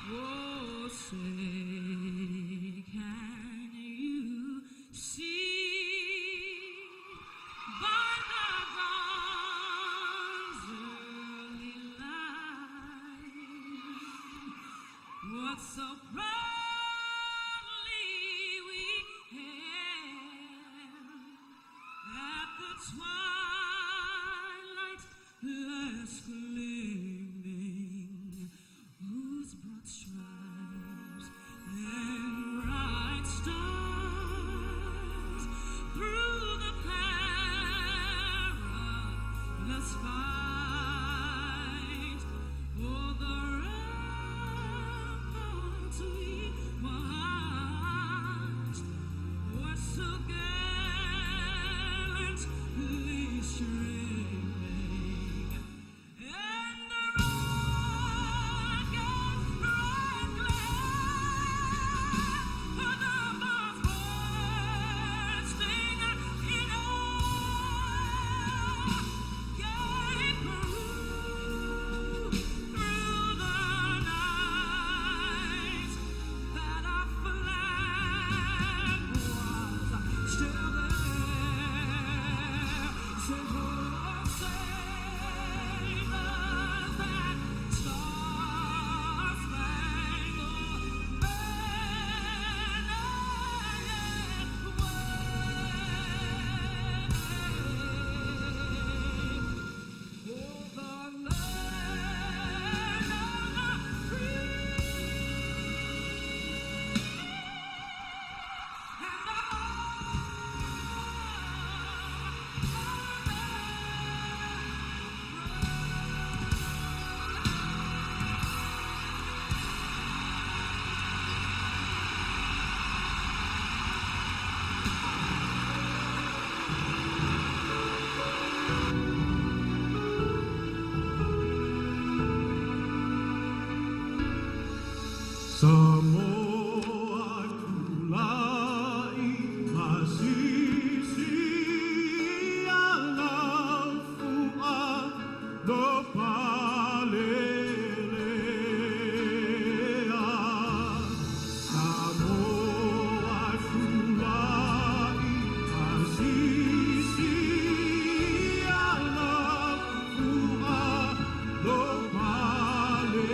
Oh, say, can you see by the dawn's early light what so proudly we hailed at the twilight's last gleaming, whose broad stripes and bright stars through the perilous fight o'er the ramparts we watched were so gallantly streaming, and the rocket's red glare, the bombs bursting in air, gave proof through the night that our flag was still there. Say, oh, say does that star-spangled banner yet wave o'er the land of the free and the home of the Samoa tulai masisi alafua no palelea. Samoa tulai masisi alafua no palelea.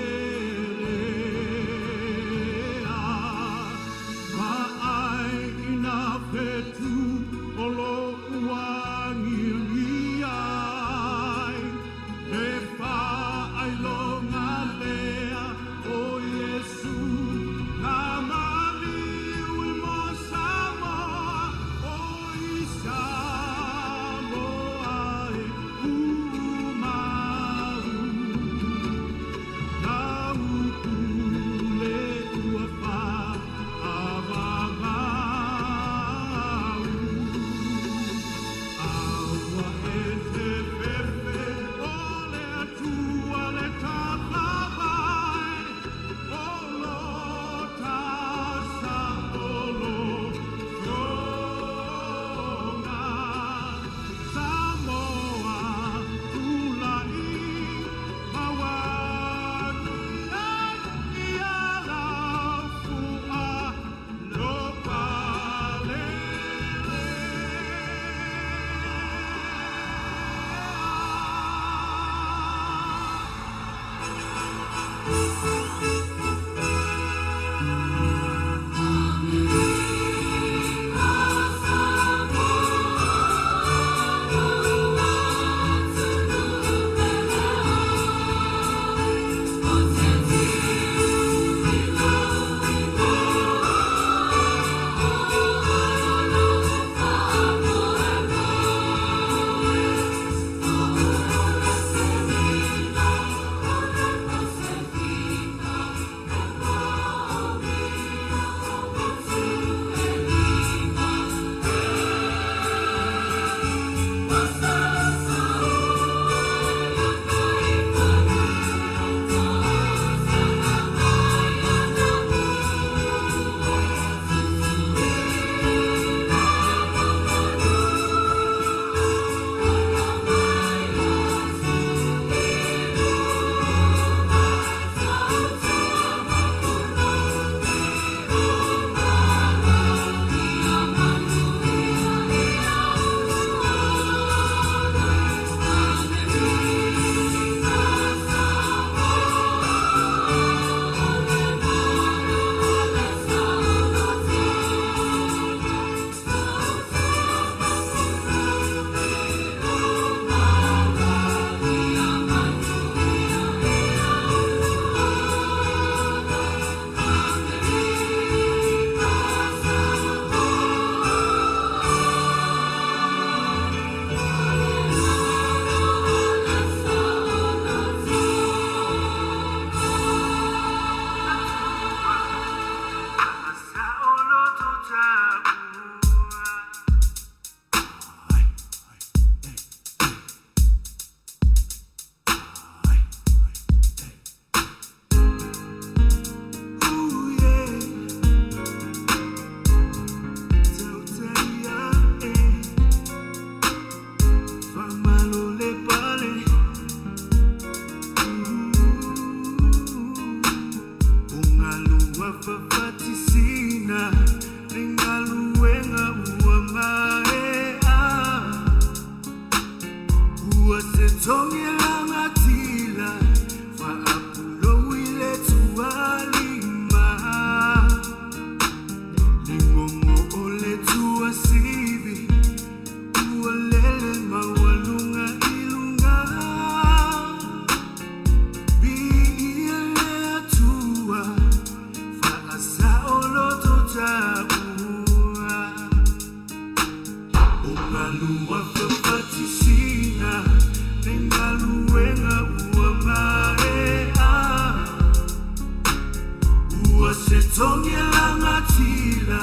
Ua se togi e lagatila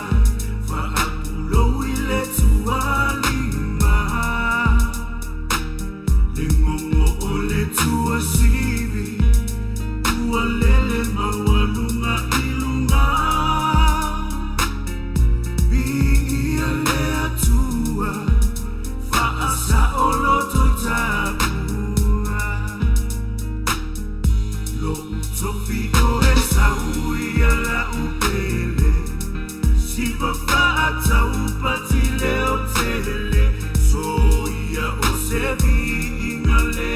faapulou i le tualima, le gogo o le tuasivi ua lele maualuga i luga. Viia le Atua, faasaoloto i tapuga. Lo'u tofi o Esau ia la'u pele, siva faataupati leotele, soia o se viiga le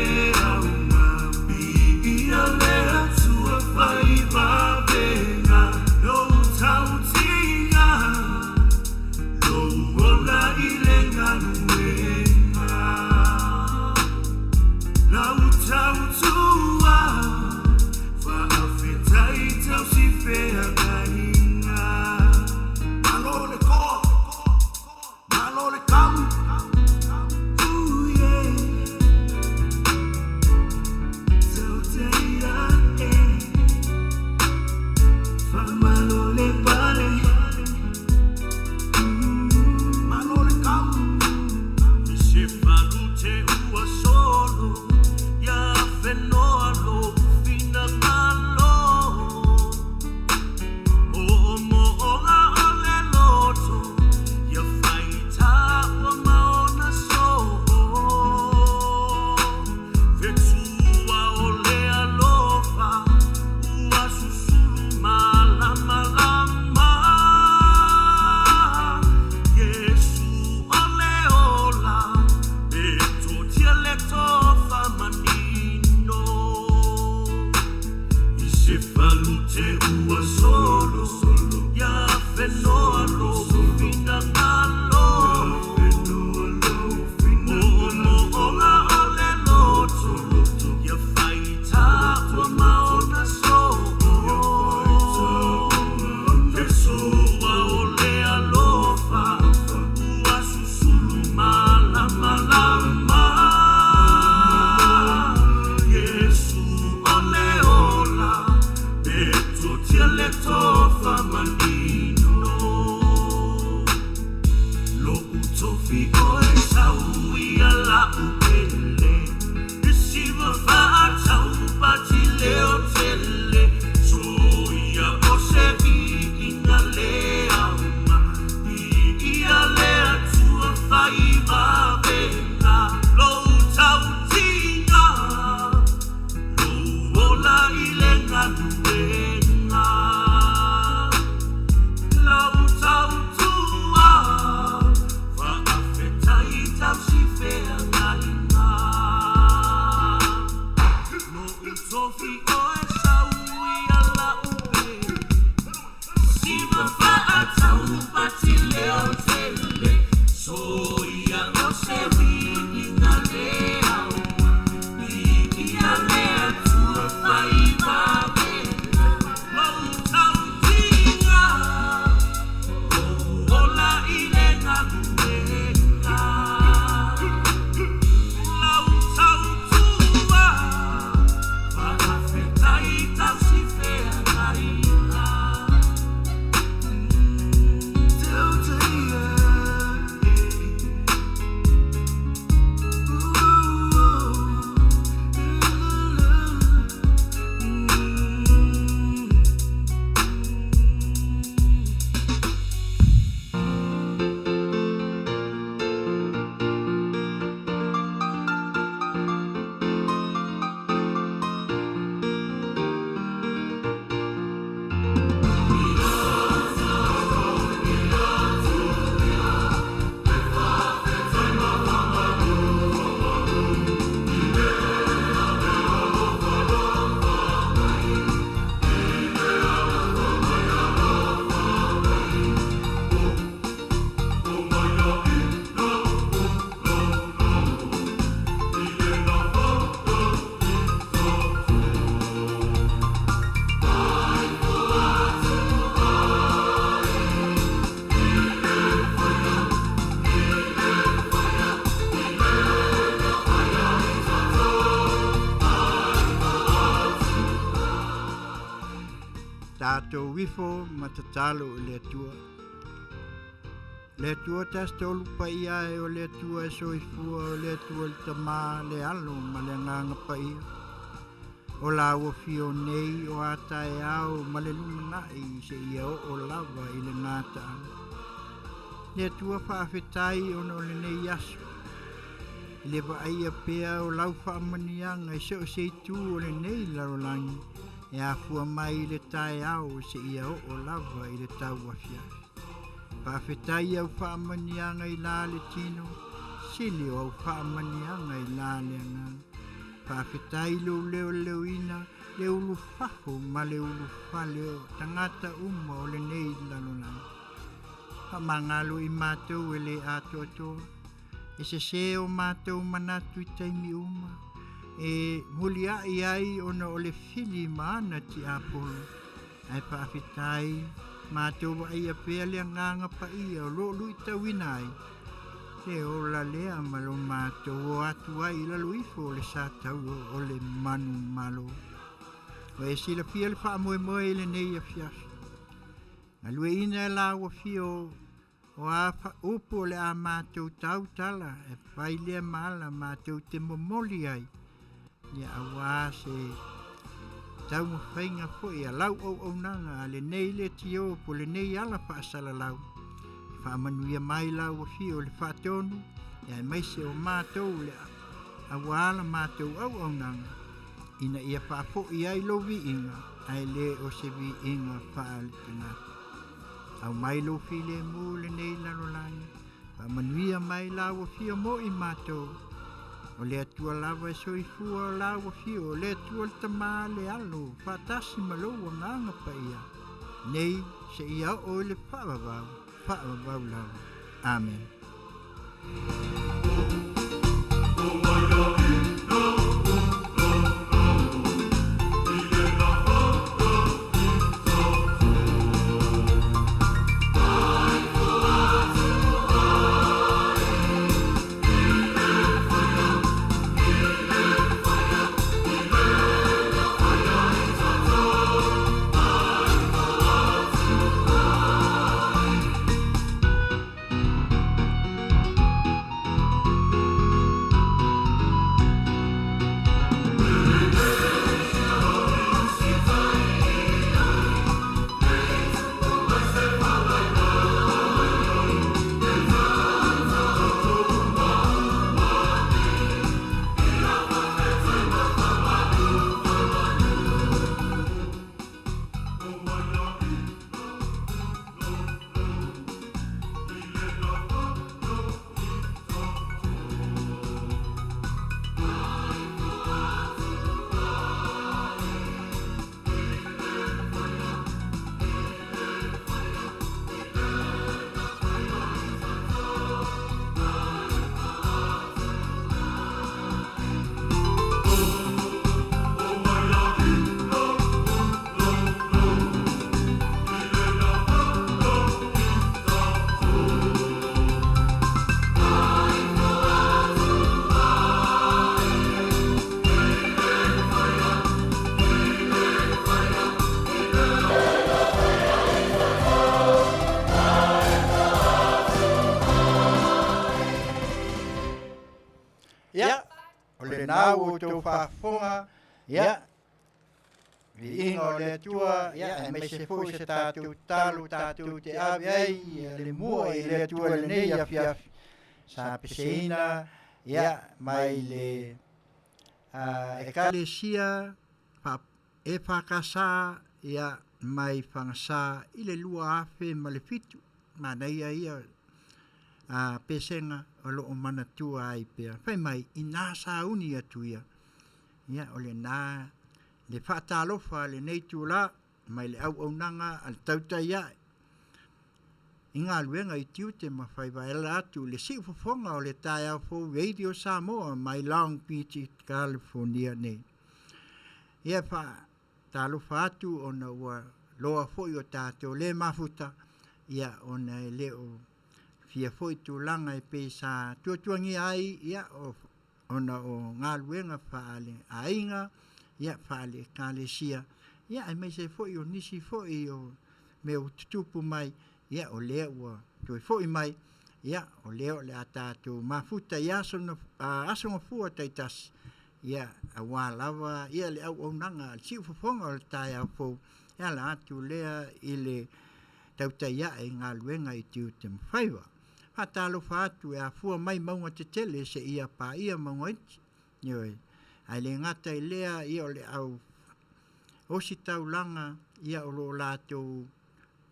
auga. Viia le Atua faivavega, lou tautiga, lou ola i le galuega. Lau tautua faafetai tausifeagaiga. Malo le toa, malo le kau. Ooh, yeah. Tautai a'e, faamalo le pale. Malo le kau. Se falute ua solo ia fenoa lou finagalo, moomooga o le loto ia faita ua maona soo, fetua o le alofa ua susulu malamalama. Iesu o le ola e totia le tofa manino. I se falute ua solo ia fenoa lou finagalo, moomooga o le loto ia faita ua maona soo, fesoa o le alofa ua susulu malamalama. Iesu o le ola e totia le tofa manino. Lo'u tofi o Esau ia la'u pele, siva faataupati leotele, soia o se viiga le auga. Viia le Atua faivavega, lou tautiga, lou ola i le galuega. Tatou ifo ma tatalo i le Atua. Le Atua tasi tolu paia e o le Atua e soifua, o le Atua le Tama, le Alo ma le Agaga Paia. O lau afio nei o a taeao ma le lumanai seia oo lava i le gataaga. Le Atua faafetai ona o lenei aso. I le vaaia pea o lau faamanuiaga i so o se itu o lenei lalolagi e afua mai i le taeao seia oo lava i le tauafiafi. Faafetai i au faamanuiaga i la le tino, sili o au faamanuiaga i la le agaga. Faafetai i lou leoleoina, le ulufafo ma le ulufale o tagata uma o lenei lalolagi. Faamagalo i matou e le atoatoa, e sesē o matou manatu i taimi uma, e muliai ai ona o le fili ma ana tiapolo, ae faafetai matou vaaia pea le Agaga Paia o lo o luitauina ai le ola lea ma lo matou o atu ai i lalo ifo o le sataua o le manumalo. Ua e silafia le faamoemoe i lenei afiafi. Galueaiina e lau afio o a upu o le a matou tautala e fai lea ma ala matou te momoli ai, ia auā se taumafaiga foi a lau auaunaga a lenei leitio po o lenei ala faasalalau. E faamanuia mai lau afio i le faatonu, aemaise o matou le auā la matou auaunaga, ina ia faafoi ai lou viiga, ae le o se viiga faale-tagata. Aumai lou filemu i lenei lalolagi, faamanuia mai lau afio mo i matou. O le Atua lava e soifua o lau afio, o le Atua le Tama le Alo, faatasi ma lou Agaga Paia, nei seia oo i le faavavau, faavavau lava. Amen. Ia, o lena ua outou faafofoga, ia, viiga o le Atua, ia, aemaise foi se tatou tatalo tatou te ave ai le mua i le Atua i lenei afiafi, sa peseina, ia, mai le Ekalesia EFKS, ia, mai Fagasa i le 2007, manaia ia pesega o lo o manatua ai pea. Fai mai, inā sauni atu ia, ia o lena le faatalofa a lenei itulā mai le auaunaga a le tautai ae i galuega i tiute ma faiva e ala atu i le siufofoga o le taeao fou Radio Samoa mai Long Beach i California nei. Ia faatalofa atu ona ua loa foi o tatou le mafuta, ia ona e le o fia foi tulaga e pei sa tuatuagia ai, ia o ona o galuega faale-aiga, ia faale-ekalesia. Ia, aemaise ai foi o nisi foi o mea ua tutupu mai, ia, o lea ua toe foi mai, ia, o lea o le a tatou mafuta i aso na, aso gafua taitasi, ia, aua lava ia le auaunaga a le siufofoga o le taeao fou, e ala atu lea i le tautai ae i galuega i tiute ma faiva. Faatalofa atu e afua mai mauga tetele seia paia mauga iti. Ioe. Ae le gata i lea, ia o le au ositaulaga, ia o lo o latou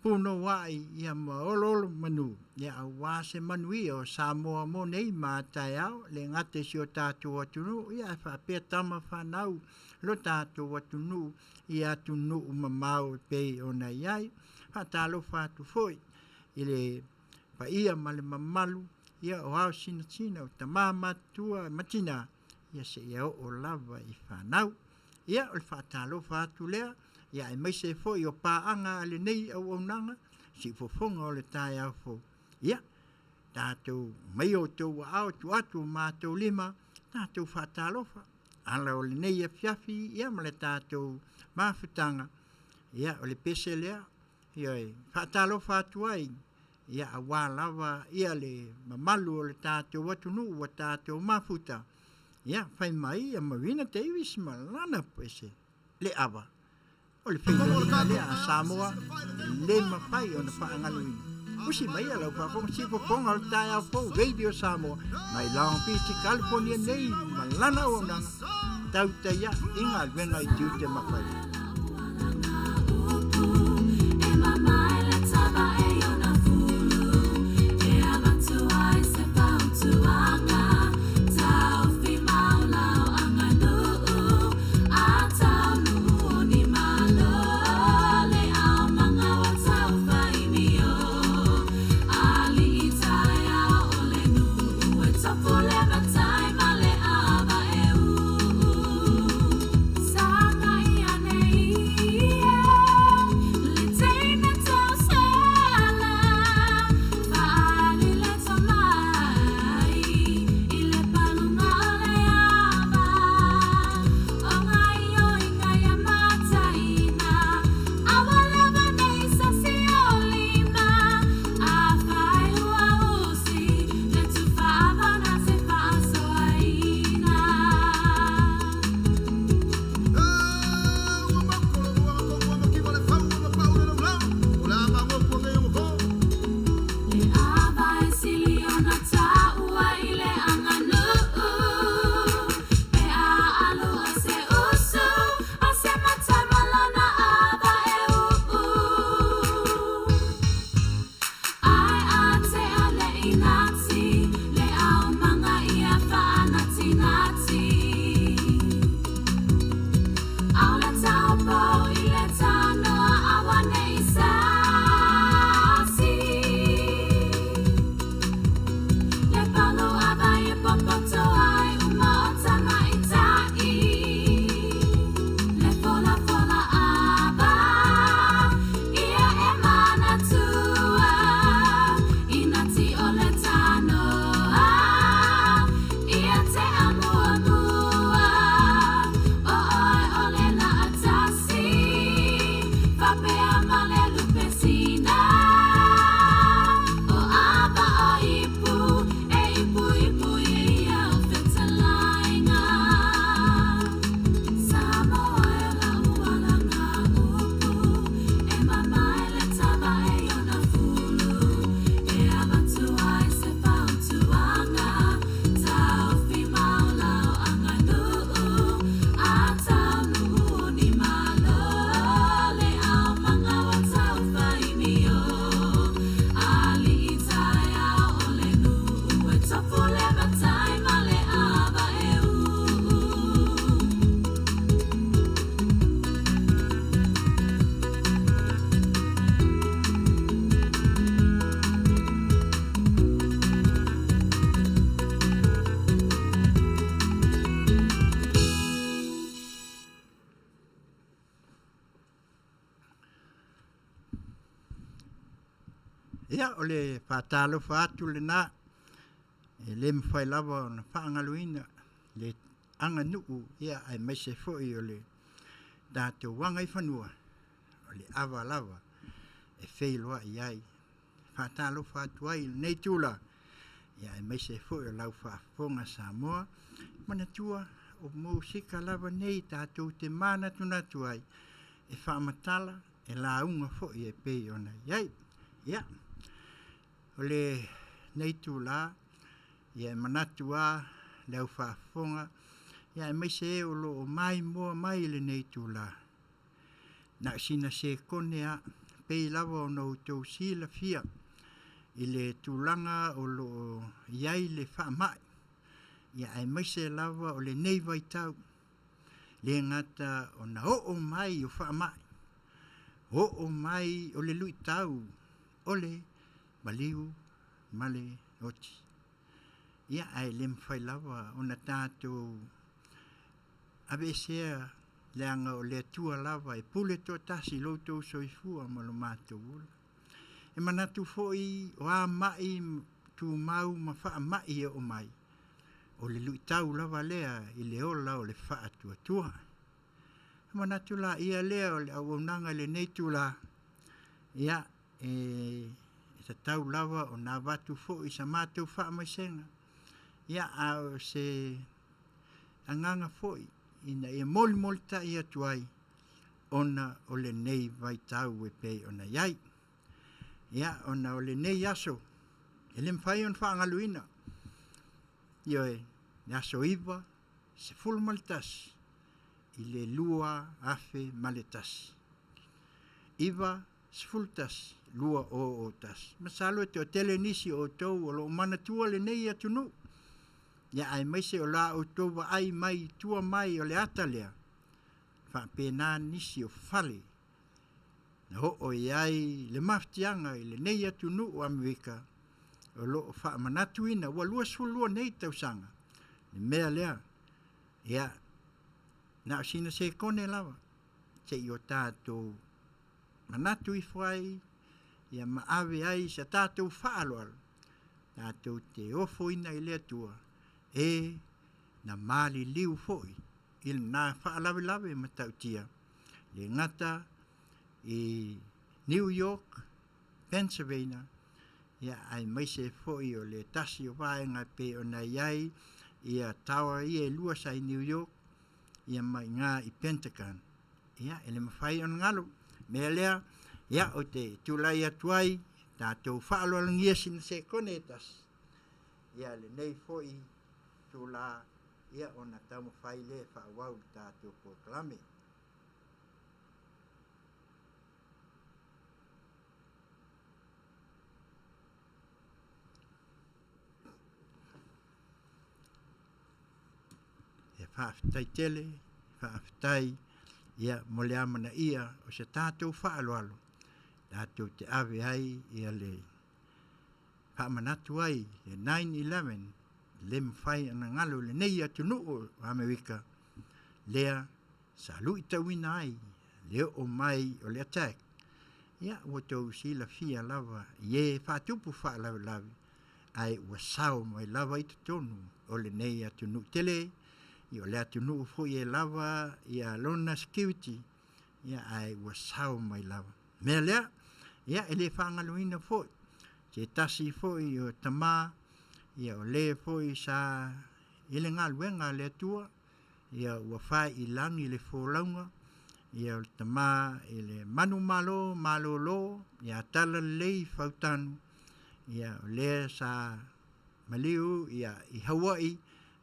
punouai, ia ma oloolo manu, ia aua se manuia o Samoa mo nei ma a taeao, le gata i si o tatou atunuu, ia ae faapea tama fanau lo tatou atunuu i atunuu mamao e pei ona i ai. Faatalofa atu foi i le paia ma le mamalu ia o ao sinasina o tama matutua ma tina ia seia oo lava i fanau. Ia o le faatalofa atu lea, ia aemaise foi o paaga a lenei auaunaga, siufofoga o le taeao fou. Ia, tatou mai outou aao tuu atu o matou lima, tatou faatalofa. Ala o lenei afiafi, ia ma le tatou mafutaga, ia o le pese lea, ioe, faatalofa atu ai, ia aua lava ia le mamalu o le tatou atunuu ua tatou mafuta, ia fai mai ia Marina Davis ma lana pese le ava. O le feiloaiga lea a Samoa e le mafai ona faagaluina. Usi mai ia lau faafofoga siufofoga o le taeao fou Radio Samoa mai Long Beach, California nei ma lana auaunaga tautaia i galuega i tiute ma faiva. Ia, o le faatalofa atu lena, e le mafai lava ona faagaloina le aganuu, ia, aemaise foi o le tatou agaifanua. o le ava lava e feiloai ai. E faatalofa atu ai i lenei itula, ia aemaise foi o lau faafofoga Samoa. Manatua, o musika lava nei tatou te manatunatu ai, e faamatala, e lauga foi e pei ona i ai. Ia, o lenei itula, ia e manatu lava le au faafofoga, ia aemaise e o lo o maimoa mai i lenei itula, na o sina sekone lava, pei lava ona outou silafia i le tulaga o lo o i ai le faamai, ia aemaise lava o lenei vaitau, le gata ona oo mai o faamai, oo mai o le luitau o le maliu ma le oti. Ia ae le mafai lava ona tatou aveesea leaga o le Atua lava e pule toatasi i lo outou soifua ma lo matou ola. E manatu foi o a mai tumau ma faamai e oo mai, o le luitau lava lea i le ola o le faatuatua. Ona manatu laia lea o le auaunaga i lenei itula, ia, e tatau lava ona avatu foi sa matou faamaisega, ia a o se agaga foi ina ia molimolitai atu ai ona o lenei vaitau e pei ona i ai. Ia, ona o lenei aso, e le mafai ona faagaloina, ioe, le aso 9, 11 i le 2001. 9, 11, 2001. Masalo e toatele nisi o outou o lo o manatua lenei atunuu, ia aemaise o la outou vaai mai i tua mai o le ata lea, faapena nisi o fale na oo i ai le mafatiaga i lenei atunuu o Amerika o lo o faamanatuina ua 22 nei tausaga le mea lea. Ia, na o sina sekone lava se i o tatou manatu ifo ai ia ma ave ai sa tatou faaaloalo tatou te ofoina i le Atua e na maliliu foi i lena faalavelave matautia le gata i New York, Pennsylvania, ia aemaise foi o le tasi o vaega e pei ona i ai ia tower ia e lua sa i New York, ia ma i ina i Pentagon. Ia, e le mafai ona galo. Mea lea, ia, ou te tulai atu ai, tatou faaaloalogia sina sekone e tasi, ia lenei foi itula, ia ona taumafai lea e faaauau le tatou polokalame. Ia faafetai tele, faafetai ia mo le amanaia o se tatou faaaloalo tatou te ave ai ia le faamanatu ai le 9/11 le mafai ona galo i lenei atunuu o Amerika lea sa luitauina ai le oo mai o le attack. Ia ua outou silafia lava i e faatupu faalavelave ae ua sao mai lava i totonu o lenei atunuu tele, ia o le atunuu foi e lava ia lona security, ia ae ua sao mai lava. O le mea lea, ia e le faagaloina foi se tasi foi o tama, ia o le foi sa i le galuega a le Atua, ia ua fai i lagi le folauga, ia o le tama i le manumalo malolo ia Talalelei Fautanu, ia o lea sa maliu ia i Hawaii,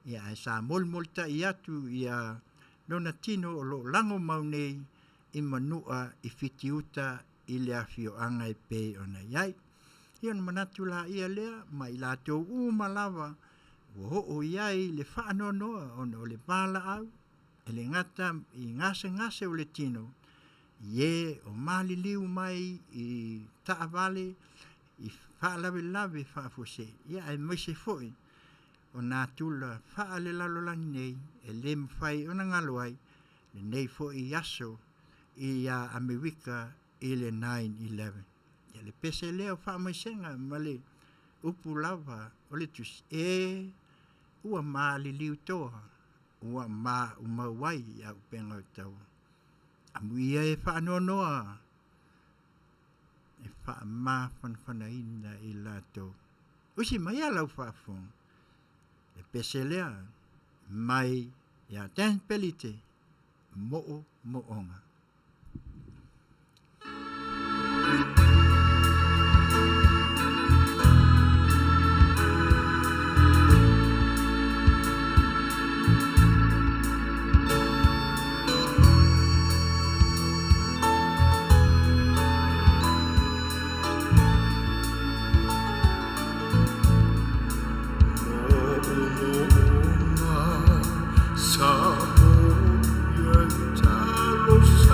ia ae sa molimolitai atu ia lona tino o lo o lagomau nei i Manua i Fitiuta i le afioaga e pei ona i ai. Ia ona manatu laia lea ma i latou uma lava ua oo i ai le faanoanoa ona o le valaau e le gata i gasegase o le tino, i e o maliliu mai i taavale, i faalavelave faafuasei, ia aemaise foi o natura faalelalolagi nei e le mafai ona galo ai lenei foi aso ia Amerika i le 9/11. Ia le pese lea o faamaisega ma le upu lava o le tusi, e ua maliliu toa, ua maumau ai auupega o taua. Amuia e faanoanoa. faamafanafanaina i latou. Usi mai a lau faafofoga, le pese lea mai ia Dan Pelite, Moomooga. Sa mo ia talosi.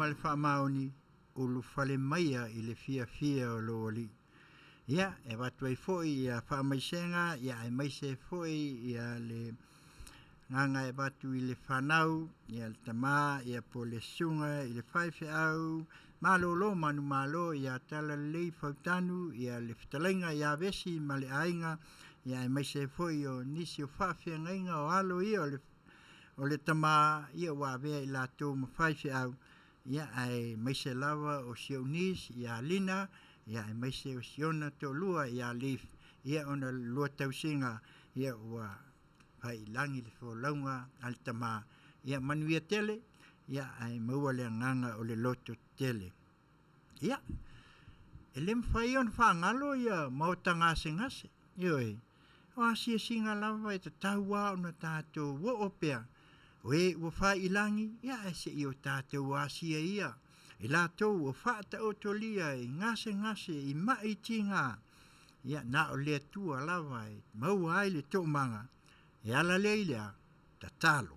ma le faamaoni, ulufale maia i le fiafia o lou Alii. Ia, e avatu ai foi ia faamaisega, ia aemaise foi ia le agaga e avatu i le fanau, ia le tama, ia po o le susuga i le faifeau malolo manumalo ia Talalelei Fautanu, ia le fetalaiga ia Vesi ma le aiga, ia aemaise foi o nisi o faafeagaiga o alo ia o le o le tama ia ua avea i latou ma faifeau, ia aemaise lava o si ou niece ia Lina, ia aemaise o si ona toalua ia Leif, ia ona o le lua tausiga, ia ua faiilagi le folauga a le tama, ia manuia tele, ia ae maua le agaga o le loto tetele. Ia, e le mafai ona faagalo ia maota gasegase, ioe, o asiasiga lava e tatau lava ona tatou oo pea, o e ua faiilagi, ia ae se i o tatou asia ia, i latou ua faataotolia i gasegase i mai tiga, ia na o le Atua lava e maua ai le toomaga, e ala lea i le a? Tatalo.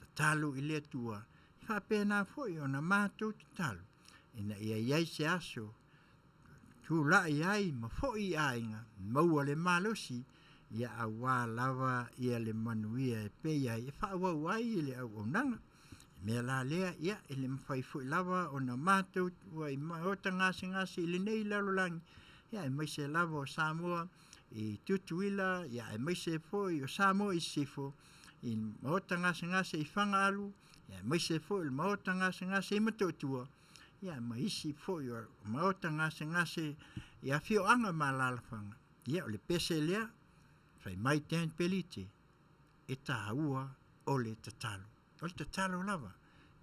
Tatalo i le Atua, e faapena foi ona matou tatalo, ina ia i ai se aso tulai ai ma foi i aiga, maua le malosi, ia aua lava ia le manuia e pei ai e faaauau ai le auaunaga. O le mea la lea, ia, e le mafai foi lava ona matou tuua i maota gasegase i lenei lalolagi, ia aemaise lava o Samoa i Tutuila, ia aemaise foi o Samoa i Sisifo, i maota gasegase i Fagaalu, ia aemaise foi o le maota gasegase i Motootua, ia ma isi foi o maota gasegase i afioaga ma alaalafaga. Ia o le pese lea, fai mai Dan Pelite, e taua o le tatalo. O le tatalo lava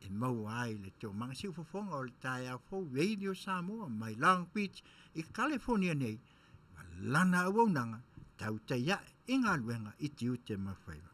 e maua ai le toomaga. Siufofoga o le taeao fou Radio Samoa mai Long Beach i California nei, ma lana auaunaga tautai ae i galuega i tiute ma faiva.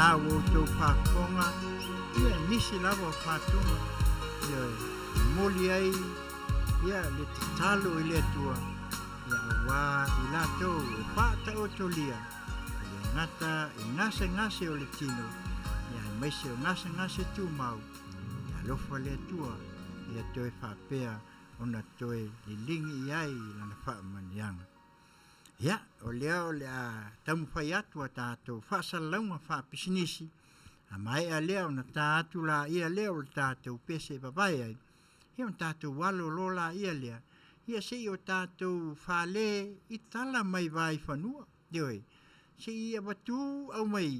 lena ua outou faafofoga, ia, nisi lava o fatuga, ioe, e momoli ai, ia, le tatalo i le Atua, ia, auā i latou o faataotolia, e le gata i gasegase o le tino, ia, aemaise o gasegase tumau, ia alofa le Atua, ia toe faapea ona toe liligi i ai lana faamanuiaga. Ia, o lea o le a taumafai atu a tatou faasalalauga faapisinisi, a maea lea ona ta atu laia lea o le tatou pese e vavae ai, ia ona tatou alo loa laia lea, ia se i o tatou fale i tala mai vaifanua, ioe, se i avatu aumai,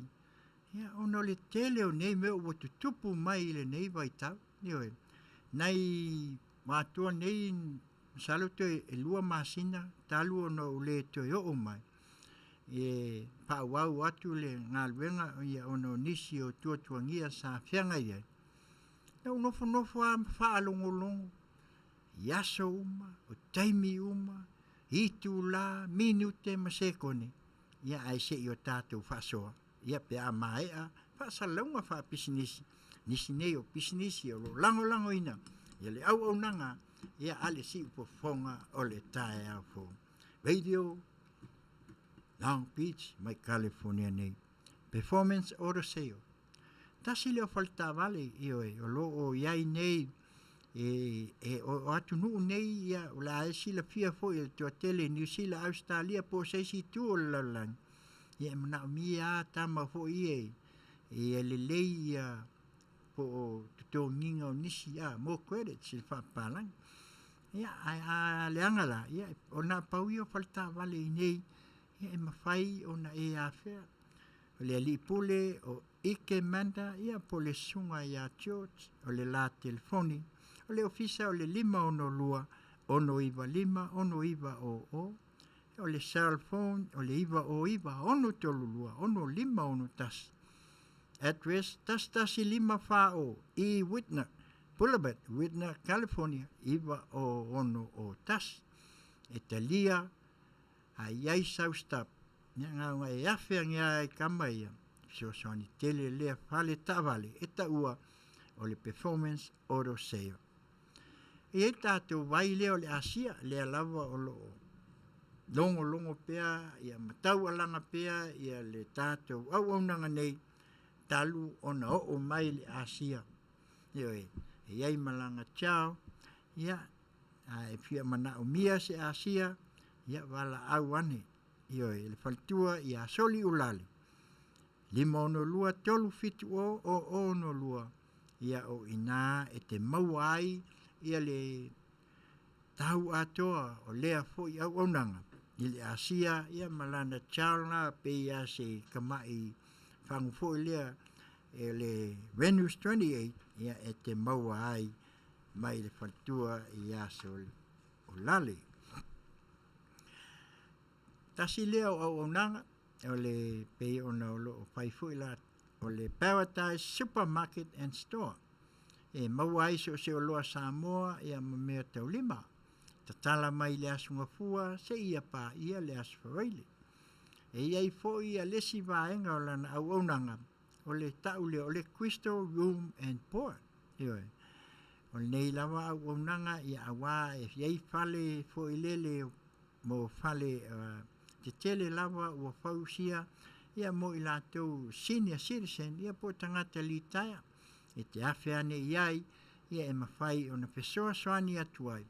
ia ona o le tele o nei mea ua tutupu mai i lenei vaitau, ioe, nai matua nei Masalo toe 2 masina talu ona ou le toe oo mai e faaauau atu le galuega ia ona o nisi o tuatuagia sa feagai ai. Na ou nofonofo lava ma faalogologo i aso uma, o taimi uma, itula, minute ma sekone, ia ae se i o tatou faasoa ia pe a maea faasalalauga faapisinisi, nisi nei o pisinisi o lo o lagolagoina ia le auaunaga ia a le siufofoga o le taeao fou. Radio Long Beach mai California nei. Performance Auto Sale. Tasi lea o faletaavale, ioe, o lo o i ai nei e, e o, o atunuu nei ia o le a e silafia foi e le toatele i Niu Sila, Ausetalia po o se isi itu o le lalolagi. Ia e manaomia lava tama foi ia e lelei ia po o totogiga o nisi a more credits i le faapapalagi. Ia, ae a leaga la, ia, o na pau ia o faletaavale i nei, ia e mafai ona e afea. O le alii pule o Ike Manda, ia po o le susuga ia George, o le la telefoni, o le ofisa o le 562 695 6900, o le cell phone o le 909 632 6561. Address 11540 E Whitner Boulevard, Whitner, California 90601. E talia a i ai sau stop, nia ngaunga e afe ange ai kama ia, fesoasoani tele lea fale taavale e taua o le Performance Auto Sale. E i ai tatou vai lea o le Asia, lea lava o lo o logologo pea ia ma taualaga pea ia le tatou auaunaga nei talu ona oo mai le Asia. Ioe, e i ai malaga chao, ia, a e fia manaomia se Asia, ia valaau ane, ioe, le faletua ia Soliulale, 562 370 0062, ia o i ina e te maua ai ia le tau atoa o lea foi auaunaga i le Asia ia ma lana child na pei lava se tamai fagu foi lea e le Venus 28 ia e te maua ai mai le faletua i aso o lale. Tasi lea o auaunaga o le pei ona o lo o fai foi la o le Paradise Supermarket and Store e maua ai so o se oloa Samoa ia ma mea taulima. Tatala mai le Aso Gafua seia paia le Aso Faraile. E i ai foi ia le isi vaega o lana auaunaga o le tau lea o le Crystal Room and Board. Ioe. O lenei lava auaunaga ia auā e i ai fale foi lele mo fale tetele lava ua fausia ia mo i latou senior citizen ia po o tagata litaea e te afe ane i ai ia e mafai ona fesoasoani atu ai.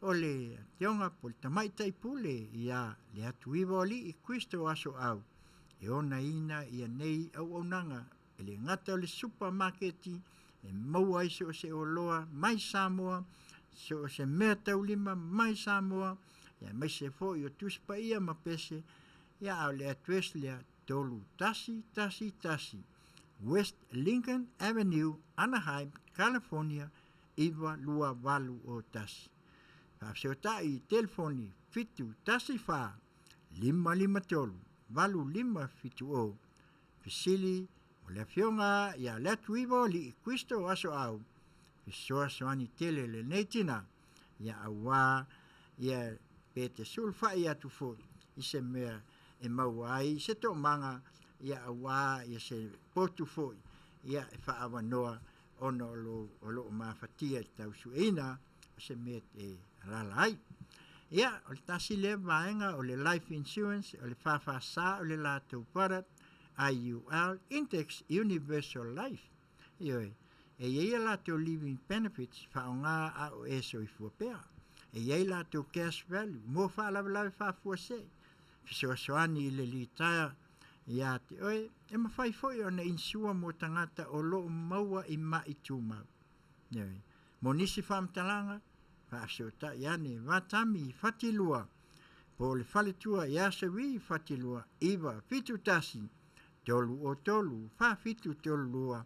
O le Afioga po o le Tamaitai Pule ia Leatuivaoalii Kristo Asoau e onaina ia nei auaunaga e le gata o le supamaketi e maua ai so o se oloa mai Samoa, so o se mea taulima mai Samoa, ia aemaise foi o Tusi Paia ma pese, ia a o le address lea 3111 West Lincoln Avenue, Anaheim, California 92801. Faafesotai i telefoni 714 553 8570. Fesili o le Afioga ia Leatuivaoalii Kristo Asoau, fesoasoani tele lenei tina ia auā ia pe te sulufai atu foi i se mea e maua ai se toomaga ia auā ia se potu foi ia e faaavanoa ona o lo o loo mafatia i le tausueina o se mea e alaala ai. Ia o le tasi lea vaega o le life insurance o le FFS o le latou product IUL Index Universal Life. Ioe, e i ai a latou living benefits faaaoga a o e soifua pea. E i ai latou cash value mo faalavelave faafuasei, fesoasoani i le litaya ia te oe, e mafai foi ona insua mo tagata o lo o maua i ma'i tumau. Ioe, mo nisi faamatalaga, faafesootai ane Vatami i Fatilua po o le faletua ia Seri Fatilua 971 303 4732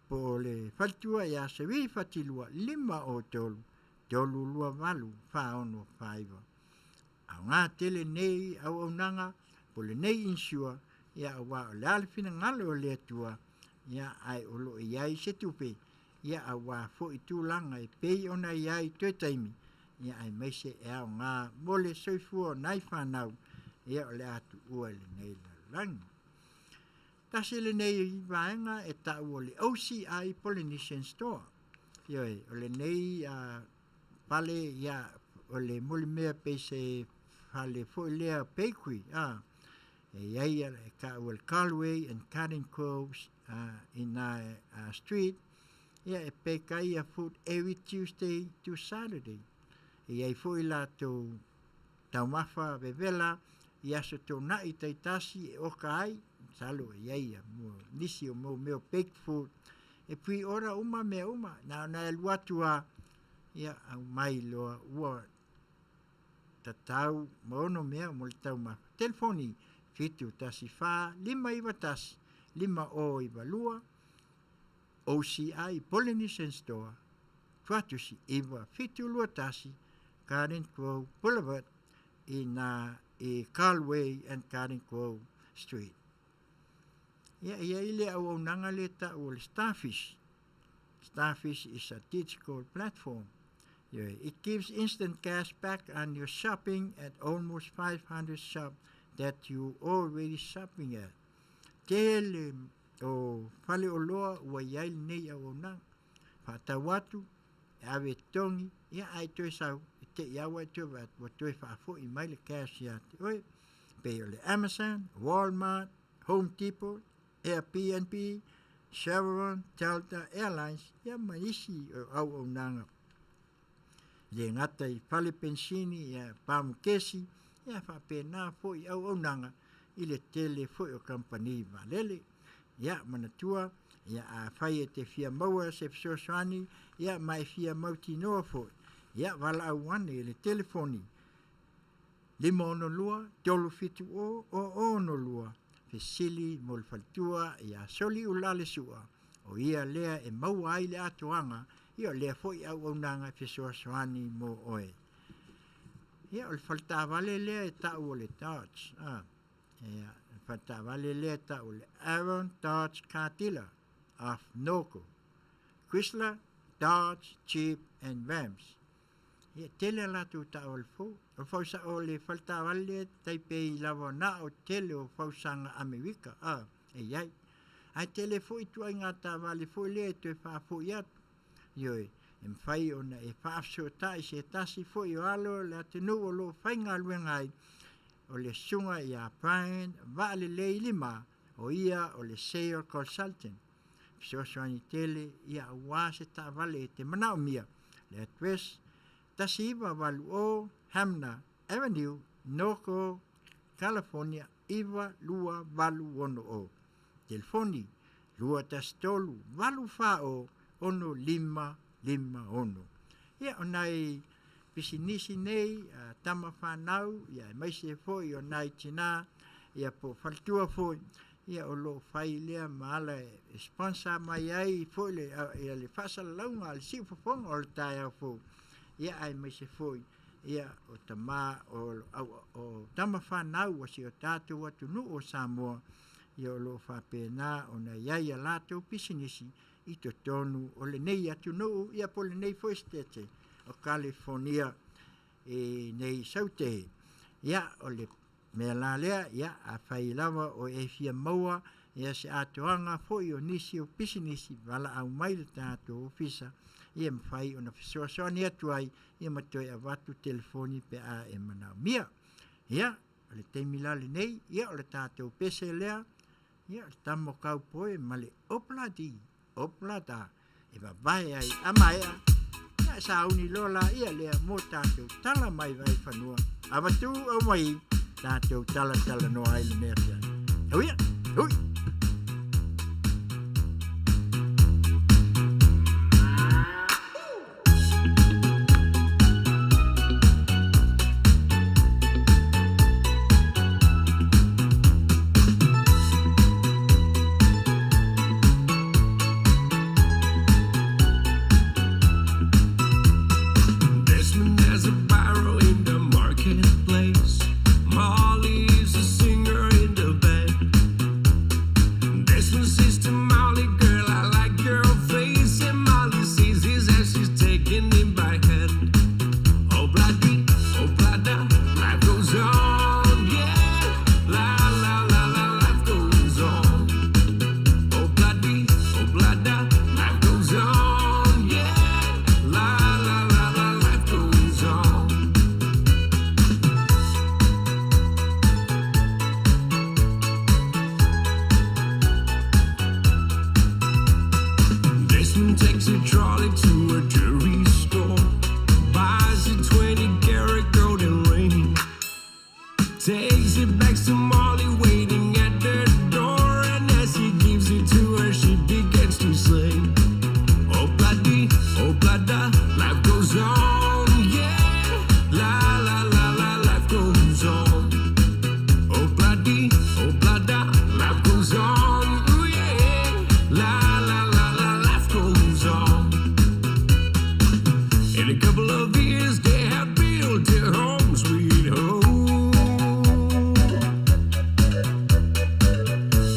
po o le faletua ia Seri Fatilua 503 328 4649. Aoga tele nei auaunaga po o lenei insure ia aua o le a le finagalo o le Atua ia ae o lo o i ai se tupe ia aua foi tulaga e pei ona i ai toe taimi ia aemaise e aoga mo le soifua o nai fanau ia o le a tuua i lenei lalolagi. Tasi lenei vaega e ta'u o le OCI Polynesian Store. Ioe, o lenei fale ia o le molimea pei se fale foi lea bakery a e i ai e ta'u o le Galway and Garden Groves i na street ia e bake ai ia food every Tuesday to Saturday. E i ai foi latou taumafa vevela i aso tona'i taitasi e oka ai, masalo e i ai ia nisi o mau mea o baked food e pre-order uma mea uma, na ona e alu atu lava ia aumai loa ua tatau ma ono mea mo le taumafa. Telefoni 714 591 5092 OCI Polynesian Store Tuatusi 9721 Garden Grove Boulevard i nā i Galway and Garden Grove Street. Ia, e i ai le auaunaga lea e ta'u o le Starfish. Starfish is a digital platform. It gives instant cash back on your shopping at almost 500 shops that you already shopping at. Tele o faleoloa ua i ai lenei auaunaga. Faatau atu, e ave e totogi, ia ae toe sau, e te i aua e toe vaai atu, ua toe faafoi mai le cash ia te oe. Pei o le Amazon, Walmart, Home Depot, Airbnb, Chevron, Delta Airlines, ia ma isi o auaunaga. E le gata i fale penisini, ia pamukesi, ia faapena foi auaunaga i le tele foi o kamupani vaalele. Ia manatua, ia afai e te fia maua se fesoasoani, ia ma e fia mautinoa foi, ia valaau ane i le telefoni 562 370 062, fesili mo le faletua ia Soliulale Sua, o ia lea e maua ai le atoaga, ia o lea foi auaunaga e fesoasoani mo oe. Ia o le faletaavale lea e ta'u o le Dodge, a, ia, le faletaavale lea e ta'u o le Aaron Dodge Car Dealer of Norco, Chrysler, Dodge, Jeep and Rams. Ia, e tele a latou taavale fou. O le fausa, o le faletaavale lea e tai pei lava na o tele o fausaga Amerika, a, e i ai. Ae tele foi ituaiga taavale foi lea e toe faafoi atu. Ioe, e mafai ona e faafesootai se tasi foi o alo o le atunuu o lo o faigaluega ai, o le susuga ia Brian Vaalelei Lima, o ia o le Sale Consultant. Fesoasoani tele ia aua se taavale e te manaomia. Le address, 1980 Hamner Avenue, Norco, California 92860. Telefoni, 213 840 6556. Ia, o nai pisinisi nei a tama whanau, ia aemaise foi o nai tinā, ia po o faletua foi, ia o lo o fai lea ma ala e sponsor mai ai foi le, ia le faasalalauga a le siufofoga o le taeao fou, ia aemaise foi ia o tama o, o, o tama whanau o si o tātou atunuu o Samoa, ia o lo o faapena ona i ai a latou pisinisi i totonu o lenei atunuu, ia po o lenei foi sitete o Kalifonia i nei Saute. Ia, o le Mea la lea, ia, afai lava o e fia maua ia se atoaga foi o nisi o pisinisi, valaau mai le tatou ofisa, ia mafai ona fesoasoani atu ai, ia ma toe avatu telefoni pe a e manaomia. Ia, o le taimi la lenei, ia o le tatou pese lea, ia o le tama o Kaupoi ma le Opladi, Oplada, e vavae ai a maea, ia sauni loa laia lea mo tatou tala mai Vaifanua, avatu aumai tatou talatalanoa ai lenei afiafi. Tau ia, hui! Desmond has a barrow in the marketplace. Molly is a singer in the band. Desmond says to Molly, girl, I like your face. And Molly sees his as she's taking him by hand. Oh, bloody, oh, blada, life goes on, yeah. La, la, la, la, life goes on. Oh, bloody, oh, blada, life goes on, yeah. La, la, la, la, life goes on. Desmond takes a trolley to a jewelry store, buys a 20 karat golden ring, takes it back to Molly waiting at the door, and as he gives it to her, she begins to sing. Oh bloody, oh blada, life goes on, yeah. La la la la, life goes on. Oh bloody, oh blada, life goes on, ooh yeah. La la la la, life goes on. In a couple of years, they have built a home sweet home.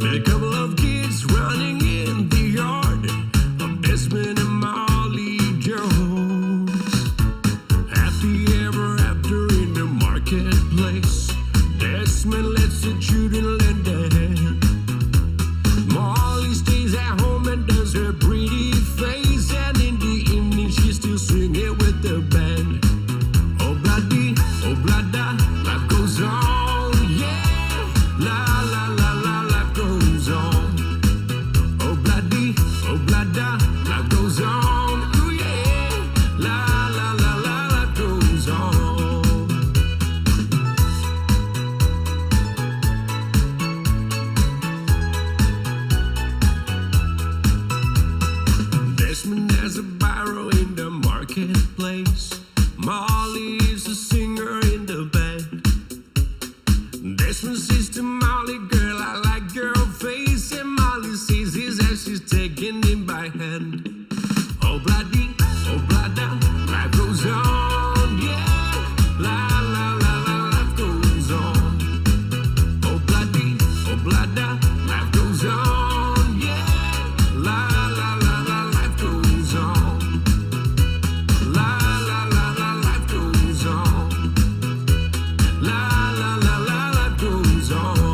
With a couple of kids running in the yard of Desmond and Molly Jones. Happy ever after in the marketplace. Desmond lets the children lend a hand. Molly stays at home and does her pretty face. And in the evening, she's still singing with the band. Oh, bloody, oh, blada, life goes on, yeah. La, la, la, la, life goes on. Oh, bloody, oh, blada, life goes on, ooh, yeah. La, la, la, la, life goes on. Desmond has a barrow in the marketplace. Molly is a singer in the band. Desmond says to Molly, girl, I like your face. And Molly sees his as she's taking him by hand. Oh, bloody, oh, blada, life goes on, yeah. La, la, la, la, life goes on. Oh, bloody, oh, blada, life goes on, yeah. La, la, la, la, life goes on. La, la, la, la, life goes on. La, la, la, la, life goes on.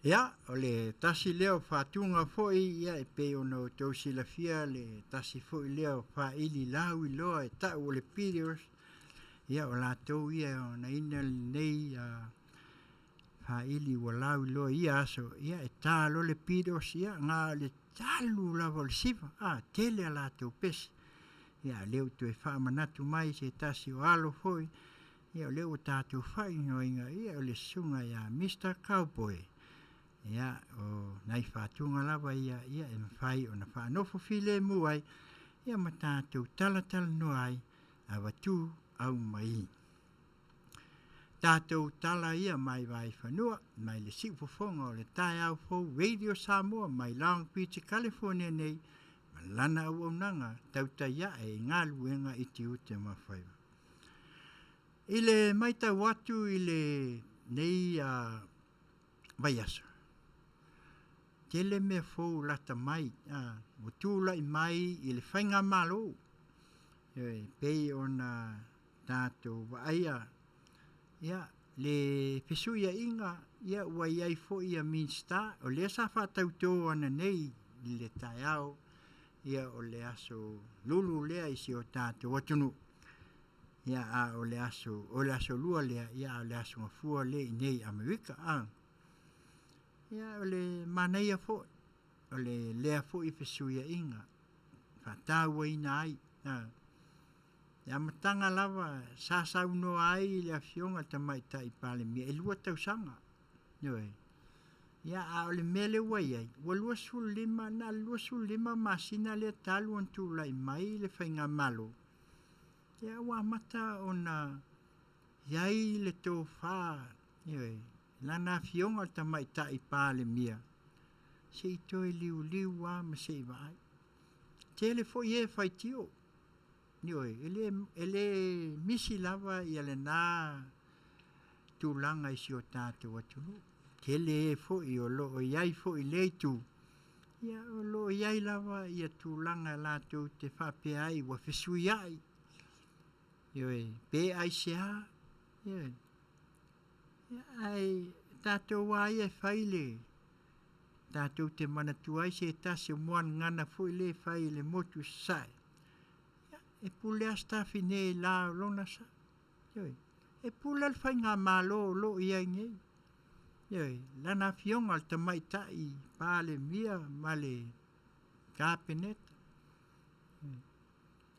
Ia, o le tasi lea o faatuga foi, ia e pei ona outou silafia le tasi foi lea o faili lauiloa e tau o le Peters, ia o latou ia e onaina lenei faili ua lauiloa i ia aso, ia e ta loa le Peters, ia na o le talu lava o le siva, a tele a latou pese. Ia, lea ua toe faamanatu mai se tasi o alo foi, ia o lea ua tatou faaigoaina, ia o le susuga ia Mister Cowboy. Ia, o nai faatuga lava ia, ia e mafai ona faanofo filemu ai, ia ma tatou talatalanoa ai, avatu aumai. Tatou tala ia mai Vaifanua, mai le siufofoga o le taeao fou Radio Samoa mai Long Beach, California nei, ma lana auaunaga tautai ae i galuega i tiute ma faiva. I le matau atu i lenei vaiaso, tele mea fou lata mai, ua tulai mai i le faigamalo. Ioe, pei ona tatou vaaia ia le fesuiaiga ia ua i ai foi ia Minisita, o lea sa faatautō ananei i le taeao ia o le aso Lulu lea i si o tatou atunuu, ia a o le aso o le aso Lua lea, ia a o le aso Gafua lea i inei i Amerika. Ia o le manaia foi o lea foi fesuiaiga faatauaina ai. Le amataga lava sa saunoa ai le Afioga i le Tamaitai Palemia, e 2 tausaga. Ioe. Ia, a o le mea lea ua i ai, ua 25, na o le 25 masina lea talu ona tulai mai le faigamalo, ia ua amata ona i ai le tofa, ioe, i lana Afioga i le Tamaitai Palemia, se i toe liuliu lava ma se i vaai. Tele foi e faitio, ioe, e le, e le misi lava ia lena tulaga i si o tatou atunuu. Tele e foi o lo o i ai foi i lea itu, ia o lo o i ai lava ia tulaga latou te faapea ai ua fesuiai, ioe, pe aisea, ioe. Ia, ae tatou lava ia e fai le tatou te manatua ai se tasi o muagagana foi lea e fai i le motu i Sasae, ia, e pule lava Sitafine i le la o lona sa. Ioe. E pule le faigamalo o lo o i ai nei. Ioe, lana Afioga i le Tamaitai Palemia ma le Kapeneta.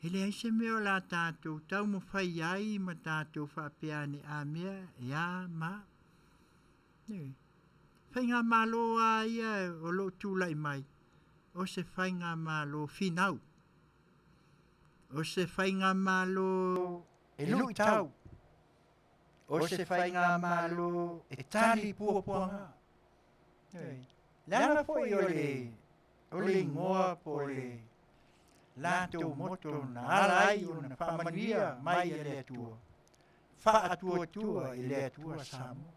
E leai se mea o le a tatou taumafai ai ma tatou faapea ane, a mea e a ma a. Ioe. Faigamalo lava ia o lo o tulai mai, o se faigamalo finau. O se faigamalo e luitau. O se faigamalo e tali puapuaga. Ioe. Leaga foi o le o le igoa po o le latou moto na ala ai ona faamanuia mai e le Atua, faatuatua i le Atua Samoa.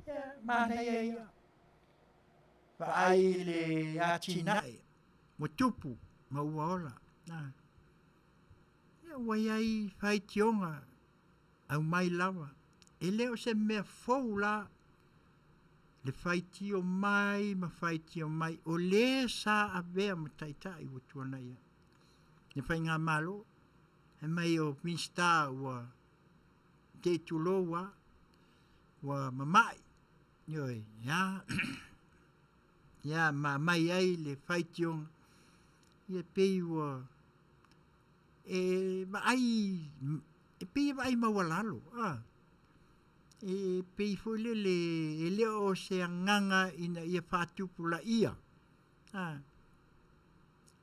Ia, manaia ia. Vaai i le atinae ua tupu ma ua ola. Ia, ua i ai faitioga aumai lava. E le o se mea fou la le faitio mai ma faitio mai o le sa avea ma taitai ua tuanai atu. Le faigamalo, fai mai o Minisita ua te i tulou lava, ua mamai, ioe, ia, ia ma aumai ai le faitioga, ia pei ua e vaai, e pei e vaai maualalo, a, e pei foi lele e le o se agaga ina ia faatupulaia, a,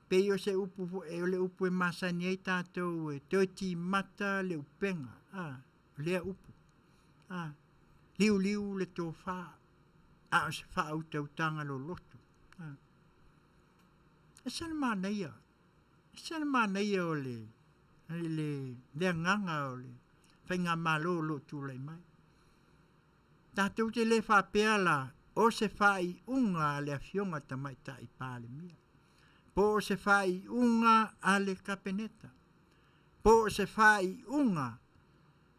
pei o se upu foi, o le upu e masani ai tatou e toe timata le upega, a, o lea upu, a, liuliu le tofa, a o se faautautaga loloto, a. E ese le manaia, e ese le manaia o le, le, le agaga o le faigamalo o lo o tulai mai. Tatou te le faapea la, o se faaiuga a le Afioga i le Tamaitai Palemia, po o se faaiuga a le Kapeneta, po o se faaiuga,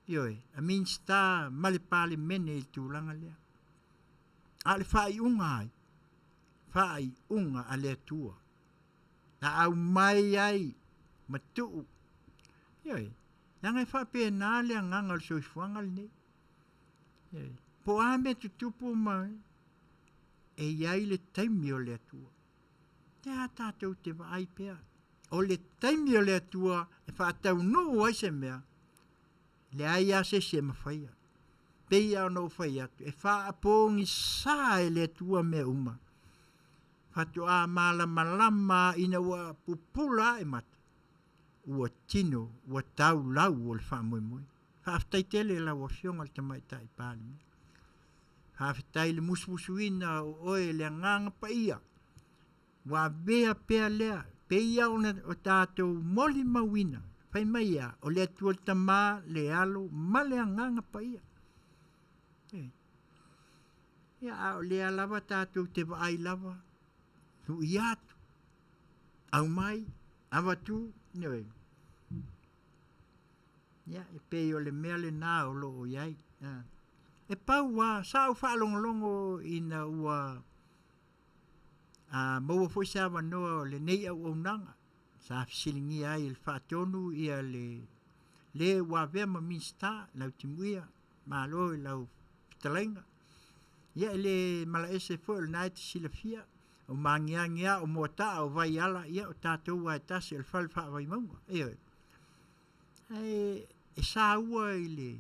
ioe, a Minisita ma le Palemene i le tulaga lea. A o le faaiuga a ai? Faaiuga a le Atua. Na aumai ai ma tuu. Ioe, leaga e faapena le agaga o le soifuaga lenei. Ioe, po o a mea tutupu ma e i ai le taimi o le Atua. Te a tatou te vaai pea. O le taimi o le Atua e faataunuu ai se mea, leai lava se isi e mafaia. Pei lava ona ou fai atu, e faapogisā e le Atua mea uma. Faatoa malamalama ina ua pupula ae mata, ua tino, ua tau lau o le faamoemoe. Faafetai tele i lau Afioga i le Tamaitai Palemia. Faafetai i le musumusuina o oe e le Agaga Paia. Ua avea pea lea, pei lava ona o tatou molimauina, fai mai a, o le Atua le Tama, le Alo ma le Agaga Paia. Ia, a o lea lava tatou te vaai lava, lu'i atu, aumai, Avatu, ioe. Ia, e pei o le mea lena o lo o i ai. E pau lava, sa ou faalogologo ina ua maua foi se avanoa o lenei auaunaga sa fesiligia ai e le Faatonu ia le le ua avea ma Minisita Lautimuia, malo i lau fetalaiga. Ia e le malaese foi o lena e te silafia, o magiagi lava, o moataa, o vaiala, ia o tatou lava e tasi, o le fale faavaimauga. Ioe. Ae e saua i le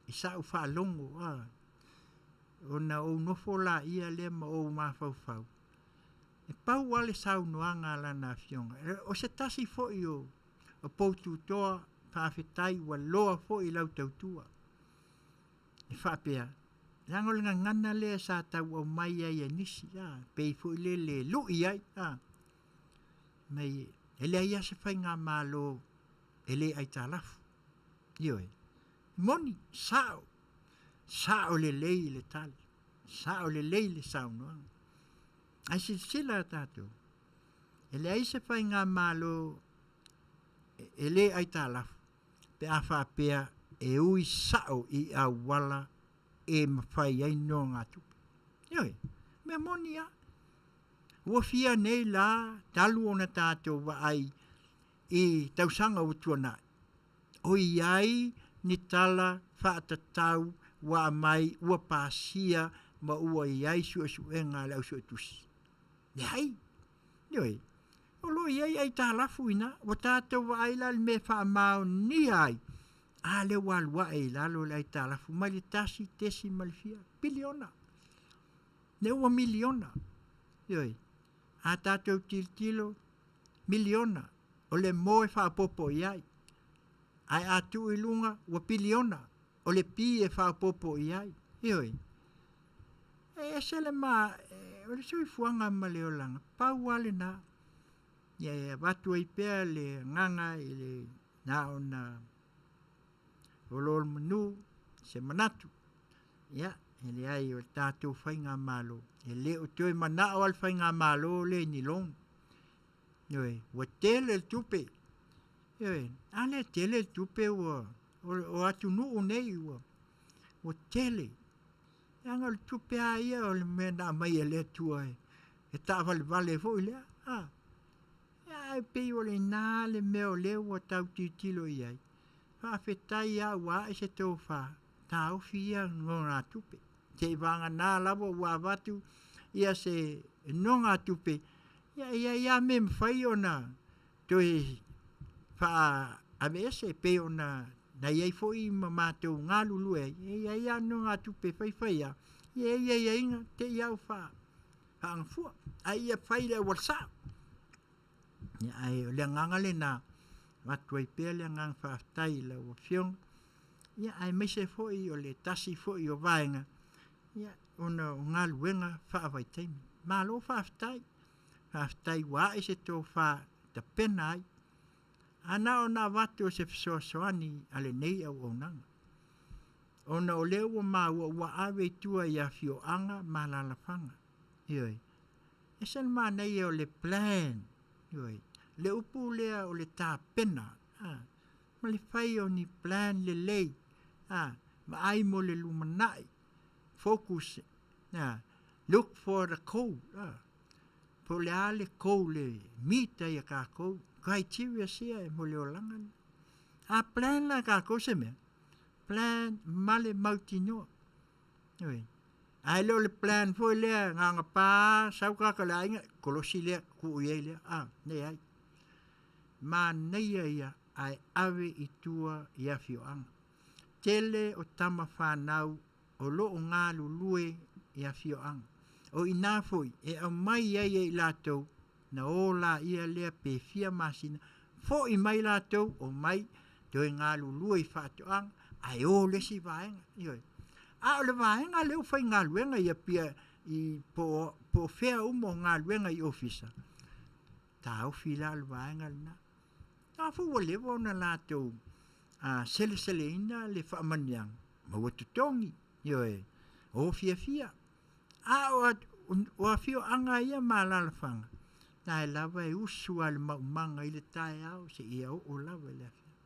i sa ou faalogo a, ona ou nofo laia lea ma ou mafaufau, e pau lava le saunoaga a lana afioga, o se tasi foi o poututoa faafetai ua loa foi i lau tautua. E faapea, leaga o le gagana lea sa tau aumai ai e nisi, a, pei foi lele e lui ai, a, mai e leai lava se faigamalo e le aitalafu. Ioe, e moni, sao, sao lelei le tali, sao lelei le saunoaga. Ae silasila tatou, e leai se faigamalo e le aitalafu pe a faapea e ui sao i auala e mafai ai nonogatupe. Ioe, mea moni lava. Ua fia nei la talu ona tatou vaai i tausaga ua tuanai, o i ai ni tala faatatau ua aumai ua pasia ma ua i ai suesuega a le au suetusi? Leai. Ioe. O lo o i ai aitalafu i ina. Ua tatou vaai la i le mea e faamaonia ai, a lea ua alu ae i lalo le aitalafu mai le tasi tesi ma le fia piliona. Lea ua miliona. Ioe. A tatou tilotilo, miliona o le mo e faaopoopo i ai. Ae a tuu i luga, ua piliona o le pi e faaopoopo i ai. Ioe. E ese le ma, o le soifuaga ma le olaga, pau lava lena. Ia e avatu ai pea le agaga i le na ona oloolo manu se manatu. Ia, e leai o le tatou faigamalo, e le o toe manao lava le faigamalo lea i ni loan. Ioe, ua tele le tupe. Ioe, a lea e tele le tupe ua o atunuu nei ua ua tele. Leaga o le tupe lava ia o le mea na aumai e le Atua e taavalevale foi lea. A, ae pei o lena le mea o lea ua tau tilotilo i ai. Faafetai lava ua ae se tofa, taofi ia nonogatupe. Seivagana lava ua avatu ia se nonogatupe, ia e i ai lava mea e mafai ona toe faaveese e pei ona na i ai foi ma matou galulue ai, e i ai lava nonogatupe e faifai lava, ia e i ai aiaiga te i lava ua faagafua, a ia fai i le auala sao. Ia, ae o le agaga lena, e avatu ai pea le agaga faafetai i lau Afioga, ia aemaise foi o le tasi foi o vaega, ia, ona o galuega faavaitaimi. Malo faafetai, faafetai ua ae se tofa e tapena ai. A na ona avatu o se fesoasoani a lenei auaunaga, ona o lea ua maua ua ave i tua i afioaga ma alaalafaga. Ioe. E ese le manaia o le plan, ioe, le upu lea o le tapena, a, ma le fai o ni plan lelei, a, vaai mo le lumanai, focus, a, look for the goal, a, po o le a le goal e meet ai e tatou, criteria sia e mo le olaga lea. A plan la e tatou se mea, plan ma le mautinoa. Ioe. Ae le o le plan foi lea na ona pa sau tagata o le aiga, kolosi lea, tuu i ai lea. A, leai. Manaia ia ae ave i tua i afioaga. Tele o tama fanau o lo o galulue i afioaga. O i ina foi e aumai ai e i latou na o laia lea pe fia masina, foi mai latou, omai toe galulue i faatoaga, ae o le isi vaega. Ioe. A o le vaega lea ua faigaluega i Apia i po o fea uma o galuega i ofisa, taofi la le vaega lena. A foi ua leva ona latou seleseleina le faamanuiaga, maua totogi, ioe, o fiafia. A o afioaga ia ma alaalafaga, Na e lava e usu lava i le maumaga i le taeao seia oo lava i le afiafi.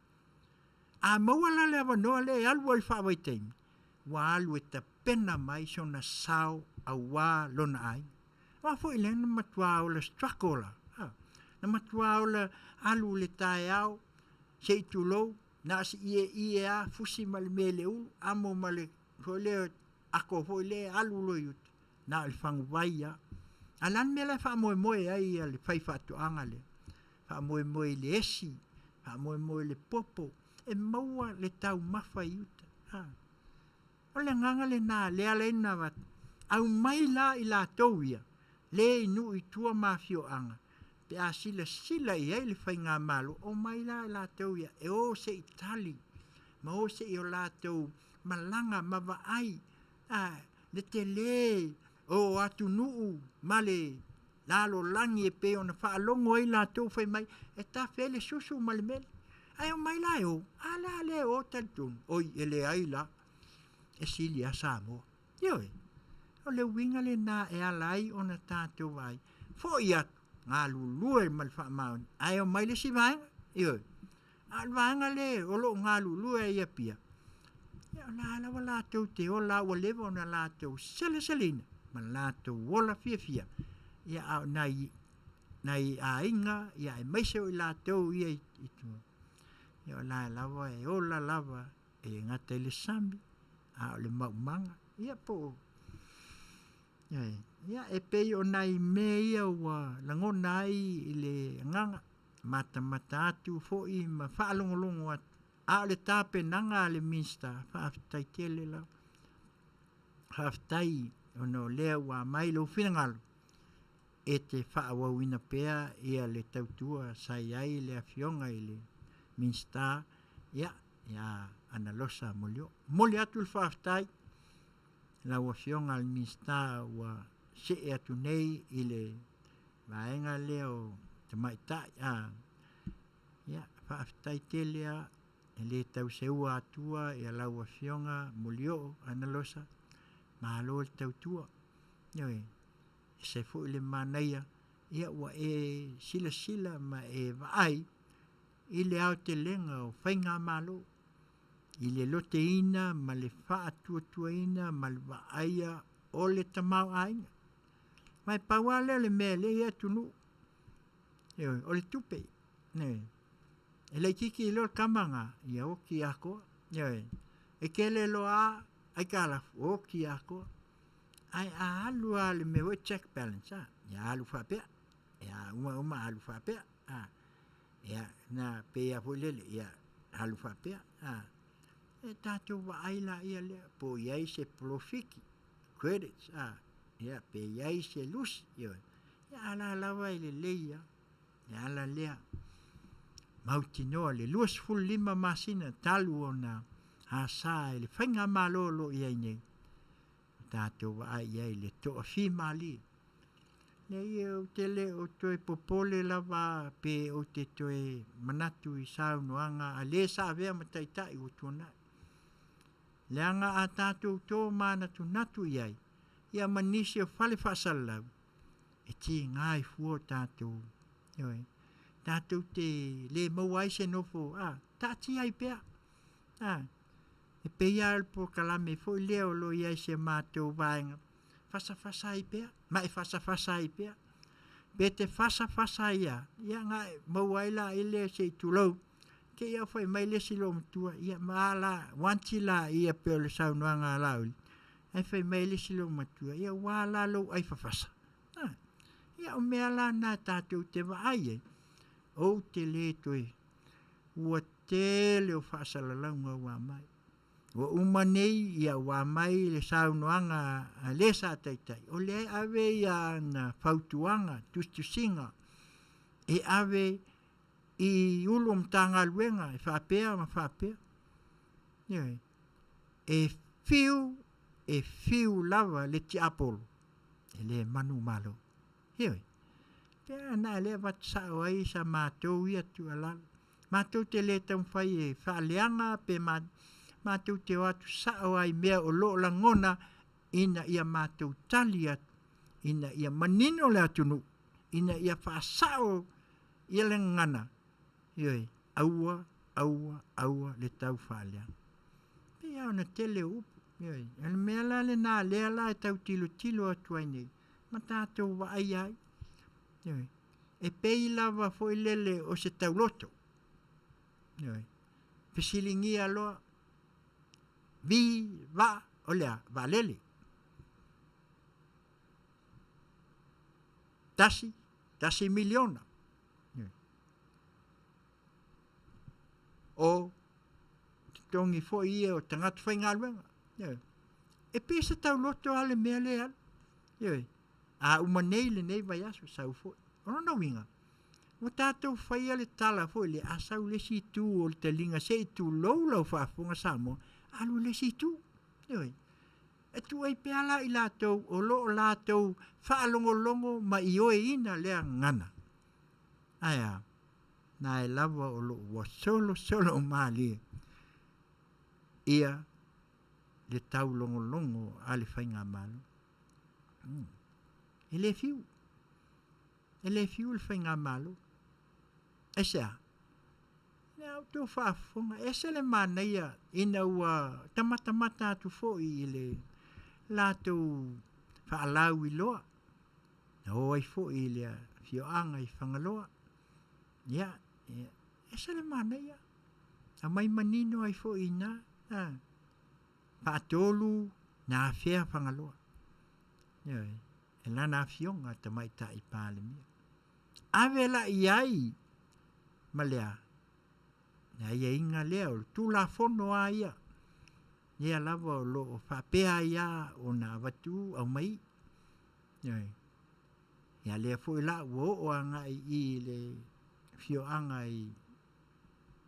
A maua la le avanoa lea e alu ai i le faavaitaimi, ua alu e tapena mai sona sao aua lona aiga. Aua foi lea na matua ola struggle la, a, na matua ola alu i le taeao, se i tulou, na o si ieie lava fusi ma le mea i le ulu, amo ma le foi lea ako foi lea alu loa i uta, na o le faguvai lava. A o le a le mea la e faamoemoe ai le faifaatoaga lea? Faamoemoe i le esi, faamoemoe i le popo, e maua le taumafa i uta. A, o le agaga lena lea e ala ai ona avatu, aumai la i latou ia le i nuu i tua ma afioaga pe a silasila i ai le faigamalo, omai la i latou ia e o se i tali ma o se i o latou malaga ma vaai le tele o atunuu ma le lalolagi e pei ona faalogo ai latou fai mai e tafe ai le susu ma le meli. Ae omai la e o, a la lea e o talitonu, oi e leai la, e sili lava Samoa. Ioe, o le uiga lena e ala ai ona tatou vaai, foi atu, galulue ma le faamaoni, ae omai le isi vaega, ioe. A o le vaega lea o lo o galulue ai i Apia, ia o la lava latou te ola ua leva ona latou seleseleina ma latou ola fiafia, ia a o nai nai aiga ia aemaise o i latou ia i tua, ia o la lava e ola lava e le gata i le sami, a o le maumaga, ia po o ia e pei o nai mea ia ua lagona ai i le agaga, matamata atu foi ma faalogologo atu, a o le tapenaga a le Minisita, faafetai tele lava. Faafetai ona o lea ua aumai lou finagalo e te faaauauina pea ia le tautua sa i ai le Afioga i le Minisita ia Analosa Molioo. Momoli atu le faafetai i lau Afioga i le Minisita ua see atu nei i le vaega lea o tamaitai. Ia, faafetai tele lava, e le tau seua atua lau Afioga Molioo Analosa, malo le tautua. Ioe, e ese foi le manaia, ia ua e silasila ma e vaai i le aotelega o faigamalo, i le loteina ma le faatuatuaina ma le vaaia o le tamaoaiga. Ma e pau lava lea o le mea e leai ai atunuu, ioe, o le tupe. Ioe. E laitiiti loa le tama lena, ia oti atoa. Ioe. E tele loa lava aitalafu, oti atoa. Ae a alu lava i le mea foi lea check balance, a, ia alu faapea, ia uma uma alu faapea, a, ia na pei lava foi lele, ia alu faapea, a. E tatou vaai laia lea, po o i ai se polofiti, credits, a, ia pe i ai se lusi, ioe. Ia a o la lava e lelei lava le ala lea. Mautinoa le 25 masina talu ona asa e le faigamalo o lo o i ai nei, ua tatou vaai i ai i le toafimalie. Leai ou te le o toe popole lava pe ou te toe manatu i saunoaga a le sa avea ma taitai ua tuanai. Leaga a tatou tomanatunatu i ai, ia ma nisi o fale faasalalau, e tiga ai fua o tatou, ioe, tatou te le maua ai se nofo, a, taatia ai pea. A, e pei lava o le polokalame foi lea o lo o i ai i si a matou vaega, fasafasa ai pea, ma e fasafasa ai pea. Pe te fasafasa ai lava, ia ona e maua ai lea se i tulou, te i lava ua fai mai le isi loomatua, ia ma a la, uanti laia pei o le saunoaga a Laauli, ae fai mai le isi loomatua, ia ua a la lou ai fafasa? A, ia o mea la na tatou te vaai ai, ou te le toe, ua tele o faasalalauga ua aumai. Ua uma nei ia ua aumai le saunoaga a le sa taitai, o lea e ave ana fautuaga, tusitusiga e ave i Ulu o Matagaluega e faapea ma faapea. Ioe. E fiu, e fiu lava le tiapolo, e le manumalo. Ioe. Pe a na lea avatu sao ai sa matou ia tuualalo. Matou te le taumafai e faaleaga pe matou te o atu sao lava i mea o lo o lagona ina ia matou tali atu ina ia manino le atunuu. ina ia faasao ia le gagana, ioe, aua, aua, aua le tau faaleaga. E pei lava ona tele o upu, ioe, o le mea la lena lea la e tau tilotilo atu ai nei, ma tatou vaaia ai, ioe. E pei lava foi lele o se tauloto, ioe, fesiligia loa, vi, va, o le a? Vaalele. Tasi, tasi miliona. O totogi foi ia o tagata faigaluega. Ioe. E pei se tauloto lava le mea lea e alu. Ioe. A uma nei lenei vaiaso, sau foi. O lona uiga, ua tatou faia le tala foi lea, a sau i le isi itu o le taliga se i tulou lau faafofoga Samoa, alu i le isi itu. Ioe. E tuu ai pea la i latou o lo o latou faalogologo ma ioeina lea gagana. Ae a? Na e lava o lo o ua solosolo malie ia le taulogologo a le faigamalo. E le fiu. E le fiu le faigamalo. Aisea? Lea outou faafofoga, e ese le manaia ina ua tamatamata atu foi i le latou faalauiloa, na o ai foi i le afioaga i Fagaloa. Ia, e ese le manaia, aumai manino ai foi i ina, a, faatolu na afea Fagaloa. Ioe, e lana afioga Tamaitai Palemia. Ave la i ai ma le a? Le aiaiga lea o le Tulafono lava ia, lea lava o lo o faapea ai lava ona avatu aumai. Ioe. Ia lea foi la ua oo agai i i le afioaga i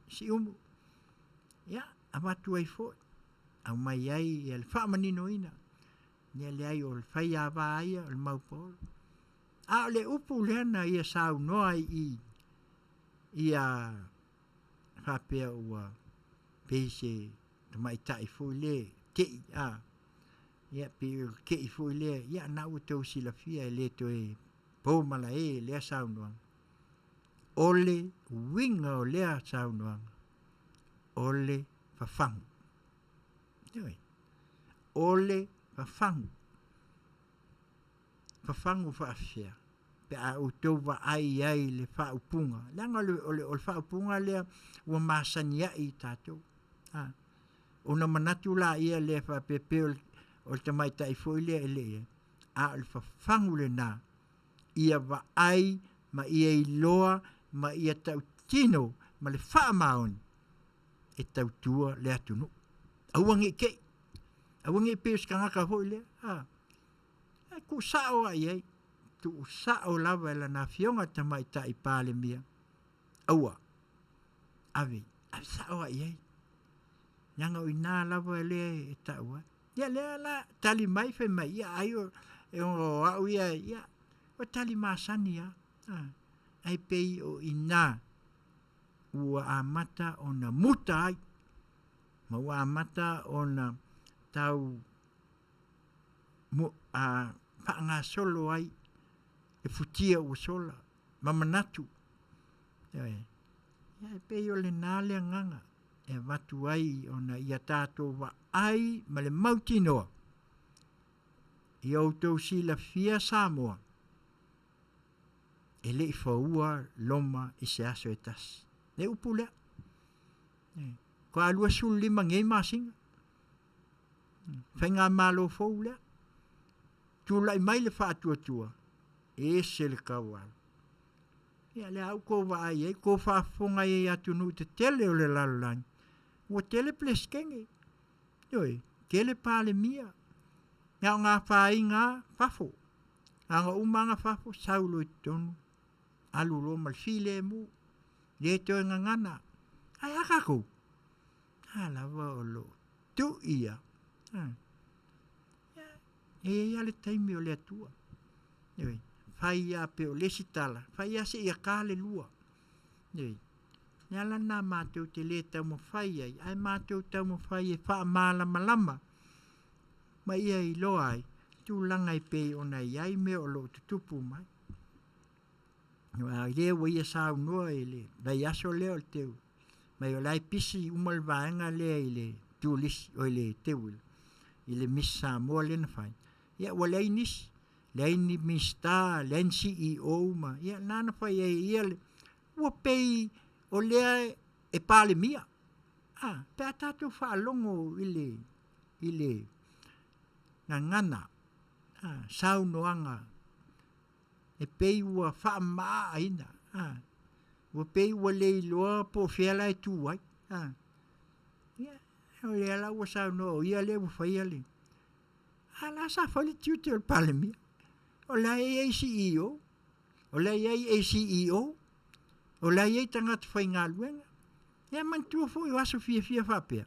Siumu, ia avatu ai foi, aumai ai ia le faamaninoina, ia leai o le faiava lava ia o le maupaolo. A o le upu lea na ia saunoa ai i i, ia faapea ua pei se tamaitai foi lea tei a, ia pei o le tei foi lea, ia na ua outou silafia e le toe po malae lea saunoaga. O le uiga o lea saunoaga, o le fafagu. Ioe. O le fafagu. Fafagu faafefea? Pe a outou vaai i ai i le faaupuga, leaga o le, o le, o le faaupuga lea ua masani ai i tatou. A, ona manatu laia lea faapea pei o le, o le tamaitai foi lea e le i ai, a o le fafagu lena, ia vaai ma ia iloa ma ia tautino ma le faamaoni e tautua le atunuu. Aua ne i te i, aua ne i pei o se tagata foi lea, a, e tuusao lava i ai, tuusao lava e lana afioga i le Tamaitai Palemia, aua, ave, ave sao lava i ai, leaga o i ina lava lea e tau ai. Ia lea la tali mai fai mai, ia ai o, e o au ia, ia, o tali masani lava, a, ae pei o i ina ua amata ona muta ai, ma ua amata ona tau mu, a, faagasolo ai le futia ua sola ma manatu. Ioe. Ia e pei o lena le agaga e avatu ai ona ia tatou vaai ma le mautinoa ia outou silafia Samoa e le i faua Roma i se aso e tasi. Le upu lea. Faatoa 25 nei masina. Faigamalo fou lea. Tulai mai le faatuatua, e ese le taualo. Ia lea au kou vaai ai, kou faafofoga ai i atunuu tetele o le lalolagi, ua tele Peresetene, ioe, tele Palemia, na o na afaina lava fafo, na ona uma lava na fafo sau loa i totonu, alu loa ma le filemu, le toe gagana. Ae a tatou? A lava o lo o tui lava. E i ai lava le taimi o le Atua. Ioe, fai lava pei o le isi tala, fai lava seia ta le lua. Ioe, le ala lena matou te le taumafai ai, ae matou taumafai e faamalamalama ma ia iloa ai tulaga e pei ona i ai mea o lo o tutupu mai. Aua e le ua ia saunoa i le vaiaso lea o le teu mai o la e pisi uma le vaega lea i le turisi oi le teu i le Miss Samoa lea na fai. Ia ua leai nisi, leai ni Minisita, leai ni CEO ma ia na na fai ai e ia le ua pei o lea e Palemia. A, pe a tatou faalogo i le i le gagana, a, saunoaga e pei ua faamamaaina, a, ua pei ua le iloa po o fea la e tu ai, a. Ia, o lea la ua saunoa o ia lea ua faia le... A la sa fai le tiute o le Palemia. O la e i ai CEO, o la e i ai ACEO, o la e i ai tagata faigaluega. Ia manatua foi o aso fiafia faapea,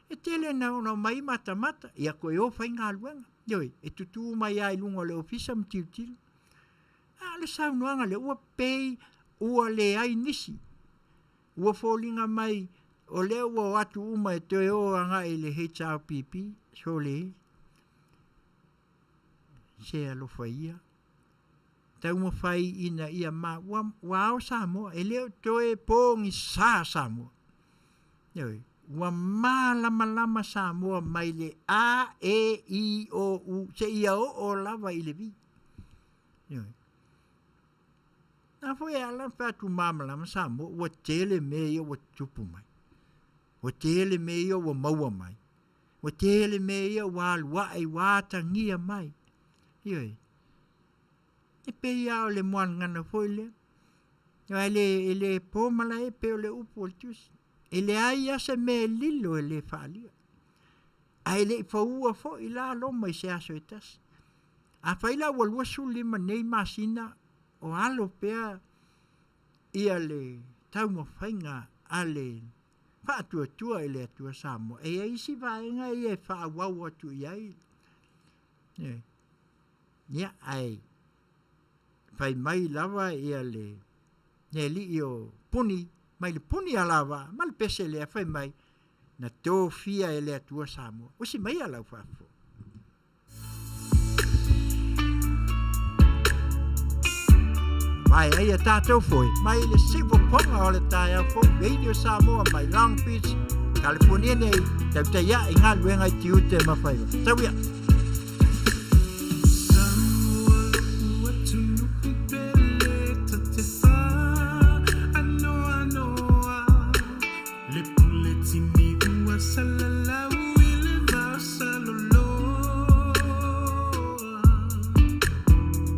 e tele na ona omai matamata, ia toe o fai galuega. Ioe, e tutū mai lava i luga o le ofisa ma tilotilo. A o le saunoaga lea, ua pei ua leai nisi. Ua foliga mai o lea ua o atu uma e toe o agai i le HRPP, sole, se alofa ia, taumafai ina ia ma, ua, ua ao Samoa, e le o toe pogisa Samoa. Ioe, ua malamalama Samoa mai le A, E, I, O, U, seia oo lava i le V. Ioe. Na foi e ala ona fai atu malamalama Samoa, ua tele mea ia ua tutupu mai. Ua tele mea ia ua maua mai. Ua tele mea ia ua alu ae, ua atagia mai. Ioe. E pei lava o le muagagana foi lea. Aua e le, e le po malae pei o le upu o le tusi. E leai lava se mea e lilo e le faaalia. Ae le i paua foi la Roma i se aso e tasi. Afai la ua 25 nei masina o alo pea ia le taumafaiga a le Faatuatua i le Atua Samoa, e i ai isi vaega ia e faaauau atu i ai. Ia, ae fai mai lava ia le alii o Puni, mai le Puni alavaa ma le pese lea fai mai, na tofia e le Atua Samoa. Usi maia lau faafofoga. Vae ai a tātou foi mai le siufofoga o le taeao fou Radio Samoa mai Long Beach, California nei, tautai ae i galuega i tiute ma faiva. Tau ia! Le pule tini ua salalau i le vasaloloa.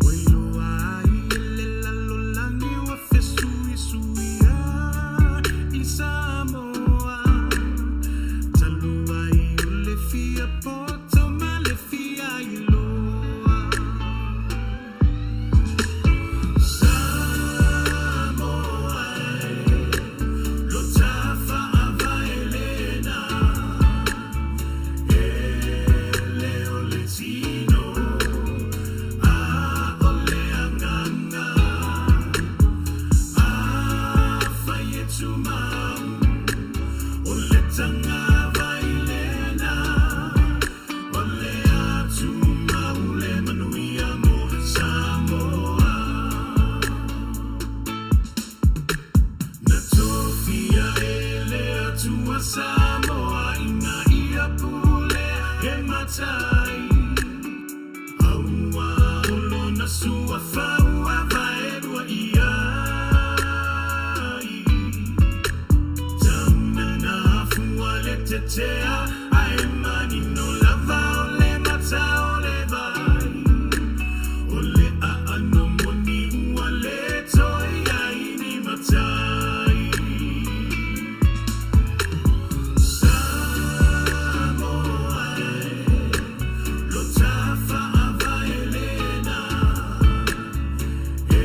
Ua iloa ai e le lalolagi ua fesuisuia i Samoa. Talu ai o le fia poto ma le fia iloa. Samoa e, lo tafaavae lena. E le o le tino, a o le agaga. Afai e tumau, o le tagavai lena. O le a tumau le manuia mo Samoa. Na tofia e le Atua Samoa ina ia pulea e matai. Aua o lona suafa ua vaelua i ai. Tauna na afua le tetea ae manino lava o le mata o le vai. O le aano moni ua le toe i ai ni matai. Samoa e, lo tafaavae lena. E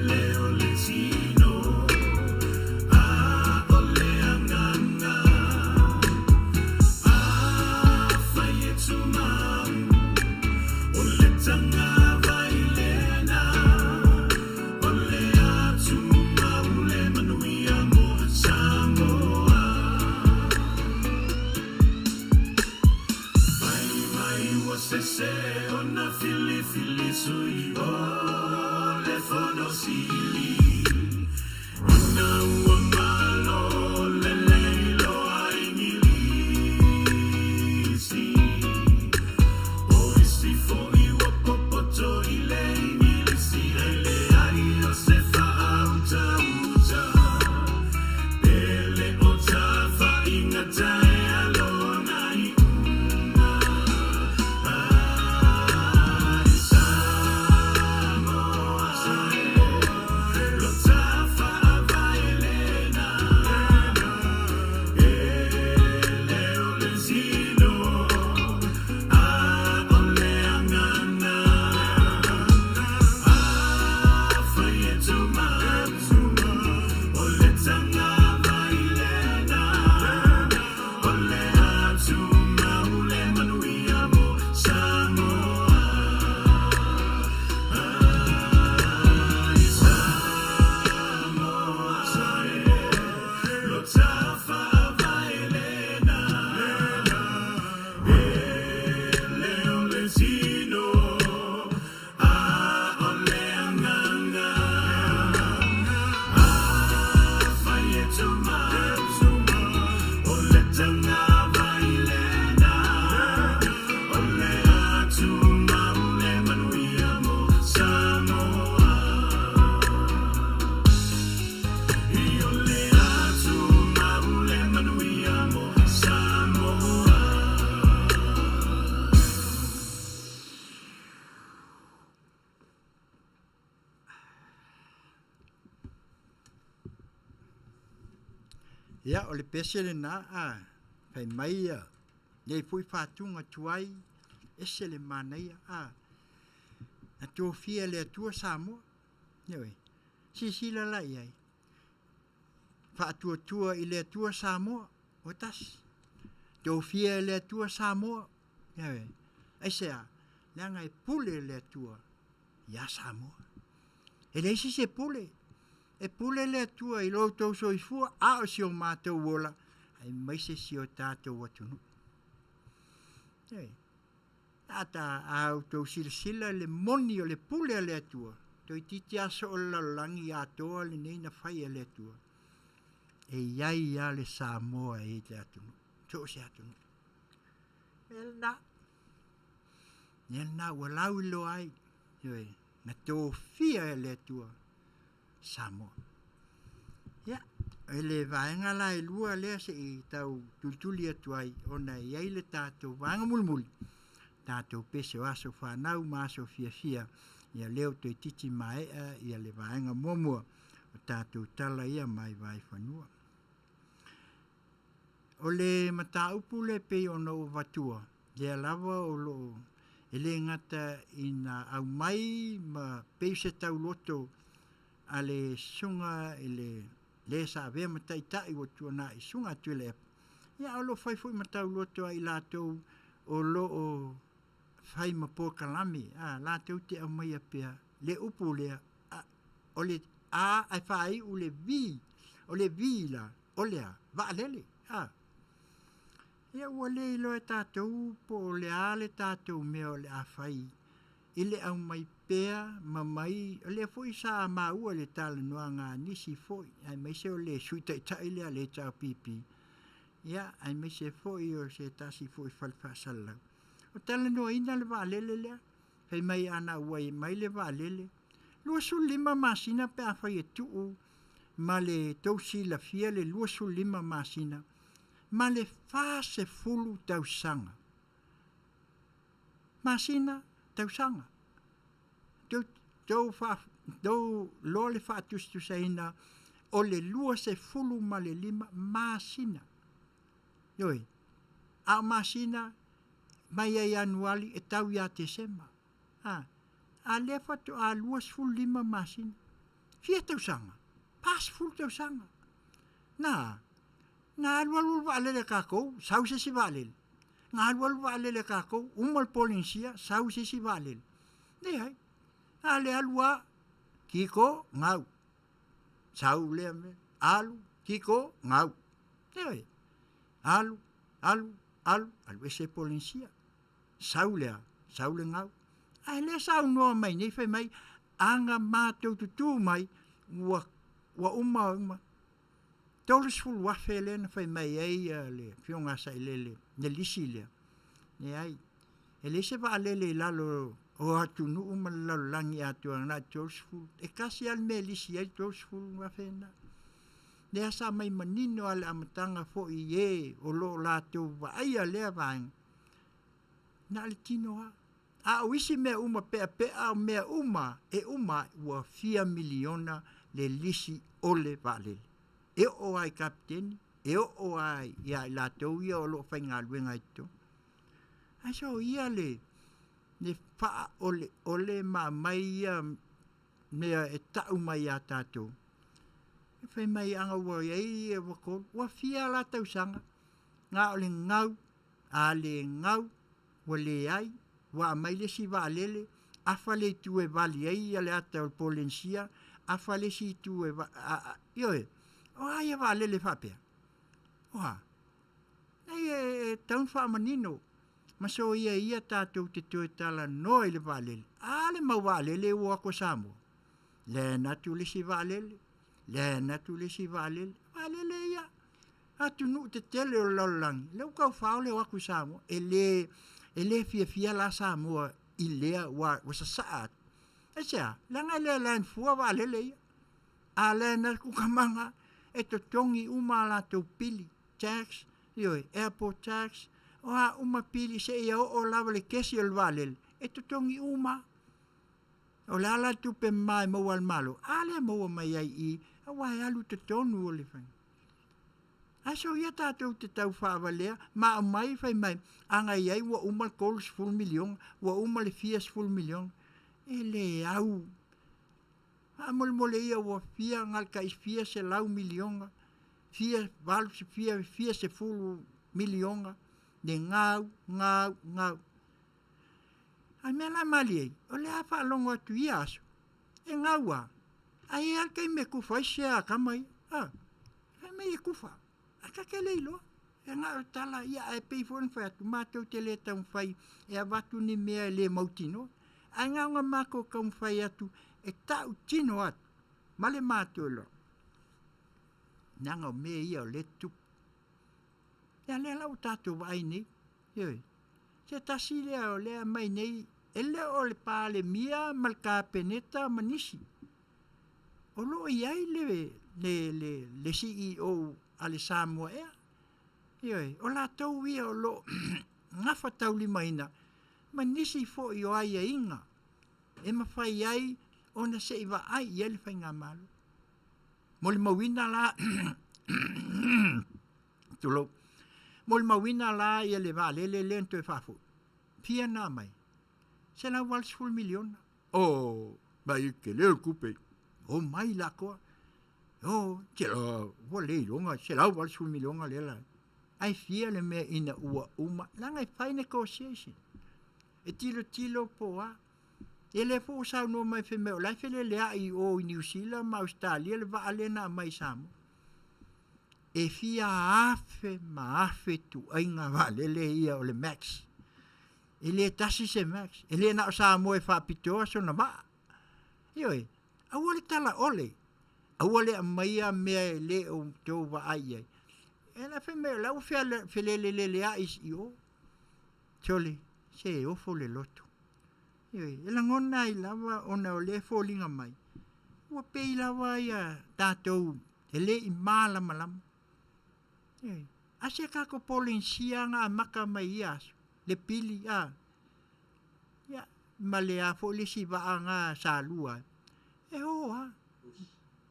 le o le tino, a o le agaga. Ia, o le pese lenā, a, fai mai ia, nei foi fatuga tuai, ese le manaia, a, na tofia e le Atua Samoa, ioe, silasila la i ai, faatuatua i le Atua Samoa, ua tasi, tofia e le Atua Samoa, ioe, aisea? Leaga e pule le Atua ia Samoa. E leai se isi e pule, e pule le Atua i lo outou soifua, a o si o matou ola, aemaise si o tatou atunuu. Ioe. A ta a outou silasila i le moni o le pule a le Atua, toeitiiti lava soo le lalolagi atoa lenei na fai e le Atua. E i ai lava le Samoa e i le atunuu, so o se atunuu. O le mea lena, mea lena ua lauiloa ai, ioe, na tofia e le Atua Samoa. Ia, i le vaega la e lua lea se i tau tulituli atu ai, ona e i ai le tatou vaega mulimuli, tatou pese o aso fanau ma aso fiafia, ia lea ua toeitiiti maea ia le vaega muamua o tatou tala ia mai Vaaifanua. O le mataupu lea e pei ona ou avatua, lea lava o lo o e le gata ina aumai ma pei o se tauloto a le susuga i le le sa avea ma taitai ua tuanai, Susuga Tuilaepa, ia a o lo o fai foi ma tauloto a i latou o lo o fai ma polokalame, a, latou te aumaia pea le upu lea, a, o le A ae faaiu le V, o le V la, o le a? Vaalele, a. Ia ua le iloa e tatou po o le a le tatou mea o le a fai i le aumai pea ma mai, o lea foi sa maua i le talanoaga a nisi foi, aemaise o le Sui Taitai lea a le HRPP, ia, aemaise foi o se tasi foi fale faasalalau, o talanoaina le vaalele lea, fai mai ana auai mai le vaalele, 25 masina pe afai e tuu ma le tou silafia le 25 masina ma le 40 tausaga. Masina, tausaga. Tou, tou, faa, tou loa le faatusatusaina o le 25 masina. Ioe, a o masina mai ia Ianuari e tau ia Tesema. A, a lea faatoa 25 masina. Fia tausaga? 40 tausaga. Na, na alualu le vaalele a tatou, sau se isi vaalele. Na alualu le vaalele a tatou, uma le Polenisia, sau se isi vaalele. Leai. A le alu lava, kiko, gau. Sau lea mea, alu, kiko, gau. Ioe. Alu, alu, alu, alu ese Polenisia. Sau lea, sau le gau. Ae lea saunoa mai nei fai mai, ana matou tutū mai, ua, ua uma, uma. 30,000 lea na fai mai ai le Afioga a Sailele, le lisi lea. Leai, e leai se vaalele i lalo o atunuu ma le lalolagi atoa na o le 30. E tasi lava le mea e lisi ai le 30,000 lena. Lea sa aumai manino lava i le amataga foi i e o lo o latou vaaia lea vaega, na o le tino lava. A o isi mea uma, peapea o mea uma, e uma ua fia miliona le lisi o le vaalele. E oo lava i kapeteni, e oo lava ia i latou ia o lo o faigaluega i totonu. Ae soia le, le faaoleole ma aumai ia mea e tau mai ia tatou. Fai mai ana ua i ai ua tolu, ua fia la tausaga, na o le gau, a le gau, ua leai, ua aumai le isi vaalele, afa le itu e vali ai le ata o le Polenisia, afa le isi itu e, va, a, a, ioe, o a ia vaalele faapea? O a? Leai, e, e tatau ona faamanino, ma soia ia tatou te toe talanoa i le vaalele. A le mau vaalele ua o atu a Samoa? Land atu le isi vaalele, land atu le isi vaalele. Vaalele ia, atunuu tetele o le lalolagi, lea ua tau fao le o atu i Samoa. E le, e le fiafia la Samoa i lea ua, ua sasaa atu. Aisea? Leaga e le land fua vaalele ia. A land atu tamaga, e totogi uma a latou pili, tax, ioe, airport tax, o a uma pili seia oo lava i le kesi o le vaalele, e totogi uma. O le a la le tupe mama e maua e le Malo? A lea e maua mai ai i i, aua e alu i totonu o le faiga. Ae soia tatou te tau faavalea ma aumai fai mai a i ai ua uma le 30 miliona, ua uma le fia sefulu miliona. E le au. Faamolemole ia ua fia na o le tai fia selau miliona, fia valu, fia, fia sefulu miliona le gau, gau, gau. A o le mea la malie ai, o lea a faalogo atu i ia aso, e gau lava, ae i ai lava le taimi e tufa ai sea a tama ia. A, fai mai e tufa, ae ta te le iloa. E na o tala ia, ae pei foi ona fai atu, matou te le taumafai e avatu ni mea e le mautinoa. Ae na ona matou taumafai atu e tautino atu ma le matou iloa, leaga o mea ia o lea e tutupu. Ia lea la ua tatou vaai nei, ioe, se tasi lea o lea e aumai nei, e le o le Palemia ma le Kapeneta ma nisi. O lo o i ai le, le, le, le CEO a le Samoa Air. Ioe, o latou ia o lo o gafataulimaina ma nisi foi o aiaiga e mafai ai ona se i vaai i ai le faigamalo. Molimauina la, tulou, molimauina la ia le vaalele lea na toe faafoi, fia na aumai? $180 miliona. Oh, mai tele o le tupe. Omai la toa. Oh, tela, ua le iloga, $180 miliona lea la. Ae fia le mea ina ua uma, leaga e fai negotiation. E tilotilo po o a. Ia lea foi ua saunoa mai fai mai o la e feleleai i o i Niu Sila ma Ausetalia le vaa lea na aumai i Samoa. E fia afe ma afe ituaiga vaalele ia o le Max. E le tasi se Max. E le na o Samoa e faapitoa sona vaa. Ioe, aua le tala ole. Aua le aumaia mea e le o outou vaai i ai. E la fai mai o la ua feleleleai i o. Sole, se ofo le loto. Ioe, e lagona ai lava ona o lea e foliga mai, ua pei lava ia tatou e le i malamalama. Ioe, a se tatou Polenisia na amata mai ia aso, le pili, a, ia, ma le a foi le isi vaa na sa lua ai, e o lava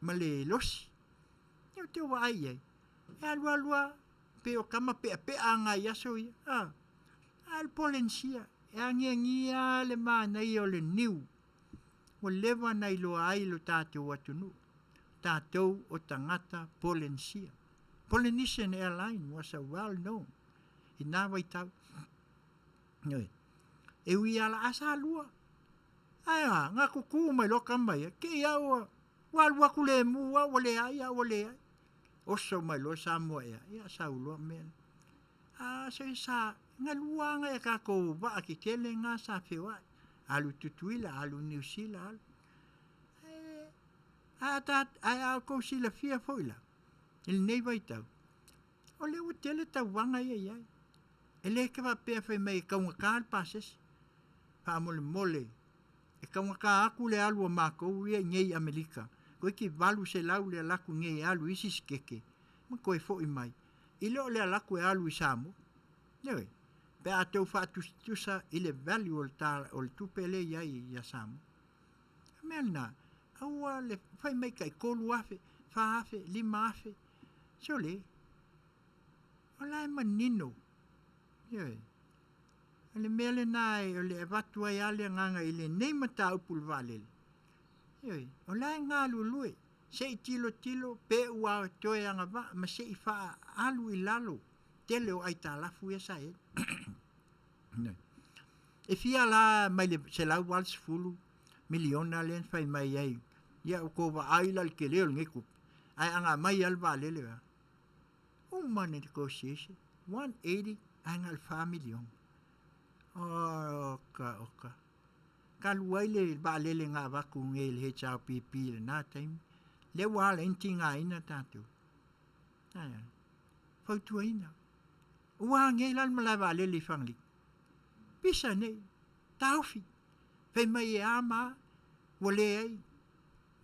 ma le losi. Ia ou te vaai i ai, e alu alu lava, pei o tama peapea na i aso ia, a, a o le Polenisia, e agiagia lava le manaia o le niu, ua leva ona iloa ai lo tatou atunuu, tatou o tagata Polenisia. Polynesian Airline was a well known i na vaitau. Ioe. E ui lava la a sa lua. Ae a, na tutu mai loa tama ia, te i a ua, ua alu atu lemu lava ua leai a ua leai. Oso mai loa Samoa Air, ia sau loa mea na. A se sa, na lua lava nai a tatou vaa tetele na sa feoai. Alu i Tutuila, alu i Niu Sila, alu. Ae a, ae a outou silafia foi la, i lenei vaitau, o lea ua tele tauvaga ia i ai. E le te faapea fai mai e taugata le pasese. Faamolemole, e taugata atu le alu a matou ia i nei i Amerika, toeitiiti 800 le alu atu i nei e alu i isi sikeke ma toe foi mai, i lo le alu atu e alu i Samoa. Ioe, pe a outou faatusatusa i le value o le tala, o le tupe lea e i ai ia Samoa. O le mea lena, aua le fai mai tai 3,000, 4,000, 5,000, sole, o la e manino. Ioe. O le mea lena o le avatu ai lava le agaga i lenei mataupu i le vaalele. Ioe, o la e galulue, se i tilotilo pe ua toe agavaa ma se i faaalu i lalo tele o aitalafu ia sa i ai. E fia la mai le $180 miliona lea na fai mai ai, ia ua tou vaai la i le tele o lenei tupe, ae a na aumai lava le vaalele, uma le negotiation, 180 ae na o le $4 miliona. Oka, oka. Talu ai le vaalele na avatu nei i le HRPP i lena taimi, lea ua ala ai ona tigaina tatou. Ae, fautuaina. Ua agei la le malae vaalele i Fagalii. Pisa nei, taofi, fai mai e a ma a, ua leai.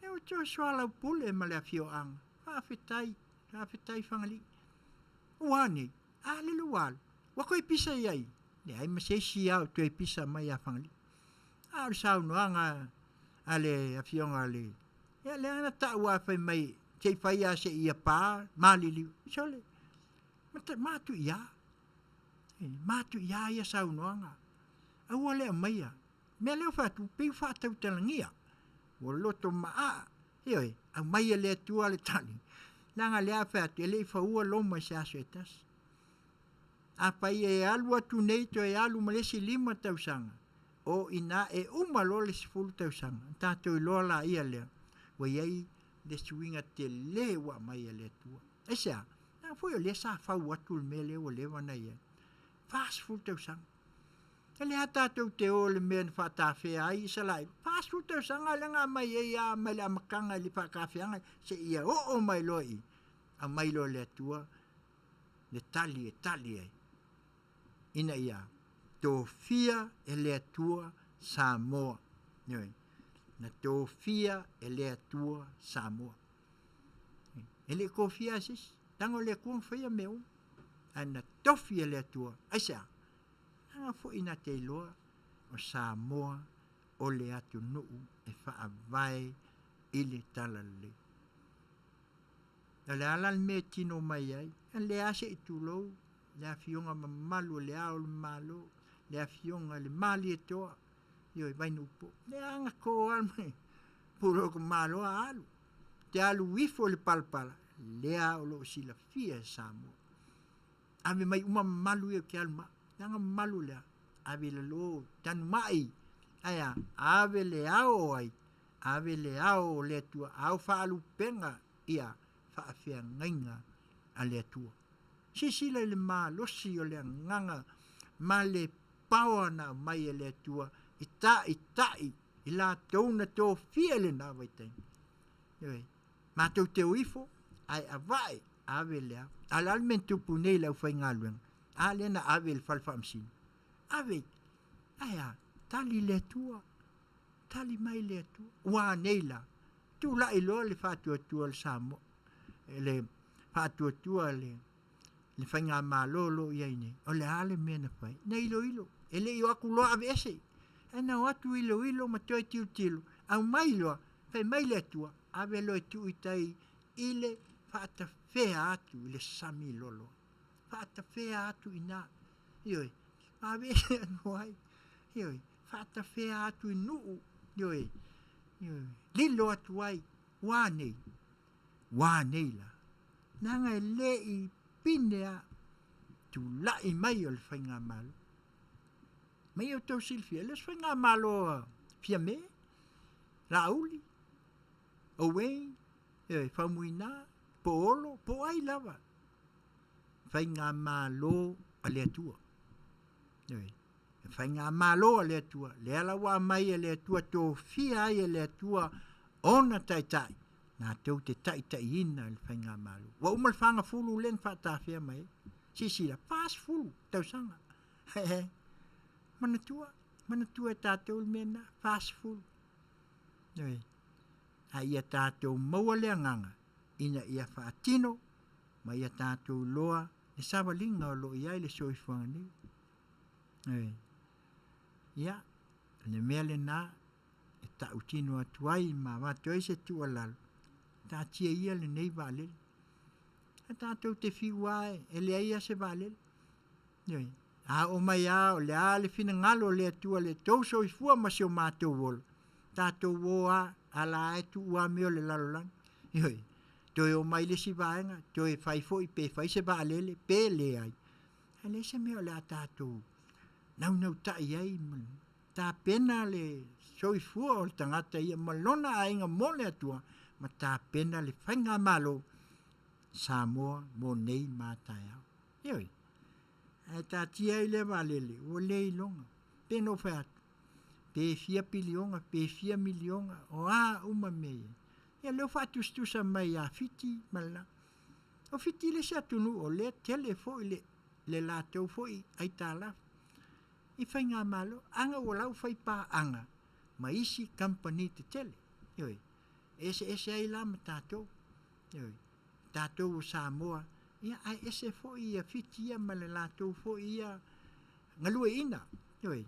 E ua toe soalaupule ma le afioaga, faafetai, faafetai Fagalii. Ua a nei, a lele ua alu, ua toe pisa i ai, leai ma se isi lava o toe pisa mai ia Fagalii. A o le saunoaga a le afioga a le, ia lea na tau lava fai mai, se i fai lava se i ia pa maliliu, sole. Matuia, matuia ia saunoaga. Aua le aumaia. Mea lea ua fai atu, pei ua faatautalagia, ua loto maa, ioe, aumai e le Atua le tali. Leaga lea a fai atu, e le i faua Roma i se aso e tasi. Afai e alu atu nei toe alu ma le isi 5 tausaga, o i ina e uma loa le 10 tausaga, ona tatou iloa laia lea, ua i ai le suiga tele ua aumai e le Atua. Aisea? Leaga foi o lea sa fau atu le mea lea ua leva ona i ai. 40 tausaga. E le a tatou te o i le mea na faatafea ai Isaraelu. 40 tausaga lea na aumai ai lava mai le amataga i le faatafeaga seia oo mai loa i i, aumai loa e le Atua le tali e tali ai, ina ia tofia e le Atua Samoa. Ioe, na tofia e le Atua Samoa. E le i tofia lava e se isi, leaga o le Atua na faia mea uma, ae na tofi e le Atua. Aisea? Leaga foi na te iloa o Samoa o le atunuu e faavae i le talalelei. O le a la le mea e tino mai ai? E leai se i tulou le afioga mamalu o le Ao o le Malo, le afioga i le Malietoa, ioe, Vainuupo. Lea na to lava le pulu o le tamaloa alu. Te alu ifo i le palapala, lea o lo o silafia e Samoa. Ave mai uma mamalu ia ou te alu ma au. Leaga mamalu lea, ave i lalo, tanumai, ae a, ave le ao o ai, ave le ao o le Atua, ao faalupega ia faafeagaiga a le Atua. Silasila i le malosi o le agaga ma le power na aumai e le Atua i taitai i latou na tofia i lena vaitaimi. Ioe, matou te o ifo ae avae ave le ao. A o le a le mea na tupu nei i le aufaigaluega? A lea na ave i le fale faamasino. Ave, ae a, tali le Atua, tali mai le Atua. Ua a nei la? Tulai loa le faatuatua o le Samoa, le faatuatua le le faigamalo o lo o i ai nei, o le a le mea na fai? Na iloilo, e le i o atu loa aveese, ae na o atu iloilo ma toe tilotilo, aumai loa, fai mai le Atua, ave loa e tuu i tai i le faatafea atu i le sami loaloa. Faatafea atu i ina, ioe, ma aveese atu ai, ioe, faatafea atu i nuu, ioe, ioe, lilo atu ai, ua a nei? Ua a nei la? Leaga e le i pine a tulai mai o le faigamalo. Mai outou silafia, e le o se faigamalo a Fiame, Laauli, Owen, e Faumuina, po o Olo, po o ai lava. Faigamalo a le Atua. Ioe. Faigamalo a le Atua, lea la ua aumai e le Atua, tofia ai e le Atua ona taitai, latou te taitaiina le faigamalo. Ua uma le fagafulu lea na faatafea mai ai. Silasila, 40 tausaga. Manatua, manatua e tatou le mea lena, 40. Ioe. A ia tatou maua le agaga ina ia faatino ma ia tatou iloa le savaliga o lo o i ai le soifuaga nei. Ioe. Ia, le mea lena e tautino atu ai ma avatu ai se tuualalo, taatia ia lenei vaalele. A tatou te fiu lava e leai lava se vaalele. Ioe. A oo mai lava o le a le finagalo o le Atua i le tou soifua ma si o matou ola, tatou o lava, a la e tuu lava mea o le lalolagi. Ioe. Toe o mai le isi vaega, toe fai foi pe fai se vaalele pe leai. Ae leai se mea o le a tatou naunautai ai ma tapena le soifua o le tagata ia ma lona aiga mo le Atua ma tapena le faigamalo Samoa mo nei ma taeao. Ioe, ae taatia ai lea vaalele ua le iloga. Pe na ou fai atu, pe fia piliona, pe fia miliona, o a uma mea ia. Ia lea ua faatusatusa mai ia Fiti ma le la. O Fiti le isi atunuu o lea tele foi le, le latou foi aitalafu i faigamalo, aga ua lau fai paaga ma isi kamupani tetele. Ioe, e eseese ai la ma tatou. Ioe, tatou o Samoa, ia ae ese foi ia Fiti ia ma le latou foi ia galueaiina. Ioe,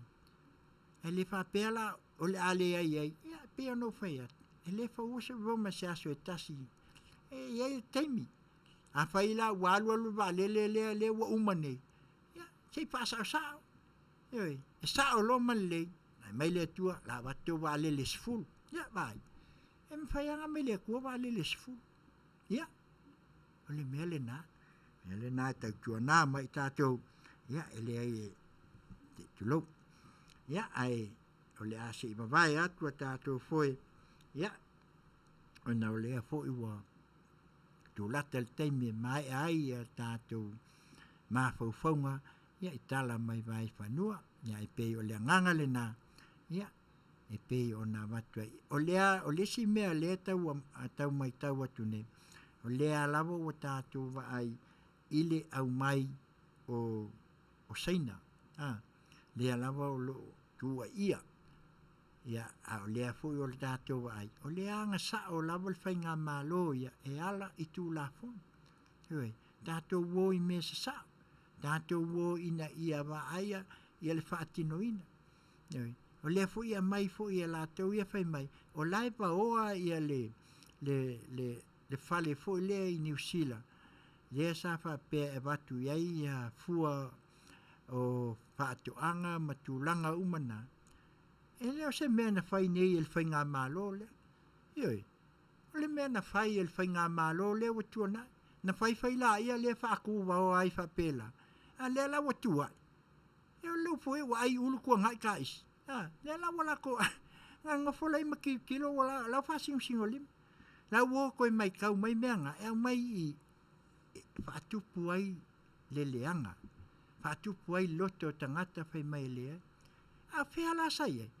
ae le faapea la o le a leai ai, ia e pei ona ou fai atu, e le faua se Roma i se aso e tasi, e i ai le taimi. Afai la ua alualu le vaalele lea lea ua uma nei, ia, se i faasaosao. Ioe, e sao loa ma lelei, ae mai le Atua, la avatu tou vaalele e 10. Ia, vaai, e mafai lava ona aumai le Atua vaalele e 10. Ia, o le mea lena, mea lena e tautuana ma i tatou, ia, e leai e, tulou. Ia, ae o le a se i vavae atu a tatou foe, ia, ona o lea foi ua tulata le taimi e maea ai a tatou mafaufauga, ia, i tala mai Vaefanua. Ia, e pei o le agaga lena, ia, e pei ona avatu ai. O lea, o le isi mea lea e tau, tau maitau atu nei, o lea lava ua tatou vaai i le aumai o, o Saina, a, lea lava o lo o tuuaia. Ia, a o lea foi o le tatou vaai, o lea agasao lava le faigamalo ia e ala i Tulafono. Ioe, tatou o i mea sasao, tatou o ina ia vaaia ia le faatinoina. Ioe, o lea foi e aumai foi e latou ia fai mai, o la e paoa ia le, le, le, le fale foi lea i Niu Sila, lea sa faapea e avatu i ai ia fua o faatoaga ma tulaga uma na, e le o se mea na fai nei e le faigamalo lea. Ioe, o le mea na fai e le faigamalo lea ua tuanai, na faifai laia lea faatuvaoa ai faapela, a lea la ua tuai. E o le foi ua ai ulu tuanai kaisi. A, lea la ua latou nonofo lai ma tilotilo ua la, la ua faasinosinolima. La ua o toe maitau mai mea na e aumai i e faatupu ai le leaga, faatupu ai loto o tagata fai mai e leai. A fea la sa i ai?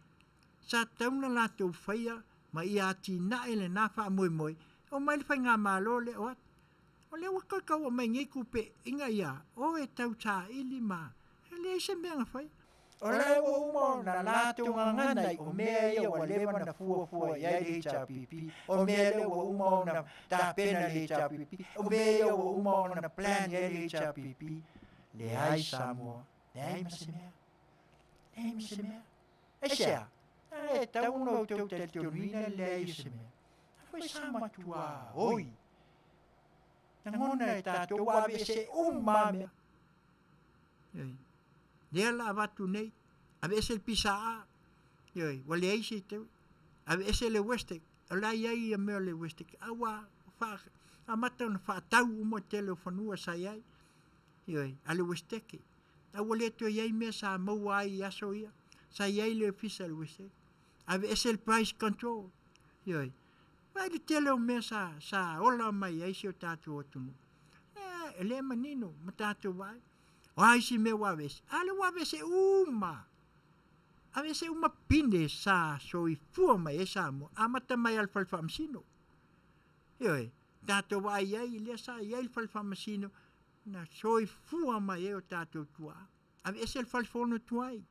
Sa tatau ona latou faia ma ia atinae lena faamoemoe, omai le faigamalo lea o atu. O lea ua toe tau aumai nei tupe ina ia o e tau saili ma e leai se mea na faia. O lea ua uma ona latou gagana i o mea ia ua leva ona fuafua i ai le HRPP, o mea lea ua uma ona tapena le HRPP, o mea ia ua uma ona plan i ai le HRPP. Leai Samoa, leai ma se mea, leai ma se mea. Aisea? E tatau ona outou talitonuina le leai o se mea. A foi sa matua oi. Lagona e tatou ua aveese uma mea. Ioe. Lea la avatu nei, aveese le PSA, ioe, ua leai se tau. Aveese le Westec, o la i ai ia mea o le Westec, a ua fa, amata ona faatau uma tele o fanua sa i ai, ioe, a le Westec. A ua le toe i ai mea sa maua ai i aso ia, sa i ai le ofisa o le Westec. Aveese le price control, ioe. Vaai le tele o mea sa, sa ola mai ai si o tatou atunuu. E, e le manino ma tatou vaai. O a isi mea ua aveese? A lea ua aveese uma. Aveese uma pine sa soifua mai ai Samoa, amata mai lava i le fale faamasino. Ioe, tatou vaai ai, lea sa i ai le fale faamasino na soifua mai ai o tatou tuaa. Aveese le fale fono tuai.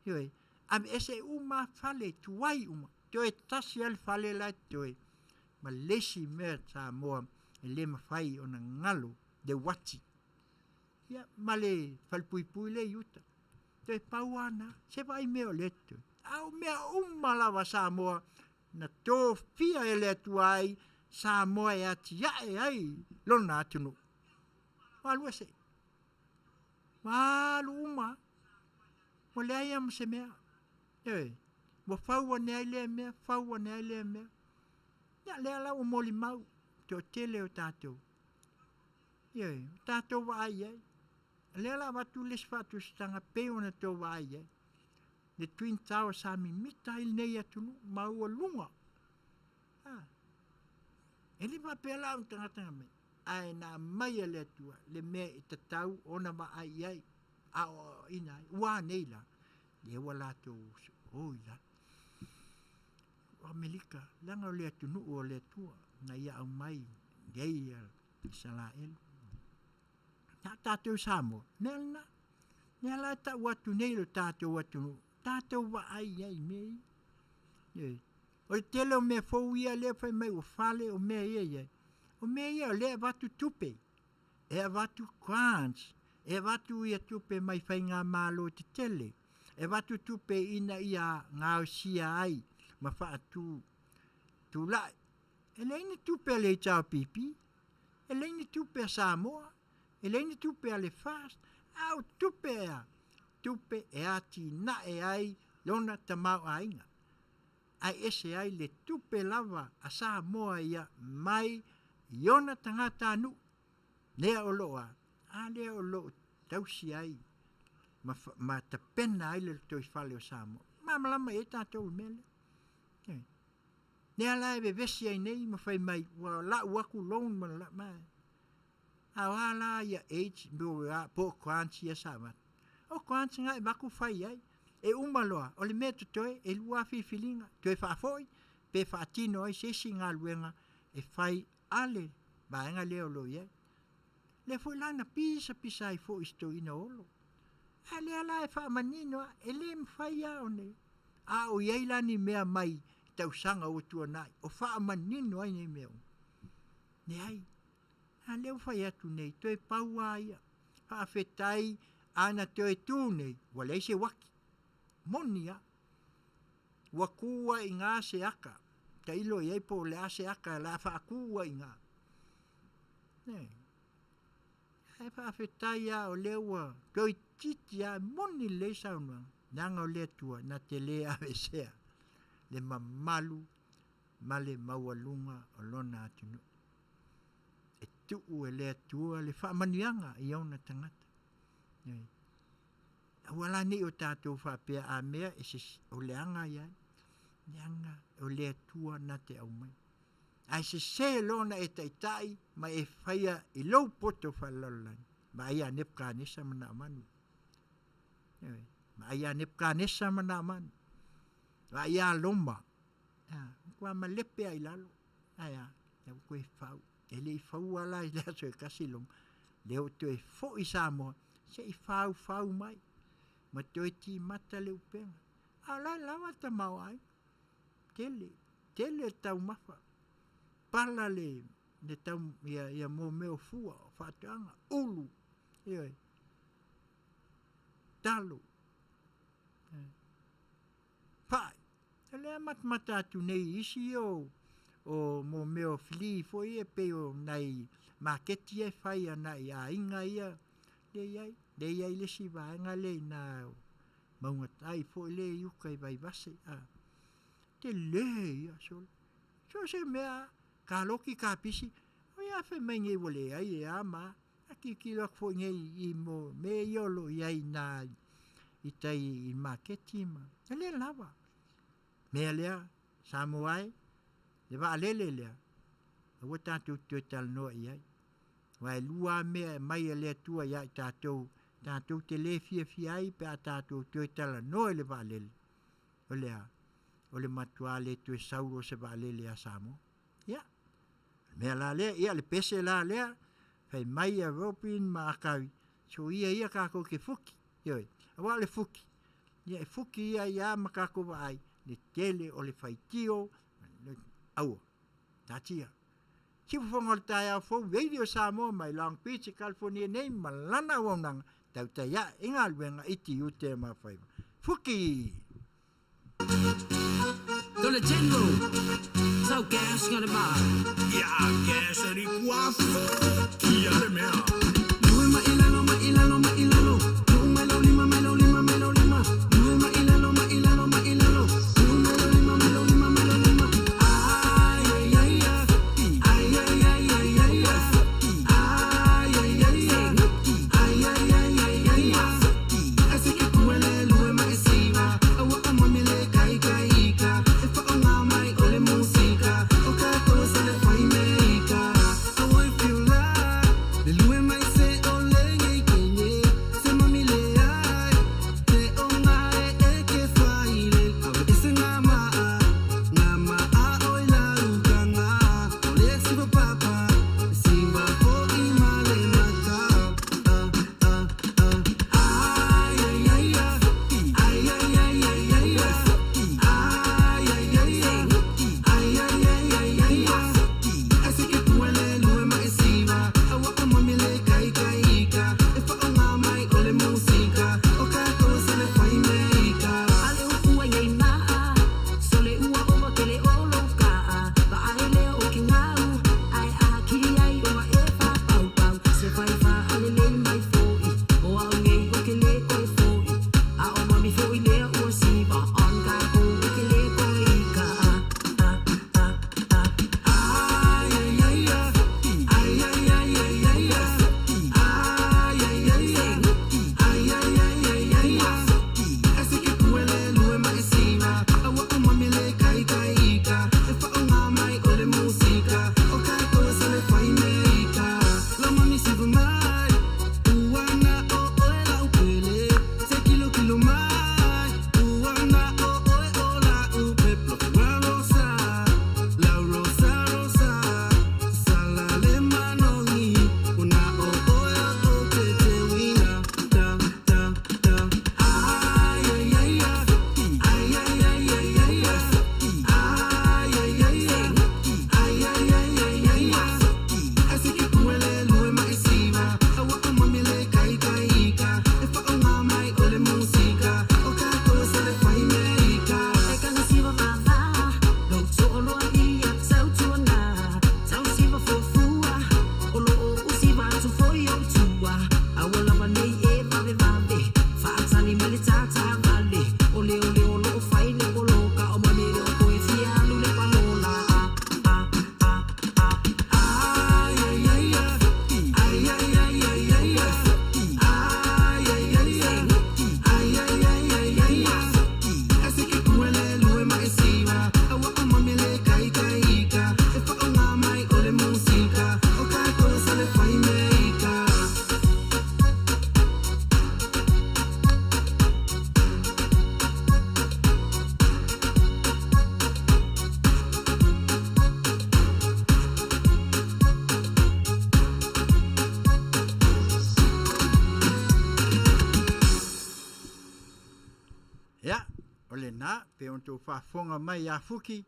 Ioe, aveese uma fale tuai uma. Toe tasi lava le fale la e toe ma le isi mea Samoa e le mafai ona galo le uati. Ia, ma le falepuipui lea i uta. Toe pau lava na, se vaai mea o lea toe. A o mea uma lava Samoa na tofia e le Atua ai Samoa e atiae ai lona atunuu. Ua alu ese. Ua alu uma. Ua leai lava ma se mea. Ioe, ua fau ane ai lea mea, fau ane ai lea mea. Ia, lea la ua molimau, toatele o tatou. Ioe, ua tatou vaai i ai. O lea la avatu le isi faatusitaga pei ona tou vaai i ai. Le Twin Tower sa mimita ai lenei atunuu, maualuga. Ah. E le faapea la o tagata na mai, ae na aumai e le Atua le mea e tatau ona vaai i ai, aoaoina ai. Ua a nei la? Lea ua latou o i lalo. O Amerika, leaga o le atunuu o le Atua, na ia aumai nei ia Isaraelu. Na tatou Samoa, mea lena. Lea la e tau atu nei lo tatou atunuu, tatou vaai i ai i mea ia. Ioe. O le tele o mea fou ia lea fai mai ua fale o mea ia i ai. O mea ia o lea e avatu tupe, e avatu grants, e avatu ia tupe mai faigamalo tetele, e avatu tupe ina ia gaosia ai ma faatu tulai. E leai ni tupe a le HRPP. E leai ni tupe a Samoa, e leai ni tupe a le FAST, a o tupe e a? Tupe e atinae ai lona tamaoaiga, ae ese ai le tupe lava a Samoa ia mai i ona tagatanuu, lea o lo o a? A lea o lo o tausi ai ma, ma tapena ai le lotoifale o Samoa. Malamalama i ai tatou i le mea lea. Ioe. Lea la e vevesi ai nei ma fai mai ua lau aku loan ma la, ma a o a la ia aids po o grants ia sa avatu. O grants na e avatu fai ai. E uma loa, o le mea totoe, e lua lava filifiliga, toe faafoi pe faatino ai se isi galuega e fai a le vaega lea o lo o i ai. Lea foi la na pisapisa ai foi i si toeaina o Olo. A lea la e faamanino lava, e le mafai lava ona... A o i ai la ni mea mai tausaga ua tuanai o faamanino ai nei mea uma? Leai. A lea ua fai atu nei, toe pau lava ia. Faafetai a na toe tu nei, ua leai se uaki. Moni lava. Ua tu lava i ina se aka, tailo i ai po o le a se aka o le a faatu ai i ina. Ae faafetai lava o lea ua toeitiiti lava, e moni lelei saunoaga, leaga o le Atua na te le aveesea le mamalu ma le maualuga o lona atunuu. E tuu e le Atua le faamanuiaga i ona tagata. Aua la ne i o tatou faapea a mea e o leaga ia ai, leaga o le Atua na te aumai. Ae sese loa ona e taitai ma e faia i lou poto faalelalolagi, vaai ia Nepukanesa ma Naamanu. Ioe, vaai ia Nepukanesa ma Naamanu. Vaai ia Roma. Matua malepe lava i lalo. Ae a? Lea ua toe fau. E le i faua la i le aso e tasi Roma. Lea ua toe foi Samoa se i faufau mai ma toe timata le upega. A o la e lava tamaoaiga. Tele, tele le taumafa. Pala le, le tau, ia, ia mō mea o fua, o faatoaga, ulu, ioe, talo, fai. O lea matamata atu nei i isi ia o, o mō mea o flea foi ia pei o nai maketi ia e fai a nai aiga ia lea i ai, lea i ai le isi vaega lea i ina Maugatai foi lea i uka i Vaivase, a, tele ia, sole. So o se mea, kaloki, kapisi, oi a fai mai nei ua leai e a ma a. A tilotilo atu foi nei i mo mea ia o lo o i ai i ina i tai i maketi ma, e le lava. Mea lea, Samoa e, le vaalele lea, aua tatou te toe talanoa i ai. Aua e lua lava mea e aumai e le Atua ia i tatou, tatou te le fiafia ai pe a tatou toe talanoa i le vaalele, o le a? O le matua le toe sau loa o se vaalele ia Samoa. Ia, o le mea la lea, ia le pese la lea, fai mai a Robin ma Akari, soia ia tatou te fuki, ioe, aua o le fuki, ia e fuki ia ia ma tatou vaai, le tele o le faitio, aua, taatia. Siufofoga o le taeao fou Radio Samoa mai Long Beach i California nei ma lana auaunaga tautai ae i galuega i tiute ma faiva. Fuki! Dole General, sau gas ngā le mā. Ia gas ari kua fuki a le mea. Lue ma ilalo ma ilalo ma ilalo. Lue mai lau lima mai lau lima mai lau lima. Lue ma ilalo ma ilalo ma ilalo. Lue mai lau lima mai lau lima mai lau lima. Ai ai ai ai. Ai ai ai ai ai ai. Ai ai ai ai. Ai ai ai ai ai ai. E se ke kuele lue ma e siva. Aua o mami le kai kai ika. E whaonga mai o le musika. O ka koe sa le whai me ika. Aua e whiu la. Le lue mai. O lena, pei ona outou faafofoga mai ia Fuki,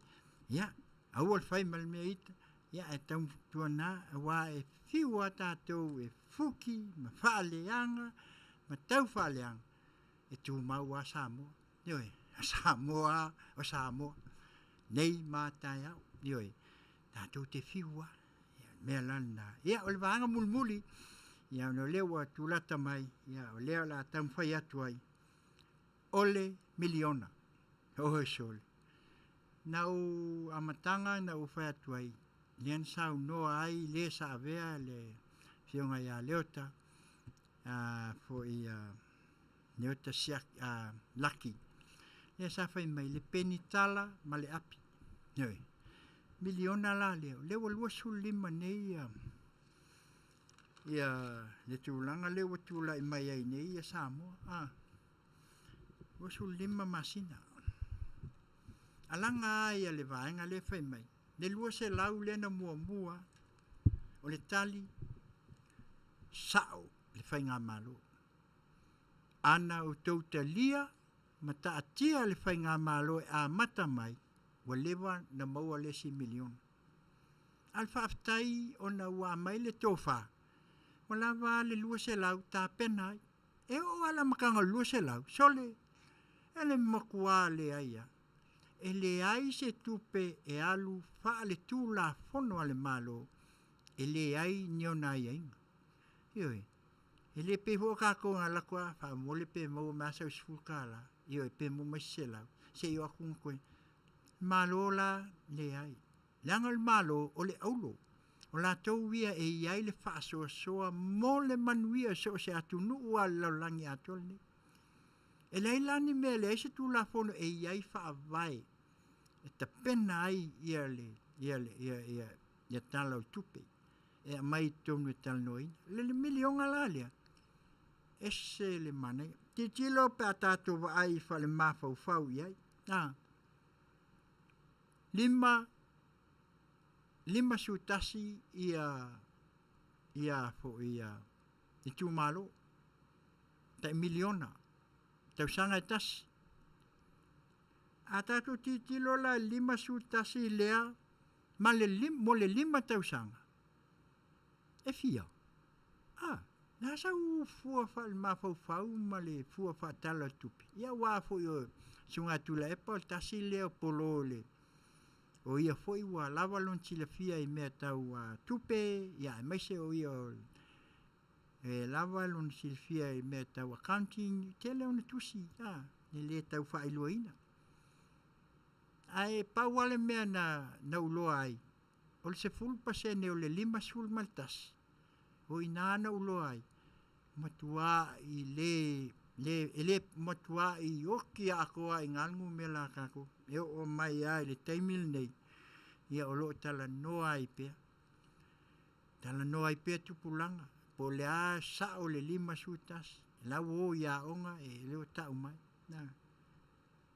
ia, aua le fai ma le mea ita, ia ae tautuana aua e fiu lava tatou e fuki ma faaleaga ma tau faaleaga, e tumau lava Samoa. Ioe, o Samoa lava o Samoa, nei ma a taeao. Ioe, tatou te fiu lava. Ia, o le mea la lena. Ia, o le vaega mulimuli, ia ona o lea ua tulata mai, ia o lea o le a taumafai atu ai, o le miliona. Oi sole. Na ou amataga na ou fai atu ai, lea na saunoa ai le sa avea le afioga ia Leota, a foi a Leota Siak, a Laki, lea sa fai mai le penitala ma le api. Ioe. Miliona la lea, o lea ua 25 nei ia, ia le tulaga lea ua tulai mai ai nei ia Samoa. A, 25 masina. Alaga lava ia le vaega lea fai mai, le 200 lea na muamua, o le tali sao le faigamalo. Ana outou talia ma taatia le faigamalo e amata mai, ua leva na maua le isi miliona. A o le faafetai ona ua aumai le tofa, ua lava a le 200 tapena ai. E oo lava i le amataga o le 200, sole, e le matua leai lava. E leai se tupe e alu faaletulafono a le Malo e leai ni ona aiaiga. Ioe, e le pei foi o tatou na alu atu lava, faamolemole pe maua mai lava sau $10, ioe, pe maua mai se $100, se i o atu ona toe... Malo la, leai. Leaga o le Malo, o le auro. O latou ia e i ai le faasoasoa mo le manuia o so o se atunuu lava o le lalolagi atoa lenei. E leai la ni mea, e leai se Tulafono e i ai faavae e tapena ai ia le ia le ia ia ia Tala o le Tupe e aumai i totonu e talanoaina. O le miliona la lea, ese le manaia. Tilotilo pe a tatou vaai faalemafaufau i ai, a, 5, 51 ia ia foi ia itumalo, tai miliona, tausaga e tasi. A tatou tilotilo la i le 51 lea ma le, mo le 5 tausaga, e fia? A, le a sau fua faalemafaufau ma le fua faatala o le tupe? Ia aua foi o Susuga ia Tuilaepa o le tasi lea o polo o le o ia foi ua lava lona silafia i mea tau tupe, ia aemaise o ia o e lava lona silafia i mea tau accounting, e tele ona tusi, a, e le tau faailoaina. Ae pau lava le mea na, na ou iloa ai, o le 10% o le 51, o i ina na ou iloa ai, matuai le, le, e le matuai oti atoa lava i ina le numera a tatou. E oo mai lava i le taimi lenei, ia o lo o talanoa ai pea. Talanoa ai pea tupulaga, po o le a sao le 51, la ua o i aoga e le o tau mai.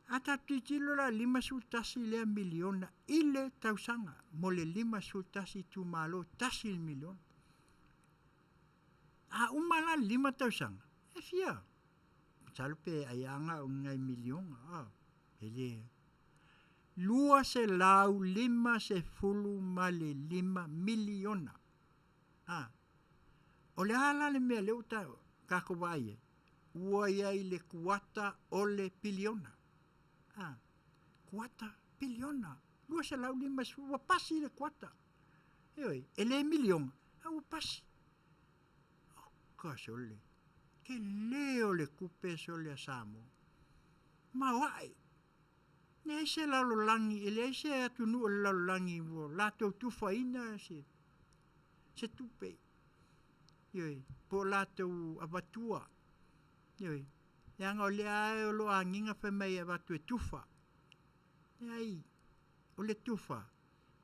A tatou tilotilo la i le 51 lea miliona i le tausaga mo le 51 itumalo, tasi le miliona. A uma la le 5 tausaga, e fia? Masalo pe ai lava na o ni nai miliona, a, e le $255 miliona. A, o le a la le mea lea ua tatou vaai ai? Ua i ai le kuata o le piliona. A, kuata piliona, 250, ua pasi le kuata. Ioe, e le miliona, a ua pasi. Oka sole, tele o le tupe sole a Samoa. Maoae. Leai se lalolagi, e leai se atunuu o le lalolagi ua latou tufaina se, se tupe. Ioe, po o latou avatua. Ioe, leaga o lea lava o lo o agiga fai mai e avatu e tufa. Leai, o le tufa,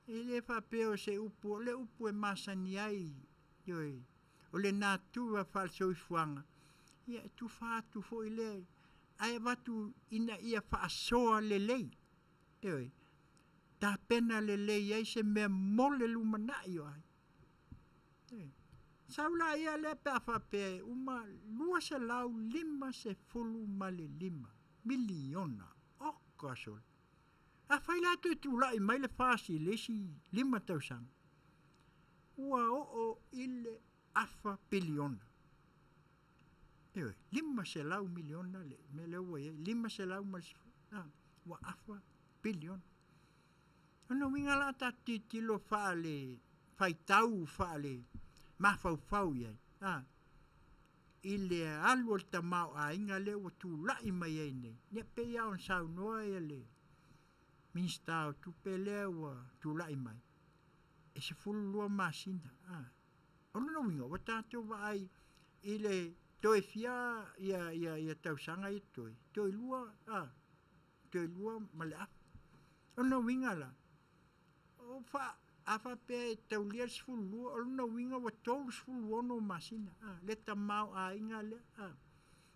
e le faapea o se upu, o le upu e masani ai, ioe, o le natura faale-soifuaga, ia e tufa atu foi lea, ae avatu ina ia faasoa lelei, ioe, tapena lelei ai se mea mo le lumanai o aiga. Ioe. Sau laia lea pe a faapea e uma 255 miliona. Oka sole. Afai la toe tulai mai le FAST i le isi 5 tausaga, ua oo i le afa piliona. Ioe, 500 miliona le mea lea ua i ai, 510, ua afa piliona. O lona uiga la a tatou tilotilo faale faitau faale mafaufau i ai, i le alu a le tamaoaiga lea ua tulai mai ai nei, ia pei lava ona saunoa le Minisita o Tupe lea ua tulai mai, e 12 masina. O lona uiga, ua tatou vaai i le toe fia ia tausaga ia totoe? Toe 2, toe 2 ma le afa. O lona uiga la, a faapea e taulia le 12, o lona uiga ua 36 masina le tamaoaiga lea,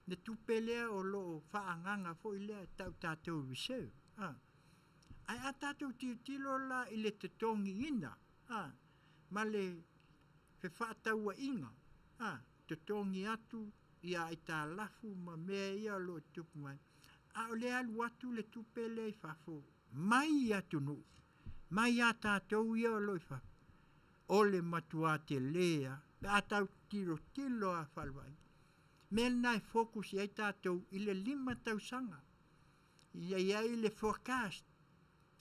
le tupe lea o lo o faaagaaga foi lea e tau e tatou o le reserve. Ae a tatou tilotilo la i le totogiina ma le fefaatauaiga, totogi atu ia aitalafu ma mea ia o lo o tutupu mai, a o lea e alu atu le tupe lea i fafo mai atunuu, mai a tatou ia o lo o i fafo, o le matua tele lava pe a tatou tilotilo lava faale-vaaiga. O le mea lena e focus i ai tatou i le 5 tausaga, ia i ai le forecast,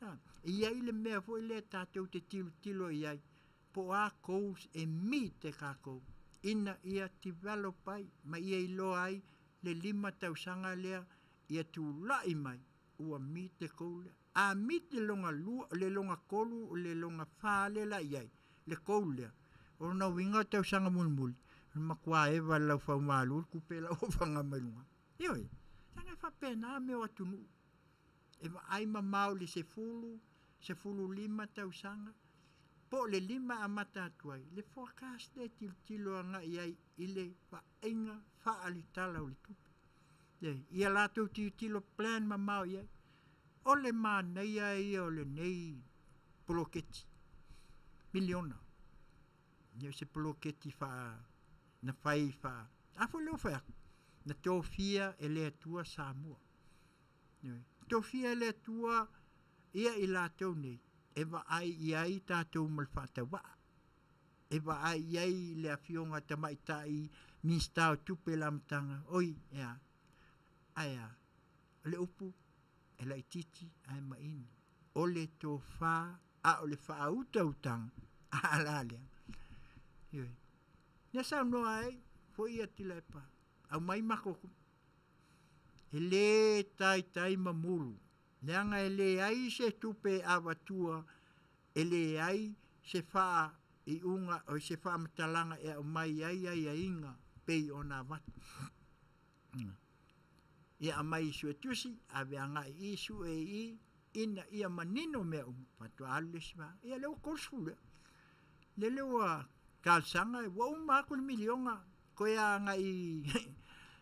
e i ai le mea foi lea tatou te tilotilo i ai, po o a goals e meet e tatou ina ia develop ai ma ia iloa ai le 5 tausaga lea ia tulai mai ua meet le goal lea. A meet le lona 2, le lona 3, le lona 4 lea la i ai, le goal lea, o lona uiga o le tausaga mulimuli, o le matua eva i le laufaumalu le tupe la ua faga mai luga. Ioe, leaga e faapena mea o atunuu, e vaai mamao i le 10, 15 tausaga, po o le 5 e amata atu ai, le forecast lea e tilotilo agai i ai i le vaaiga faaletala o le tupe. Ia latou tilotilo plan mamao i ai. O le manaia ia o lenei poloketi, miliona. E le o se poloketi na fai faa... A foi lea ua fai atu, na tofia e le Atua Samoa. Na tofia e le Atua ia i latou nei e vaai i ai tatou ma le faatauvaa. E vaai i ai le afioga tamaitai Minisita o Tupe i le amataga, oi, e a? Ae a? O le upu, e laitiiti ae maini. O le tofa a o le faautautaga, a la lea. Ioe. Lea saunoa ai foi ia Tuilaepa, aumai matou e le taitai mamulu, leaga e leai se tupe e avatua, e leai se faaiuga, o se faamatalaga e aumai ai aiaiga pei ona avatu. Ia aumai i suetusi, ave agai i i, sue i i, ina ia manino mea uma, faatoa alu le isi vaega. Ia lea ua 30 ea. Lele ua talosaga, ua uma atu le miliona, toe agai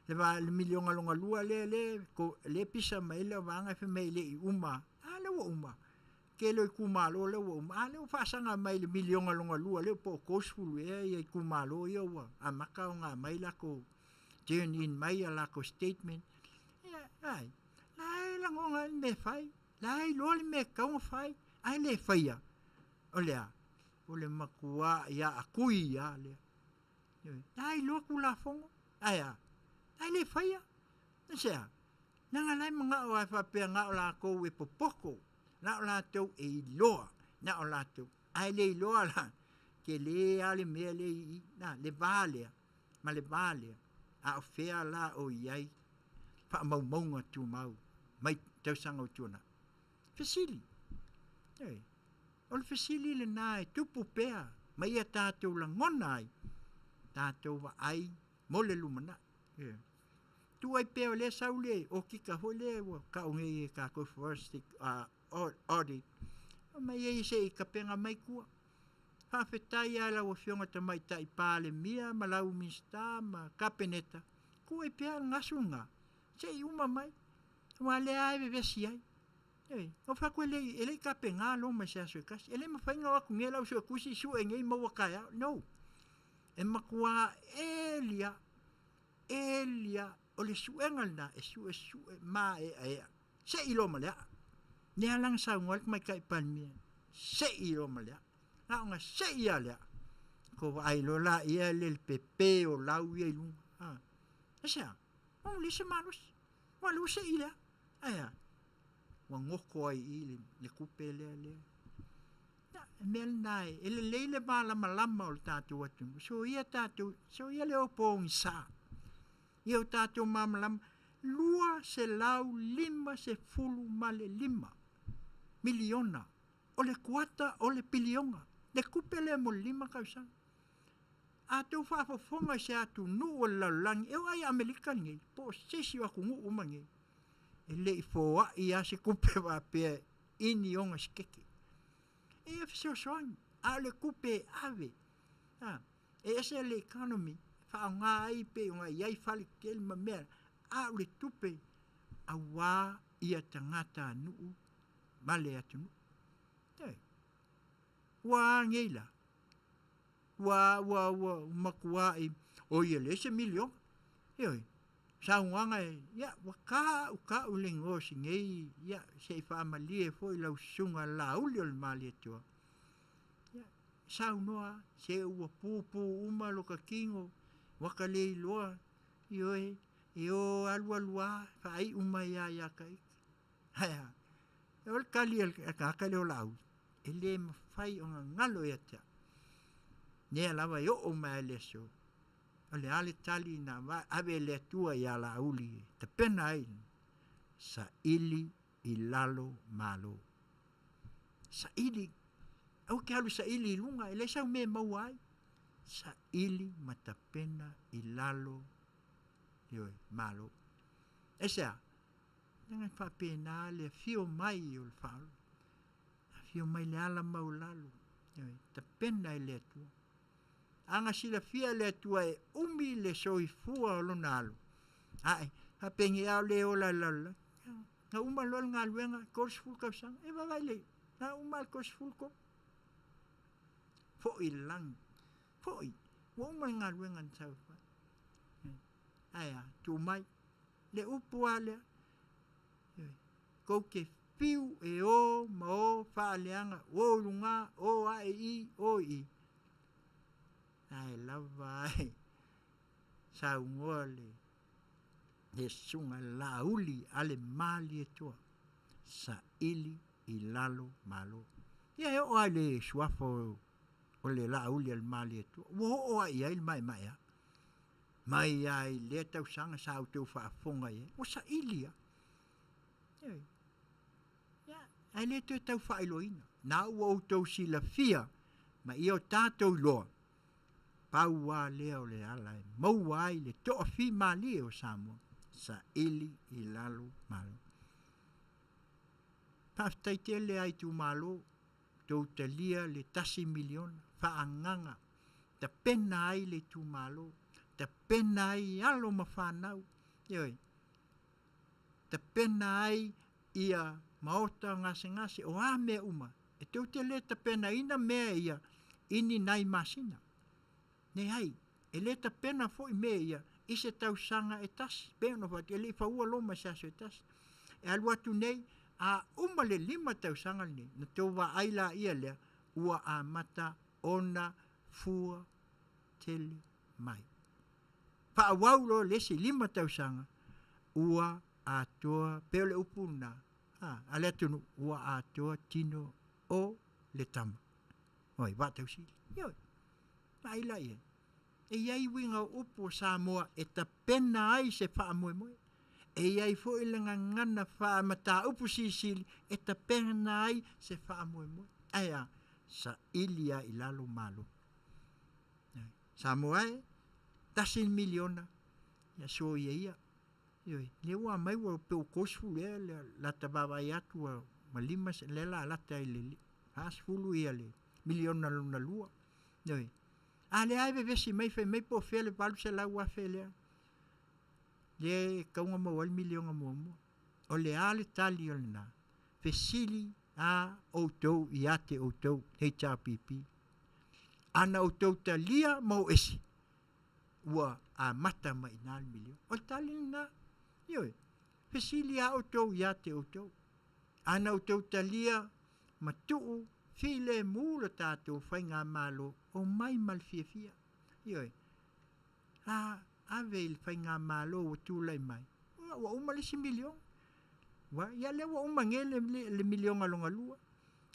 le miliona lona lua lea, lea e pisa mai ai le vaega fai mai e le i uma. A lea ua uma. Tele o itumalo lea ua uma. A lea ua faasaga mai le miliona lona lua lea po o 30 ea ia itumalo ia ua amata ona aumai latou turn in mai a latou statement. Ia, ai, la e lagona ai le mea e fai, la e iloa le mea e tatau ona fai, ae le faia. O le a? O le matua ia akui lava lea. La e iloa Tulafono, ae a? Ae le faia. Aisea? Leaga la e manao lava e faapea na o latou e popoto, na o latou e iloa, na o latou, ae le iloa la, tele lava le mea lea i i, le va lea ma le va lea, a o fea la o i ai faamaumauga tumau mai tausaga ua tuanai? Fesili. Ioe. O le fesili lena e tupu pea ma ia tatou lagona ai, tatou vaai mo le lumanai. Ioe. Tuu ai pea o lea sau le okika foi lea ua tau nei e tatou forensic audit, aumai ai se i tapena mai tua. Faafetai lava i lau Afioga Tamaitai Palemia ma lau Minisita ma Kapeneta, tuu ai pea le gasu lena se i uma mai, aua o lea lava e vevesi ai. Ioe, na ou fai atu e le i tapena Roma i se aso e tasi. E le mafai ona o atu nei le au suetusi sue nei maua taeao. No. E matua eli lava, eli lava. O le suega lena e suesue maeaea. Se'i loa ma le aa. Lea la na saunoa ai le Tamaitai Palemia, se'i loa ma le aa. Na ona se'i lava o le aa, tou vaai loa laia i le pepe o lau ia i luga. A, aisea? Ua leai se malosi. Aua o lea ua se'i le aa. Ae a? Ua goto ai i i le tupe lea lea. Ia, o le mea lena e lelei le malamalama o le tatou atunuu, soia tatou, soia le o pogisa. Ia o tatou malamalama, $255 miliona, o le kuata o le piliona, le tupe lea mo le 5 tausaga. A outou faafofoga i se atunuu o le lalolagi, e oo lava i Amerika lenei, po o se isi o atunuu uma nei, e le i foai lava se tupe faapea i ni ona sekete. E ia fesoasoani, a o le tupe e ave, a, e ese le economy e faaaoga ai pei ona i ai fale tetele ma mea, a o le tupe aua ia tagatanuu ma le atunuu. Ioe. Ua a nei la? Ua, ua, ua matuai, oi e leai se miliona. Ioe. Saunoaga e, ia, ua ta au tau le igoa o si nei, ia, se i faamalie foi lau susuga Laauli o le Malietoa. Ia, saunoa, se ua pupu uma lota tino, ua ta le iloa, ioe, e o alu alu lava, faaiu mai lava ia ta ita. Ae a? O le tali a le tagata lea o Laauli, e le mafai ona galo ia te au. Lea lava e oo mai lava i le aso, o le a le tali na ave e le Atua ia Laauli e tapena ai? Saili i lalo malo. Saili. Aua te alu e saili i luga, e leai sau mea e maua ai. Saili ma tapena i lalo, ioe, malo. Aisea? Leaga e faapena le afio mai o le Faaola. Afio mai le ala maualalo, ioe, tapena e le Atua. A na silafia e le Atua e umi le soifua o lona alo, ae faapenei a o le ola i le lalolagi. Na uma loa le galuega, 30 tausaga, e vaavaai lelei, na uma lava le 33, foi i le lagi, foi, ua uma le galuega na sau e fai. Ae a, tuu mai, le upu lava lea, tou te fiu e o ma o faaleaga, o i luga, o ae i i, o i i, ae lava e saunoa le susuga i le Laauli a le Malietoa, saili i lalo malo. Ia e oo lava i le suafa o le Laauli a le Malietoa, ua oo lava i ai le maemaea. Mai lava i lea tausaga sa outou faafofoga i ai, ua saili lava. Ioe. Ia, ae le toe tau faailoaina. Na ua outou silafia ma ia o tatou iloa, pau lava lea o le ala e maua ai le toafimalie o Samoa, saili i lalo malo. Faafetai tele lava itumalo, tou talia le $1 miliona faaagaaga, tapena ai le itumalo, tapena ai alo ma fanau, ioe, tapena ai ia maota gasegase, o a mea uma, e tou te le tapenaina mea ia i ni nai masina. Leai, e le tapena foi mea ia i se tausaga e tasi. Pei ona ou fai atu, e le i faua Roma i se aso e tasi. E alu atu nei, a uma le 5 tausaga lenei, ona outou vaai laia lea, ua amata ona fua tele mai. Faaauau loa le isi 5 tausaga, ua atoa, pei o le upu lena a le atunuu, ua atoa tino o le tama. Oi, vaatausili. Ioe, vaai la i ai. E i ai uiga o upu o Samoa e tapena ai se faamoemoe. E i ai foi le gagana faamataupu silisili e tapena ai se faamoemoe. Ae a? Saili lava i lalo malo. Samoa e, $1 miliona, ia soia ia. Ioe, lea ua aumai ua pe ua 30 ea le lata vaavaai atu ua 5, lea o le a lata i le 40 ia le miliona lona lua. Ioe. A lea lava e vevesi mai fai mai po o fea le $800,000 lea, lea e tatau ona maua ai le miliona muamua. O le a le tali o lena? Fesili a outou ia te outou HRPP. Ana outou talia ma o ese, ua amata mai i ina le miliona. O le tali lena. Ioe. Fesili lava outou ia te outou. A na outou talia ma tuu filemu lo tatou faigamalo, omai ma le fiafia. Ioe. A ave i le faigamalo ua tulai mai, ua uma le isi miliona. Ua, ia lea ua uma nei le, le, le miliona lona lua.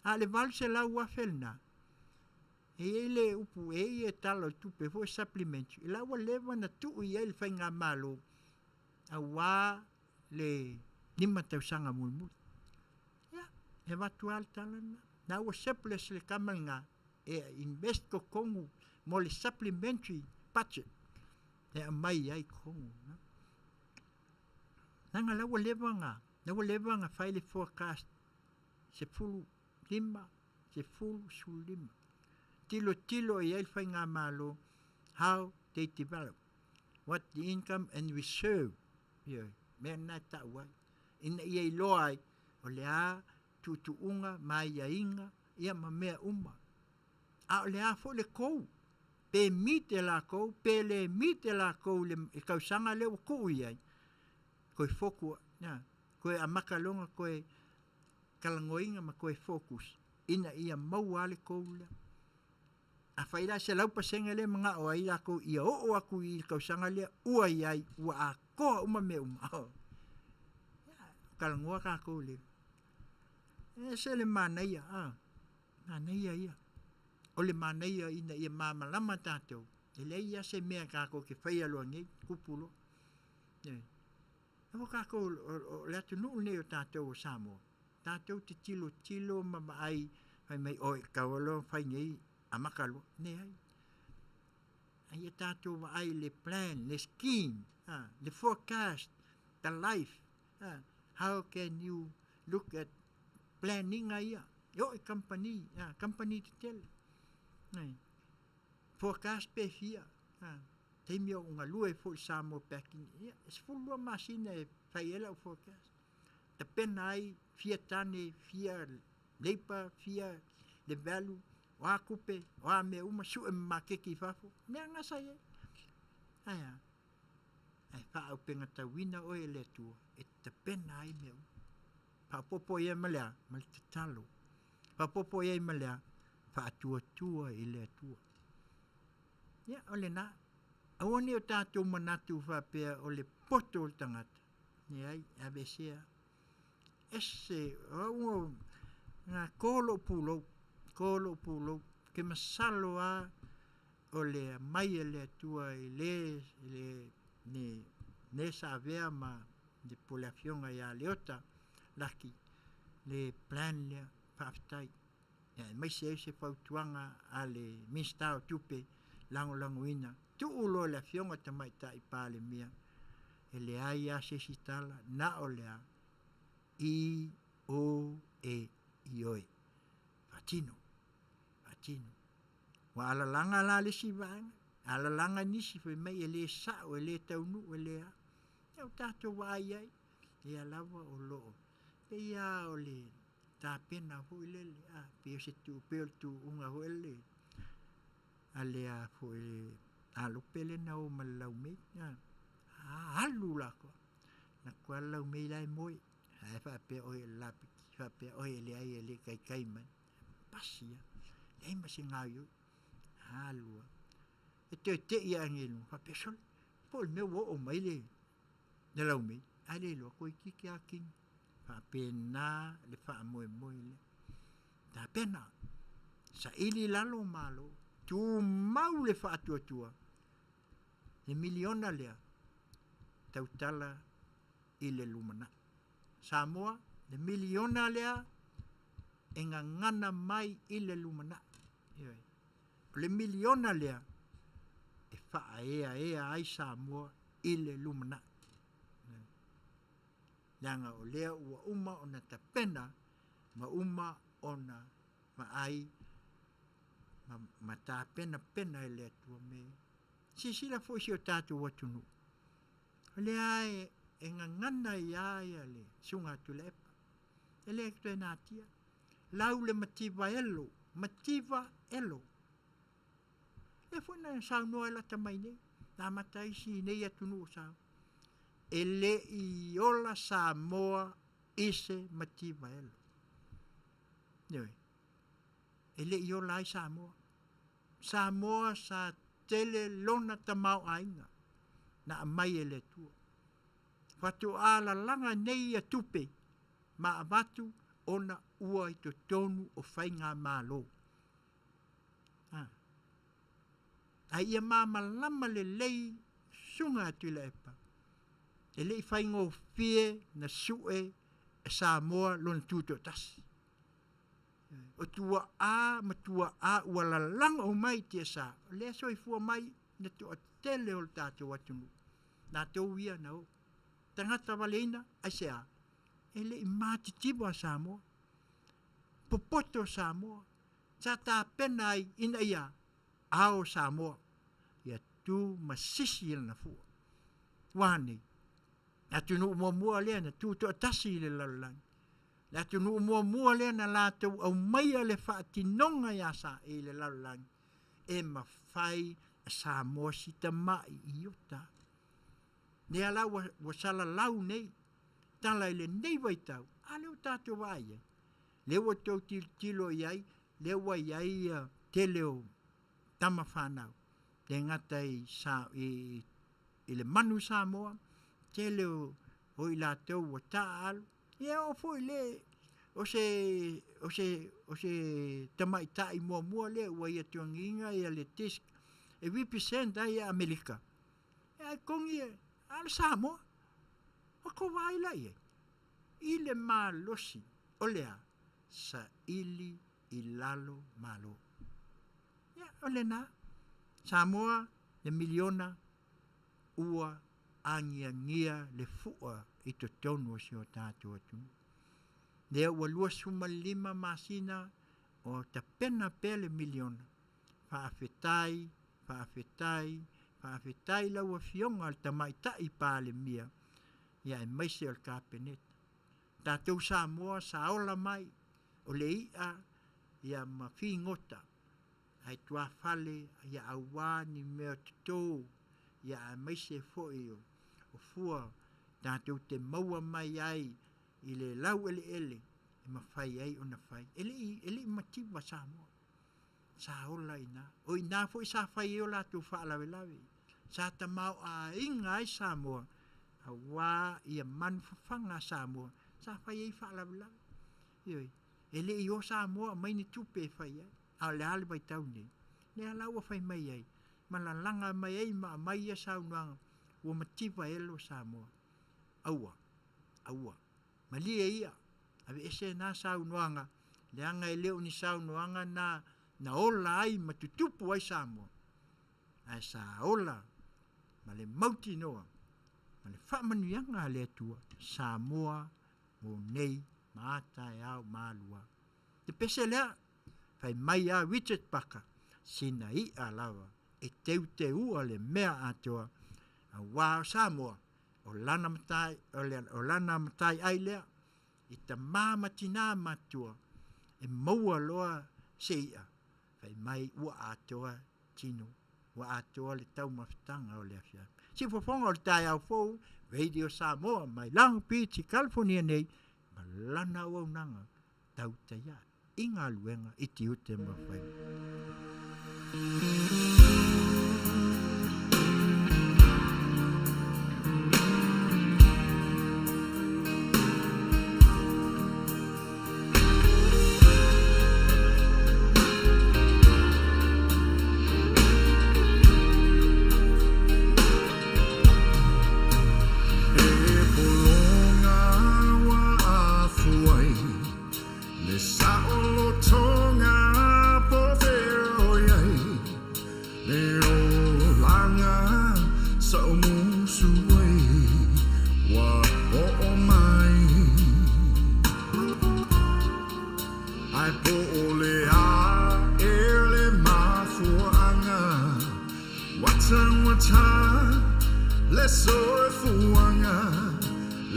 A o le $800,000 lena, e i ai le upu, e i ai le tala o le tupe foi supplementary, la ua leva ona tuu i ai le faigamalo aua le 5 tausaga mulimuli. Ia, e avatu lava le tala lena. La ua surplus le tama lena e invest totonu mo le supplementary budget e aumai ai totonu. Leaga la ua leva ona, la ua leva ona fai le forecast 15, 10, 15. Tilotilo i ai le faigamalo how they develop, what the income and reserve. Ioe, mea lena e tau ai. Ina ia iloa ai o le a tuutuuga ma aiaiga ia ma mea uma. A o le a foi le kou, pe meet e lakou pe le meet e lakou i le tausaga lea ua tuu i ai, toe focus, toe amata loa ona toe talanoaina ma toe focus ina ia maua lava le kou lea. Afai la e 100% lea e manao ai latou ia oo atu i le tausaga lea ua i ai, ua atoa uma mea uma, ia, talanoa tatou i le... E ese le manaia, a, manaia ia. O le manaia ina ia malamalama tatou, e leai lava se mea tatou te faia loa nei, tupu loa. Ioe. Aua tatou, o le atunuu lenei o tatou o Samoa, tatou te tilotilo ma vaai, fai mai, oi, e tatau loa ona fai nei, amata loa. Leai. A ia tatou vaai i le plan, le scheme, le forecast, the life, how can you look at plan iga ia, e oo i kamupani, kamupani tetele. Forecast pe fia, taimi o ou galue foi i le Samoa Packing, ia, e 12 masina e fai ai lau forecast. Tapena ai fia tane, fia labour, fia le value, o a tupe, o a mea uma, sue ma maketi i fafo, mea na sa i ai. Ae a? Ae faaaupegatauina oe e le Atua e tapena ai mea uma. Faaopoopo i ai ma le a? Ma le tatalo. Faaopoopo i ai ma le a? Faatuatua i le Atua. Ia, o lena. Aua ne i o tatou manatu faapea o le poto o le tagata. Leai, e aveesea. Ese, o au ua, na to lou pulou, to lou pulou. Ou te masalo lava o le aumai a le Atua i le, le, le, le sa avea ma le, po o le afioga ia Leota Laki, le plan lea, faafetai. Aemaise ai se fautuaga a le Minisita o Tupe lagolagoina, tuu loa i le Afioga i le Tamaitai Palemia, e leai lava se isi tala, na o le a? I, O, E, ioe. Faatino, faatino. Ua alalaga la le isi vaega, alalaga nisi fai mai e le sao, e le taunuu, e le a. Ia ua tatou vaai i ai, lea lava o lo o, pei lava o le tapena foi lele, a, pei o se tu, pei o le tuuga foi lele a le a foi alope lea na o ma le laumei, a, alu latou. Alu atu lava le laumei la e moe, ae faapea oi o le lapiti, faapea oi e leai e le i taitai mai. Pasi lava, leai ma se gaoioi, alu lava. E toe tei ae nei i luga, faapea, sole, po o le mea ua oo mai le laumei, ae le iloa, toeitiiti lava kini. Faapena le faamoemoe lea. Tapena, saili i lalo malo, tumau le faatuatua, le miliona lea, tautala i le lumanai. Samoa, le miliona lea e gagana mai i le lumanai. Ioe. O le miliona lea e faaeaea ai Samoa i le lumanai. Leaga o lea ua uma ona tapena ma uma ona vaai ma, ma tapenapena e le Atua mea ia. Silasila foi si o tatou atunuu, o lea e, e gagana ai lava le Susuga a Tuilaepa, e le toe natia. Lau le mativa elo, mativa elo. Lea foi na saunoa ai lata mai nei, na amata ai si nei atunuu o Samoa. E le i ola Samoa i se mativa elo. Ioe. E le i ola ai Samoa. Samoa sa tele lona tamaoaiga na aumai e le Atua. Faatoa lalaga nei ia tupe ma avatu ona ua i totonu o faigamalo. A. A ia malamalama lelei Susuga a Tuilaepa, e le i faigofie na sue e Samoa lona tutoatasi. O tuaa ma tuaa ua lalago mai i tiasa, o lea e soifua mai le toatele o le tatou atunuu, latou ia na o. Tagata valeina, aisea? E le i matitiva Samoa, popoto Samoa, sa tapena ai ina ia ao Samoa, ia tu ma sisi lana fua. Ua a nei? Le atunuu muamua lea na tutoatasi i le lalolagi. Le atunuu muamua lea na latou aumaia le faatinoga ia Sa i le lalolagi, e mafai e Samoa si tamai iota. Lea la ua, ua salalau nei tala i lenei vaitau, a lea ua tatou vaai ai, lea ua tou tilotilo i ai, lea ua i ai ia tele o tama fanau, le gata i, sa, i, i le manu Samoa, tele o, o i latou ua taaalo, ia oo foi le o se o se o se tamaitai muamua lea ua ia togiina ia le disc e represent ai Amerika. Ae togi e a o le Samoa. Ua tou vaai la i ai i le malosi o le a? Saili i lalo malo. Ia o lena. Samoa le miliona ua agiagia le fua i totonu o si o tatou atunuu. Lea ua 25 masina o tapena pea le miliona. Faafetai, faafetai, faafetai lau Afioga i le Tamaitai Palemia, ia aemaise o le Kapeneta. Tatou Samoa sa ola mai, o le i'a ia ma figota, ae tuafale ia aua ni mea toto, ia aemaise foi o, o fua tatou te maua mai ai i le laueleele e mafai ai ona fai. E le i, e le i mativa Samoa. Sa ola i ina. O ina foi sa fai ai o latou faalavelave. Sa tamaoaiga ai Samoa, aua ia manufafaga a Samoa, sa fai ai faalavelave. Ioe, e le i o Samoa aumai ni tupe e fai ai. A o le a le vaitau nei? Lea la ua fai mai ai, ma lalaga mai ai ma aumai ia saunoaga, ua mativa elo Samoa. Aua, aua, malie ia, aveese na saunoaga, leaga e le o ni saunoaga na na ola ai ma tutupu ai Samoa, ae sa ola ma le mautinoa ma le faamanuiaga a le Atua Samoa mo nei ma a taeao ma alua. Te pese lea, fai mai a Richard Parker, sina i'a lava e teuteua le mea atoa, aua o Samoa, o lana matai, o, le, o lana matai ai lea, i tamā ma tinā matua, e maua loa se i'a, fai mai ua atoa tino, ua atoa le taumafataga o le afiafi. Siufofoga o le taeao fou, Radio Samoa mai Long Beach i California nei, ma lana auaunaga tautai ae i galuega i tiute ma faiva. E pologa ua afuai Le saolotoga po feoi ai Le olaga sa o musu ai Ua oo mai Ae po o le a e le mafuaaga Ua taugata le soifuaga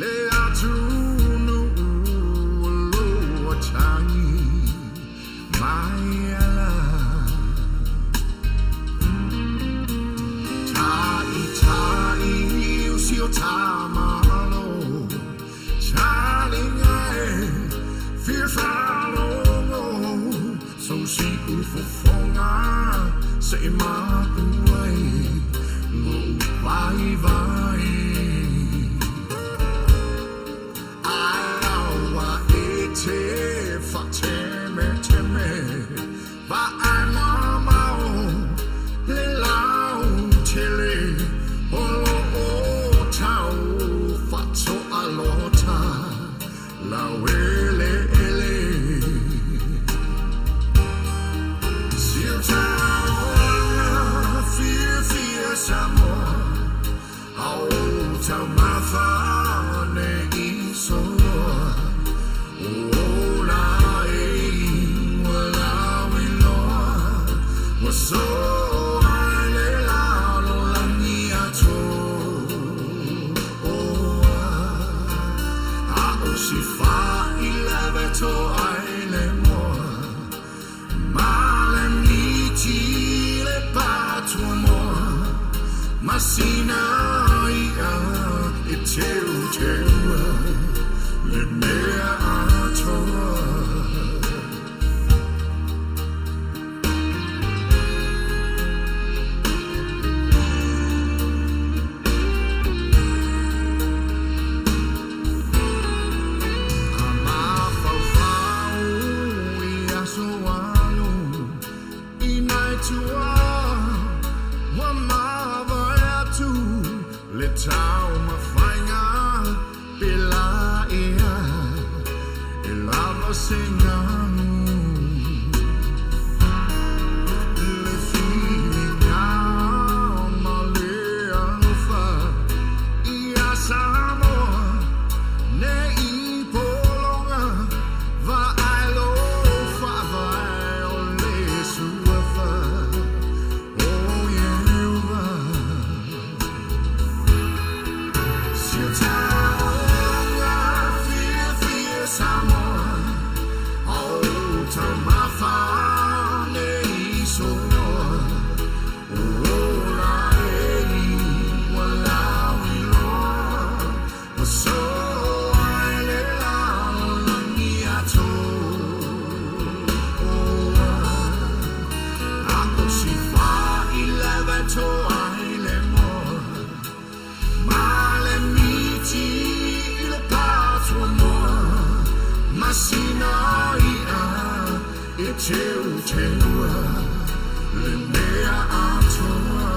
Le atunuu o lo tagi mai ala Taʻitaʻi usi o tama. taumafa nei soa O ola e ua lauiloa Ua soa i le lalolagi atoa A o si faileve toa i le moa Ma le miti le patuamoa Ma sina i'a e teuteua Le mea atoa. A mafaufau i aso alu i nai tua ua mavae atu le taumafaiga pe la ea e lava se ganu. Le filiga ma le alofa ia Samoa ne i pologa vaai lo faavae o le suafa o Ieova. Si o taoga fiafia Samoa o taumafa nei soa O ola e ua lauiloa Ua soa i le lalolagi atoa. A o si faileve toa i le moa Ma le miti i le patuamoa Ma sina i'a e teuteua Le mea atoa.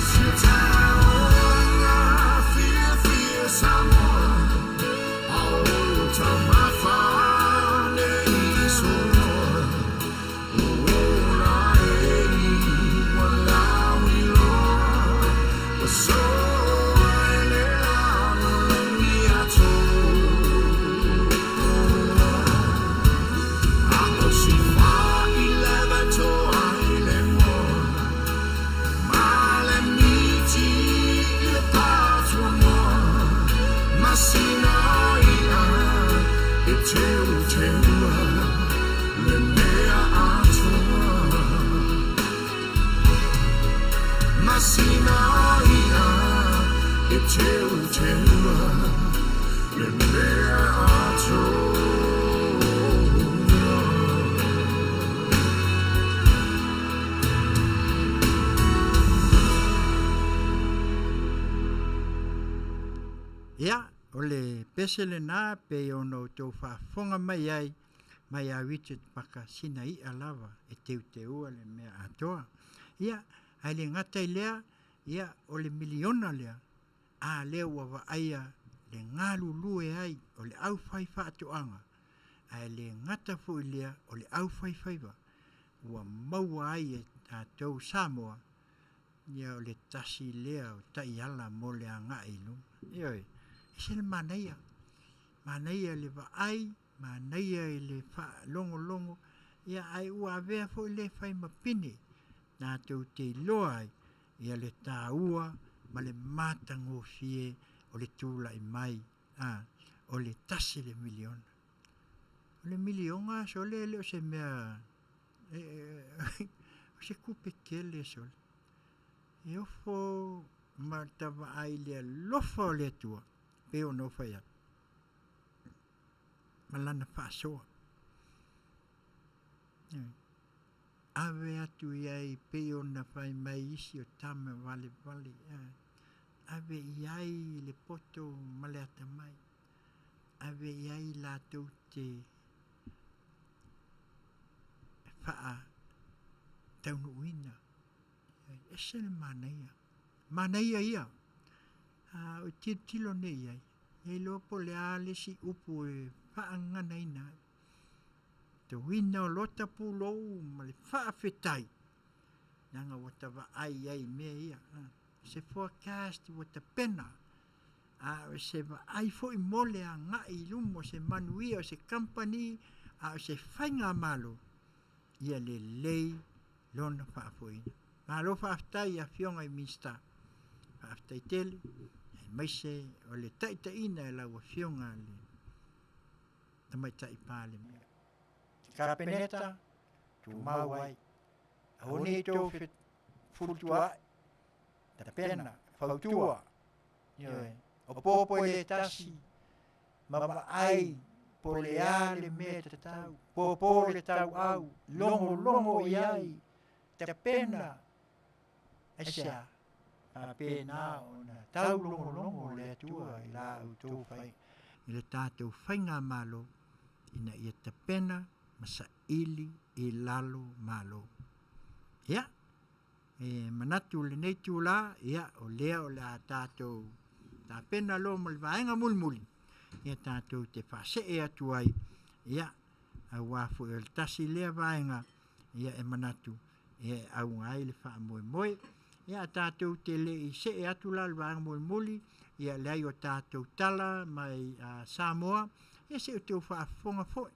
Si o taoga fiafia Samoa o taumafa nei soa O ola e ua lauiloa Ua soa i le lalolagi atoa. A o si faileve toa i le moa Ma le miti i le patuamoa Ma sina i'a e teuteua Le mea atoa. Ma sina i'a e teuteua Le mea atoa. Ia, o le pese lenā pei ona outou faafofoga mai ai mai ia Richard Paka sina i'a lava e teuteua le mea atoa. Ia, ae le gata i lea, ia o le miliona lea, a lea ua vaaia le galulue ai o le aufaifaatoaga, ae le gata foi i lea o le aufaifaiva ua maua ai e tatou Samoa, ia o le tasi lea o taiala mo le agai i luma. Ioe, e ese le manaia, manaia i le vaai, manaia i le faalogologo, ia ae ua avea foi le fai ma pine tatou te iloa ai ia le taua ma le matagofie o le tulai mai a o le tasi le miliona. O le miliona sole e le o se mea o se tupe tele sole. E ofo ma ta vaai i le alofa o le Atua. Pei ona ou fai atu, ma lana faasoa. Ave atu i ai pei ona fai mai isi o tama valevale, ave i ai le poto ma le atamai, ave i ai latou te faataunuuina. E ese le manaia, manaia ia. A o tilotilo nei i ai, e iloa po o le a le isi upu e faagaganaina ai. Toina o lota pulou ma le faafetai, leaga ua ta vaai i ai i mea ia. Se forecast ua tapena, a o se vaai foi mo le agai i luma o se manuia o se kamupani, a o se faigamalo, ia lelei lona faafoeina. Malo faafetai i afioga i Minisita, faafetai tele, aemaise o le taitaiina e lau Afioga le Tamaitai Palemia. Kapeneta, tumau ai, aua ne i tou fulutua'i, tapena, fautua, ioe, o popo e le tasi, ma vaai po o le a le mea e tatau, popo le tauau, logologo i ai, tapena, aisea, faapena ona taulogologo le Atua i la outou faiga. I le tatou faigamalo ina ia tapena ma saili i lalo malo. Ia, e manatu lenei itula, ia, o lea o le a tatou tapena loa ma le vaega mulimuli, ia tatou te faasee atu ai, ia, aua foi o le tasi lea vaega, ia, e manatu e auga ai le faamoemoe. Ia, tatou te le i see atu la i le vaega mulimuli, ia leai o tatou tala mai Samoa, ia se i outou faafofoga foi.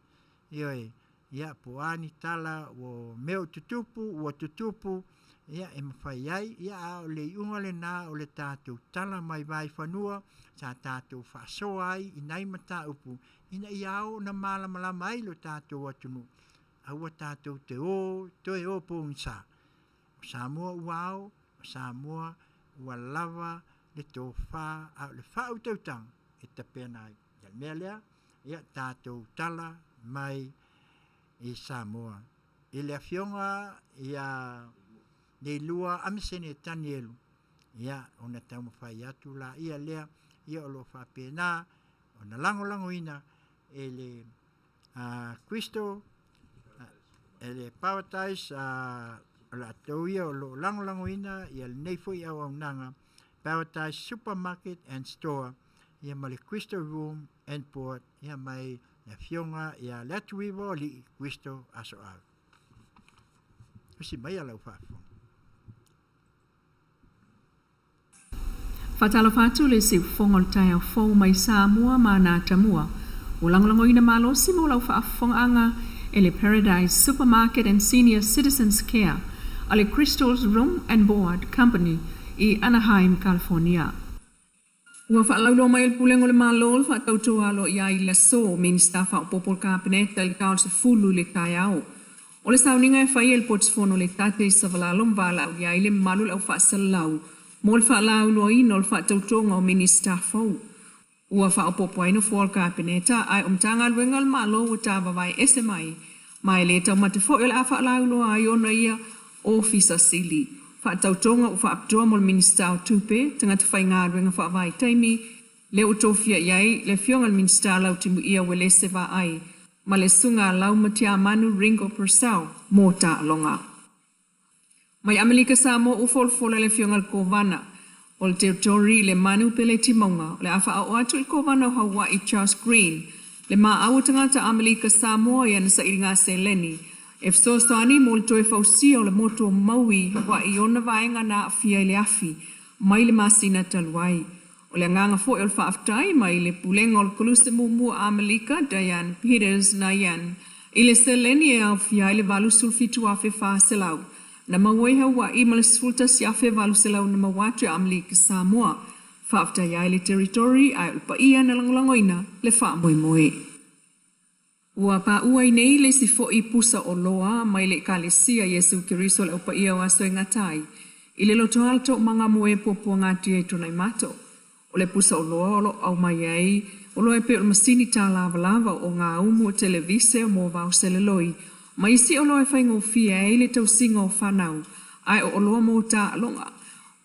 Ioe, ia po o a ni tala ua mea o tutupu, ua tutupu, ia e mafai ai, ia a o le iuga lena o le tatou tala mai Vaifanua, sa tatou faasoa ai i nai mataupu, ina ia ao ona malamalama ai lo tatou atunuu, aua tatou te o toe o pogisa. O Samoa ua ao, o Samoa ua lava le tofa, a o le faautautaga e tapena ai. Ia le mea lea, ia tatou tala mai i Samoa. I le afioga ia Leilua Amisene Tanielu, ia ona taumafai atu laia lea, ia o lo o faapena ona lagolagoina e le Kristo, e le Paradise, o latou ia o lo o lagolagoina ia lenei foi auaunaga Paradise Supermarket and Store, ia ma le Crystal Room and Board, ia mai le afioga ia Leatuiva o Alii Kristo Asoau. Tusi maia lau faafofoga. Faatalofa atu le siufofoga o le taeao fou mai Samoa ma ana atamua. Ua lagolagoina malosi mo lau faafofogaaga e le Paradise Supermarket and Senior Citizens Care a le Crystals Room and Board Company i Anaheim, California. Ua faalauiloa mai e le Pulega o le Malo le faatautoa aloaia ai i le aso, Minisita Faaopoopo o le Kapeneta i le ta o le 10 i le taeao. O le sauniga e fai e le Potifono le Tate i Savalalo ma valaaulia ai le mamalu o le au faasalalau mo le faalauiloaina o le faatautoga o Minisita fou. Ua faaopoopo ai Nofoa o le Kapeneta ae o Matagaluega a le Malo ua tavavae ese mai ma e le taumate foi o le a faalauiloa ai ona ia Ofisa Sili. Faatautoga ua faapitoa mo le Minisita o Tupe, tagata faigaluega faavaitaimi, lea ua tofia i ai le Afioga i le Minisita Lautimuia Uelese Vaai ma le Susuga a Laumatiamanu Ringo Purcell mo taaloga. Mai Amelika Samoa ua folafola le Afioga i le Kovana o le Territory i le Manu Peleti Mauga o le a faaoo atu i le Kovana o Hauaʻi Charles Green le maau o tagata Amelika Samoa i ana sailiga seleni e fesoasoani mo le toe fausia o le motu o Maui i Hawaii i ona vaega na aafia i le afi mai le masina talu ai. O le agaga foi o le faafetai mai le Pulega o le Koluse Muamua a Amelika, Diane Peters Nayan, i le seleni e aofia ai le $87,400 na maua i Hawaii ma le $11,800 na maua atu e Amelika Samoa. Faafetai ai le Territory ae o le paia na lagolagoina le faamoemoe. Ua paua ai nei le isi foi pusa oloa mai le Ekalesia Iesu Keriso o le Au Paia o Aso e Gata ai i le lotoa le toomaga moe puapuaga atu i Tuanaimato. O le pusa oloa o lo o aumai ai oloa e pei o le masini tālavalava, o ogaumu, o televise, o moavao seleloi, ma isi oloa e faigofie ai le tausiga o fanau, ae o oloa mo taaloga.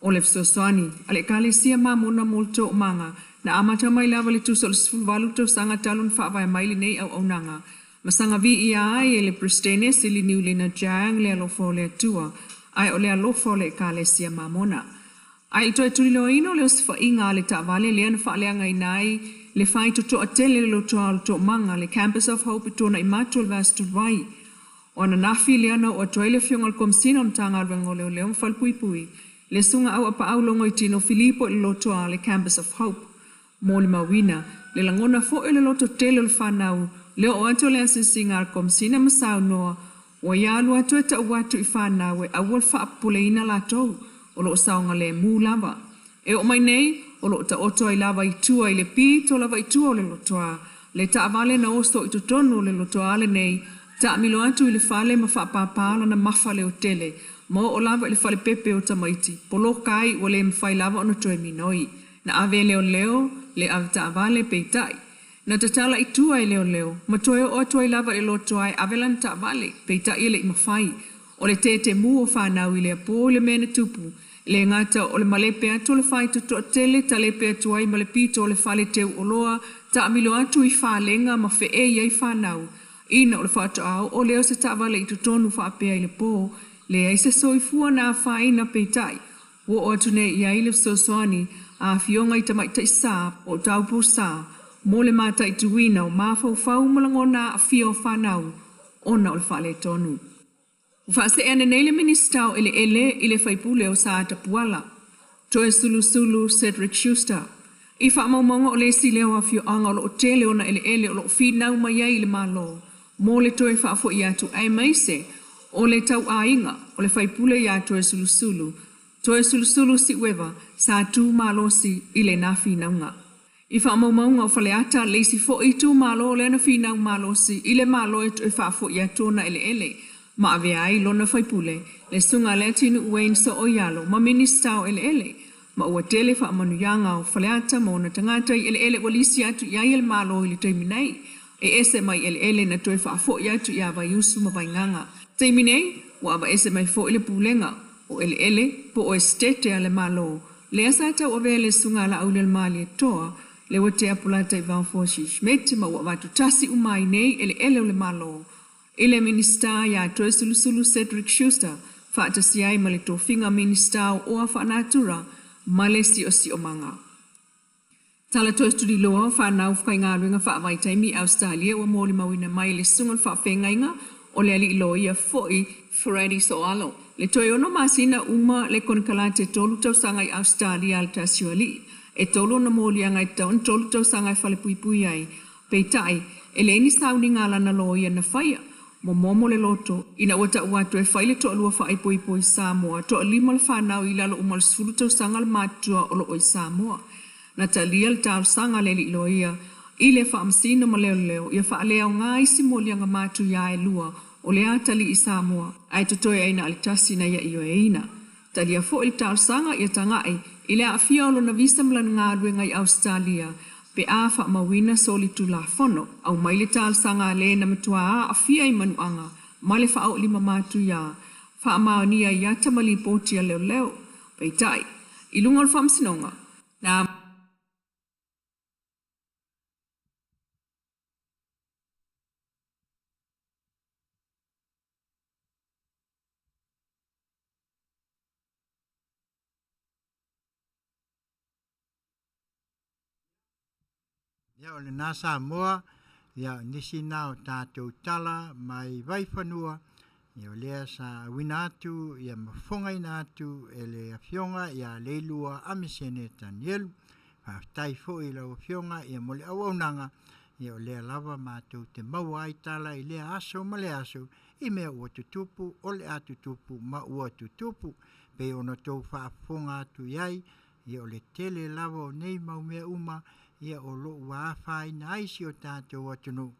O le fesoasoani a le Ekalesia Mamona mo le Toomaga na amata mai lava i le tusa o le 18 tausaga talu ona faavae mai lenei auaunaga ma saga viia ai e le Peresetene Sili Niulina Jiang le alofa o le Atua ae o le alofa o le Ekalesia Mamona. Ae i le toe tuliloaina o le osofaiga a le taavale lea na faaleagaina ai le faitotoa tele i le lotoa o le Toomaga, le Campus of Hope i Tuanaimato i le vaiaso talu ai. O ananafi lea na oo atu ai le Afioga i le Komesina o le Matagaluega o Leoleo ma Falepuipui, le Susuga Auapaau Logoitino Filipo i le lotoa le Campus of Hope. Molimauina le lagona foi o le loto tele o le fanau le oo atu o le asiasiga a le Komesina ma saunoa ua ia alu atu e tau atu i fanau e aua le faapopoleina latou o lo o saogalemu lava. E oo mai nei, o lo o taoto ai lava i tua i le pito lava i tua o le lotoa le taavale na oso i totonu o le lotoa lenei, taamilo atu i le fale ma faapāpā lana mafa leotele ma oo lava i le falepepe o tamaiti, poloka ai ua le mafai lava ona toe minoi. Na ave e leoleo le avetaavale peitai, na tatala i tua e leoleo ma toe oo atu ai lava i le lotoa e ave lana taavale, peitai e le i mafai. O le tetemu o fanau i lea po i le mea na tupu, e le gata o le malepe atu o le faitotoa tele, talepe atu ai ma le pito o le fale teu oloa, taamilo atu i falega ma feei ai fanau, ina o le faatoa oo lea o se taavale i totonu faapea i le po, leai se soifua na afaina peitai, ua oo atu nei i ai le fesoasoani a afioga i tamaitai sa po o taupou sa mo le mataituina o mafaufau ma lagona aafia o fanau ona o le faaletonu. Ua faasee ane nei le Minisita o Eleele i le faipule o Satapuala, Toesulusulu Cedric Schuster, i faamaumauga o le isi lea o afioaga o lo o tele ona eleele o lo o finau mai ai i le Malo mo le toe faafoi atu aemaise o le tauaiga o le faipule ia Toesulusulu, Toesulusulu Siueva, sa tu malosi i lena finauga. I faamaumauga o Faleata, le isi foi itumalo lea na finau malosi i le Malo e toe faafoi atu ona eleele ma avea ai lona faipule, le Susuga Leatinuu Wayne Sooialo ma Minisita o Eleele, ma ua tele faamanuiaga o Faleata ma ona tagata i eleele ua lisi atu i ai e le Malo i le taimi nei, e ese mai eleele na toe faafoi atu ia Vaiusu ma Vaigaga. Taimi nei, ua avaese mai foi le Pulega o Eleele po o Esetete a le Malo, lea sa tauavea e le Susuga a Laaulialemalietoa, Leuatea Polataivao Fosi Schmidt ma ua avatu tasi uma ai nei eleele o le Malo i le Minisita ia Toesulusulu Cedric Schuster faatasi ai ma le tofiga Minisita o Oa Faanatura ma le Siosiomaga. Tala toe tuliloa o fanau faigaluega faavaitaimi i Ausetalia ua molimauina mai e le Susuga o le Faafeagaiga o le Alii Loia foi Freddie Soalo le toe ono masina uma le konekarate 3 tausaga i Ausetalia a le Tasioalii. E 3 ona moliaga e tatau ona 3 tausaga e falepuipui ai. Peitai, e leai ni sauniga a lana loia na faia. Momomo le loto, ina ua tau atu e fai le toalua faaipoipo i Samoa, toalima le fanau i lalo uma o le 10 tausaga le matutua o lo o i Samoa. Na talia le talosaga a le alii loia i le faamasino ma leoleo ia faaleaoga isi moliaga matuia e lua o le atalii i Samoa ae totoe ai na o le tasi na ia ioeina. Talia foi le talosaga ia tagai i le aafia o lona visa ma lana galuega i Ausetalia pe a faamauina solitulafono. Aumai le talosaga a le na matua aafia i manuaga ma le faaoolima matuia faamaonia i ata ma lipoti a leoleo. Peitai, i luga o le faamasinoga, na Ia o lena Samoa, ia o nisi na o tatou tala mai Vaifanua, ia o lea sa auina atu ia ma fofogaina atu e le Afioga ia Leilua Amisene Tanielu. Faafetai foi i lau Afioga ia mo le auaunaga, ia o lea lava matou te maua ai tala i lea aso ma lea aso i mea ua tutupu, o le a tutupu ma ua tutupu. Pei ona tou faafofoga atu i ai, ia o le tele lava o nei mau mea uma, ia o lo o ua afaina ai si o tatou atunuu,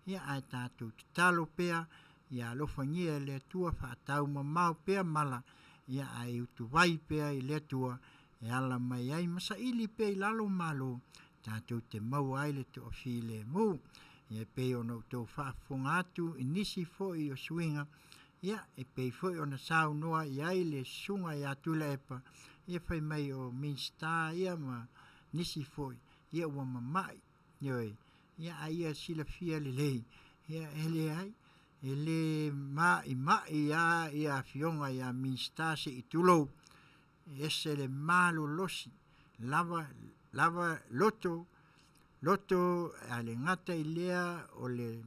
ia ae tatou tatalo pea, ia alofagia e le Atua faataumamao pea mala, ia ae utuvai pea i le Atua. e ala mai ai ma saili pea i lalo malo tatou te maua ai le toafilemu. Ia e pei ona outou faafofoga atu i nisi foi o suiga, ia e pei foi ona saunoa i ai le susuga ia Tuilaepa, ia fai mai o Minisita ia ma nisi foi, ia ua mamai, ioe, ia a ia silafia lelei, ia e leai, e le maimai lava ia afioga ia Minisita se i tulou, e ese le malolosi, lava lava loto, loto ae le gata i lea o le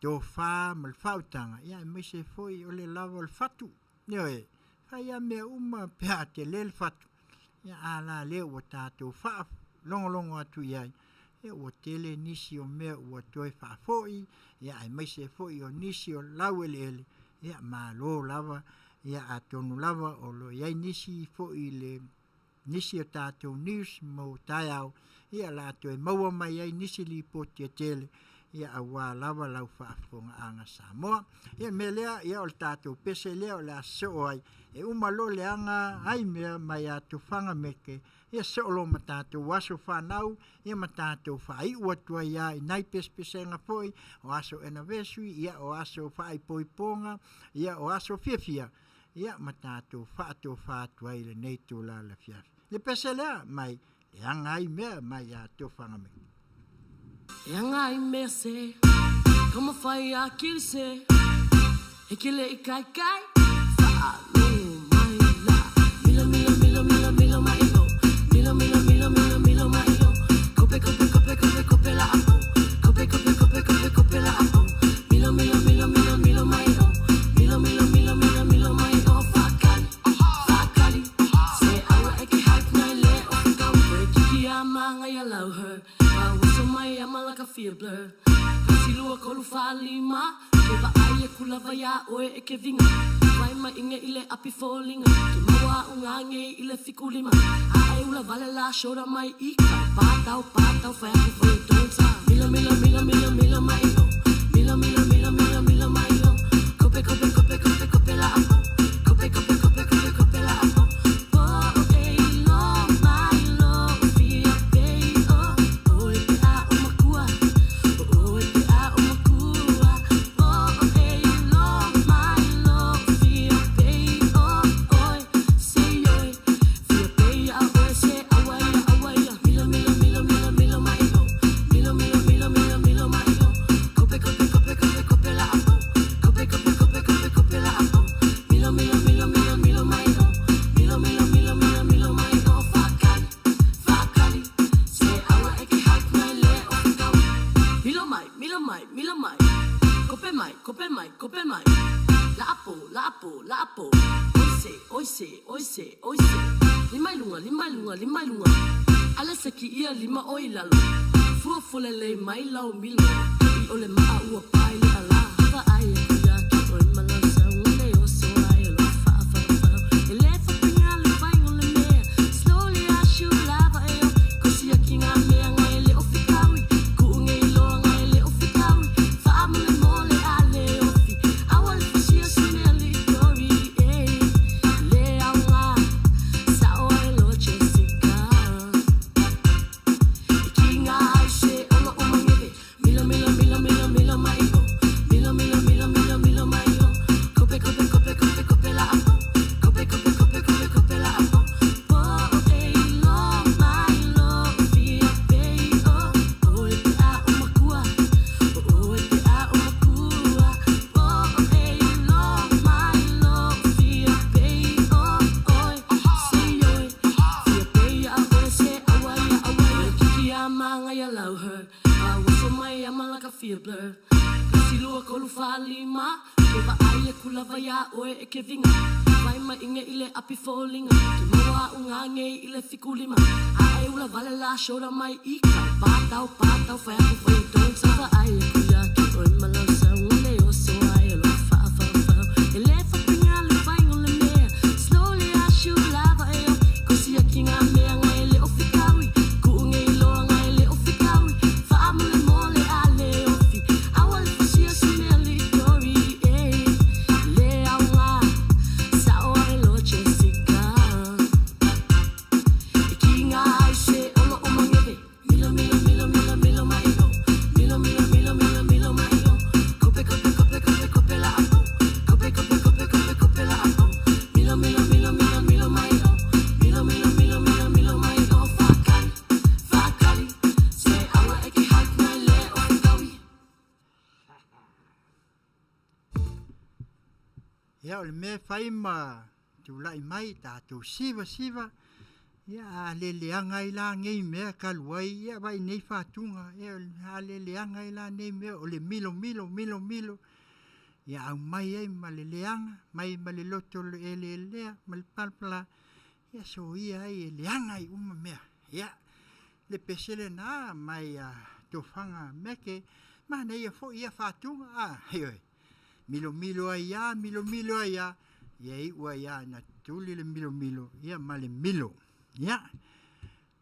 tofa ma le faautaga, ia aemaise foi o le lava o le fatu. Ioe, fai lava mea uma pe a tele le fatu, ia a la lea ua tatou faalogologo atu i ai, ia ua tele nisi o mea ua toe faafoi, ia aemaise foi o nisi o laueleele, ia malo lava, ia atonu lava o lo o i ai nisi foi le nisi o tatou news mo taeao, ia o le a toe maua mai ai nisi lipoti e tele, ia aua lava lau faafofogaaga Samoa. Ia o le mea lea, ia o le tatou pese lea o le a sosoo ai, e uma loa le aga ai mea mai ia Tofaga Meke, ia sosoo loa ma tatou aso fanau, ia ma tatou faaiu atu ai lava i nai pesepesega foi, o aso anniversary, ia o aso faaipoipoga, ia o aso fiafia, ia ma tatou faatofa atu ai i lenei itula o le afiafi. Le pese lea mai le aga ai mea mai ia Tofaga Meke. E aga ai mea se Taumafai a kili se E ke le i kaikai Faalogo mai la Milo milo milo milo milo mai o Milo milo milo milo milo mai o Kope kope kope kope kope la apo Kope kope kope kope kope la apo Milo milo milo milo milo mai o Milo milo milo milo milo mai o Fakali fakali Se aua e ke hype nai le o whakau Koe kiki a māngai a lau her Uso mai a malaka fia blur Kasi lua kolu wha lima Ke vaai e kula vai a oe e ke vinga Vai mai inge i le api fōlinga Ke maua o ngā ngei i le fiku lima A e ula vale la shora mai i ka Pātau, pātau, whai aku for your don't Milo, milo, milo, milo, milo mai o Milo, milo, milo, milo, milo mai o Kope, kope, kope, kope, kope la apo Kope, kope, kope, kope, kope la apo Po e lo mai lo fia pei o Oe te a o makua Oe te a o makua Po e lo mai lo fia pei o Oe se oi Fia pei a oe se aua ia aua ia Milo milo milo milo milo mai o Milo milo milo milo milo mai o Kope kope kope kope kope la apo Kope kope kope kope kope la apo Milo milo milo milo milo mai o Milo milo milo milo milo mai o Fakali fakali Se aua e ke hype nai le o whakau Milo mai milo mai milo mai Kope mai kope mai kope mai La apo la apo la apo Oi se oi se oi se oi se Lima i luga lima i luga lima i luga Ala se ki ia lima o i lalo Fua fole lei mai lau milo I ole maa ua pai le ala Hava ai e kuia ki oi malo sa Ngone o so ai o lo fa fa fa E le fa pinga le vai ngole mea Slowly I shoot lava e o Kosi a ki ngā mea ngai le o fikawi Ku unge i loa ngai le o fikawi Fa amule mole a le ofi Awa le fasia se mea li tori eh Le au ngā Sa o ai lo Jessica E ki ngā ai se ono o mangere Milo milo milo milo milo mai o Milo milo milo milo milo mai o Kope kope kope kope kope la apo Kope kope kope kope kope la apo Po e lo mai lo fia pei o Oe te a o makua Oe te a o makua Po e lo mai lo fia pei o Oe se oi Fia pei a oe se aua ia aua ia Kiki a māngai a lau her A uso mai a malaka fia blur Kasi lua kolu wha lima Ke vaai e kula vai a oe e ke vinga Vai mai inge i le api fōlinga Ke maua o ngā ngei i le fiku lima A e ula vale la shora mai i ka Pātau, pātau, whai aku for your don't Vaai e kuia ki oi malo sa Ngone o so ai o lo wha wha wha E le whapinga le vai ngole mea Slowly I shoot lava e o Kosi a ki ngā mea ngai le o fikawi Ku unge i loa ngai le o fikawi Wha amule mole a le ofi Awa le fasia se mea li tori eh Le au ngā Sa o ai lo Jessica Ia o le mea e fai ma tulai mai tatou sivasiva, ia a le leaga ai la nei mea talu ai, ia vaai i nei fatuga, ia a le leaga ai la nei mea o le milomilo, milomilo, ia aumai ai ma le leaga, aumai ma le loto eleelea ma le palapala, ia soia ai e leaga ai uma mea. Ia, le pese lena mai a Tofaga Meke, manaia foi ia fatuga, a, ioe. Milomilo ai lava, milomilo ai lava, ia iu ai lava ina tuli le milomilo, ia ma le milo. Ia,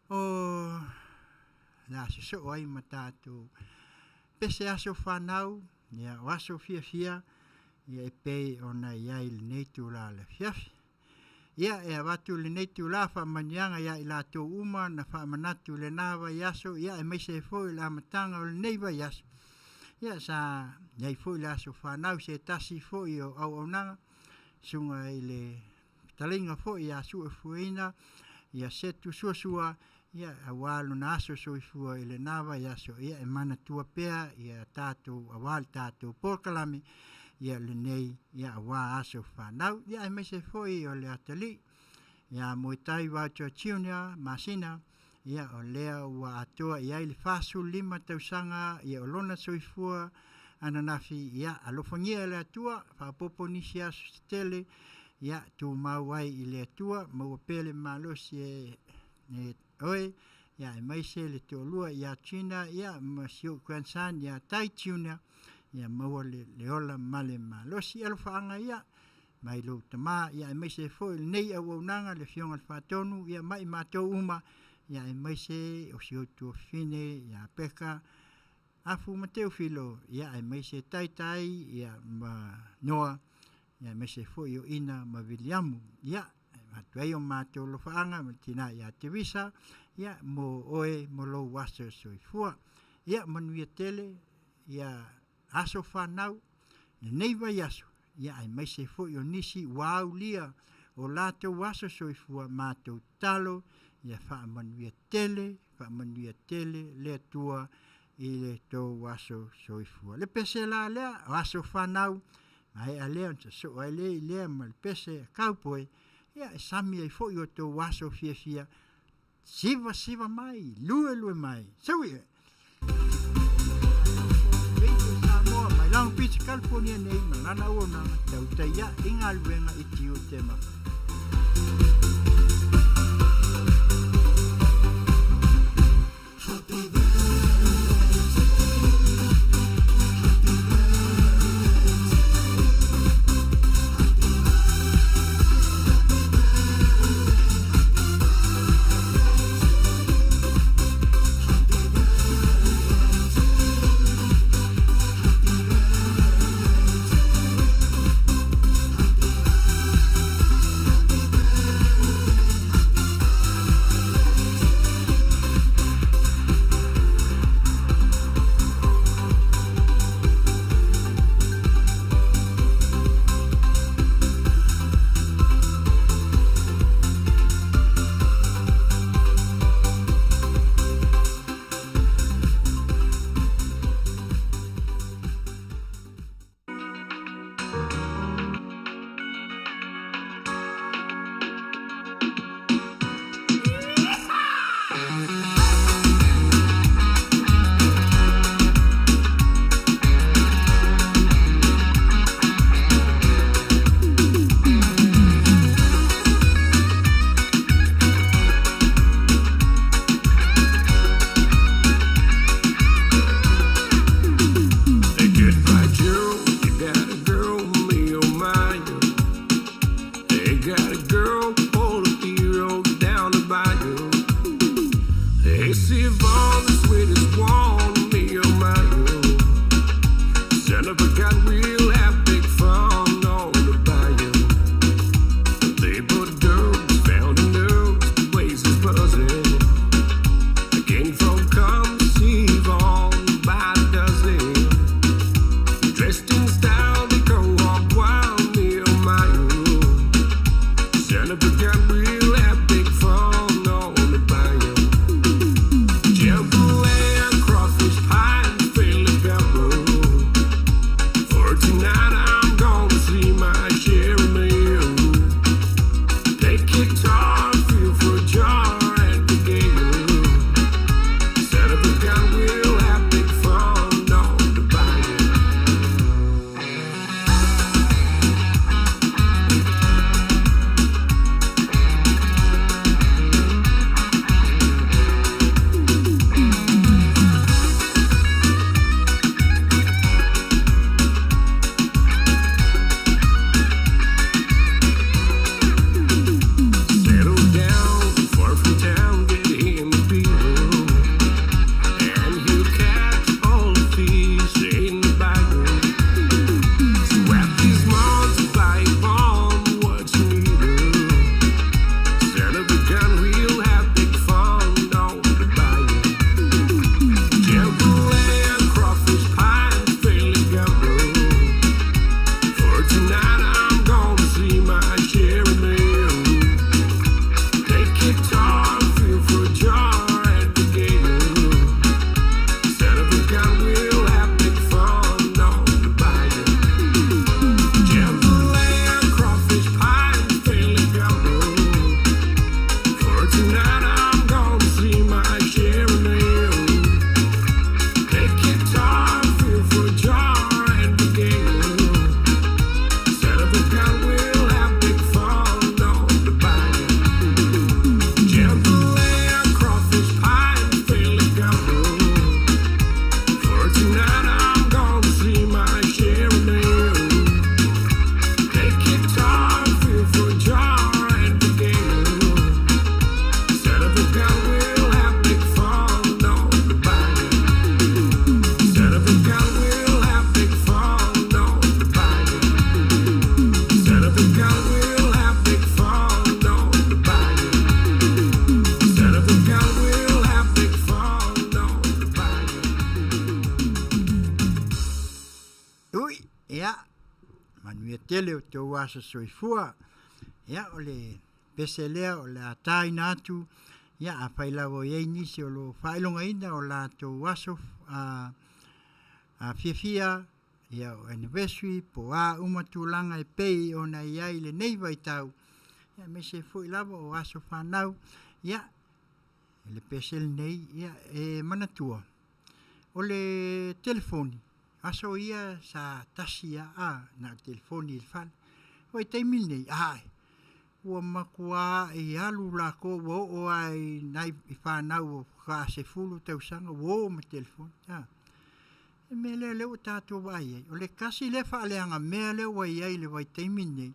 o le a sosoo ai ma tatou pese aso fanau, ia o aso fiafia, ia e pei ona i ai i lenei itula o le afiafi. Ia, e avatu lenei itula faamanuiaga ia i latou uma na faamanatu i lena vaiaso, ia aemaise ai foi le amataga o lenei vaiaso, ia sa i ai foi le aso fanau i se tasi foi o auaunaga, susuga i le fetalaiga foi ia Suefueina, ia Setu Suasua, ia aua lona aso soifua i lena vaiaso, ia e manatua pea ia tatou aua le tatou polokalame, ia lenei ia aua aso fanau. Ia aemaise foi o le atalii ia Moetai Voucher Junior Masina, ia o lea ua atoa i ai le 45 tausaga ia o lona soifua ananafi, ia alofagia e le Atua, faaopoopo nisi aso se tele, ia tumau ai i le Atua, maua pea le malosi e oe, ia aemaise le toalua ia Gina ia ma si ou grandson ia Tai Junior, ia maua le ola ma le malosi. Ia alofaaga ia mai lou tama, ia aemaise ai foi lenei auaunaga le Afioga i le Faatonu, ia ma i matou uma, ia aemaise o si ou tuafafine ia Peka Afu ma Teofilo, ia aemaise Taitai ia ma Noa, ia aemaise foi o Ina ma Viliamu. Ia, e avatu ai o matou alofaaga ma le tina ia Teresa, ia mo oe mo lou aso soifua. Ia manuia tele ia aso fanau lenei vaiaso, ia aemaise foi o nisi ua aulia o latou aso soifua, matou tatalo ia faamanuia tele, faamanuia tele le Atua i le tou aso soifua. Le pese la lea, o aso fanau, maea lea ona sosoo ai lea i lea ma le pese a cowboy, ia e sami ai foi o tou aso fiafia, sivasiva mai, luelue mai. Saui e! Radio Samoa mai Long Beach, California nei ma lana auaunaga tautai ae i galuega i tiute ma faiva. Ia, manuia tele o tou aso soifua. Ia, o le pese lea o le a taina atu, ia, afai lava o i ai nisi o lo o faailogaina o latou aso a, a fiafia, ia o anniversary po o a uma tulaga e pei ona i ai i lenei vaitau, ia aemaise foi lava o aso fanau, ia, le pese lenei, ia, e manatua, o le telefoni, aso ia sa tasi lava, a, na o le telefoni i le fale. O le vaitaimi lenei, ae, ua matuai alu latou ua oo lava i nai fanau faatoa 10 tausaga ua o ma telefoni, a. O le mea lea o lea ua tatou vaai ai, o le tasi lea faaleagamea lea ua i ai i le vaitaimi lenei, e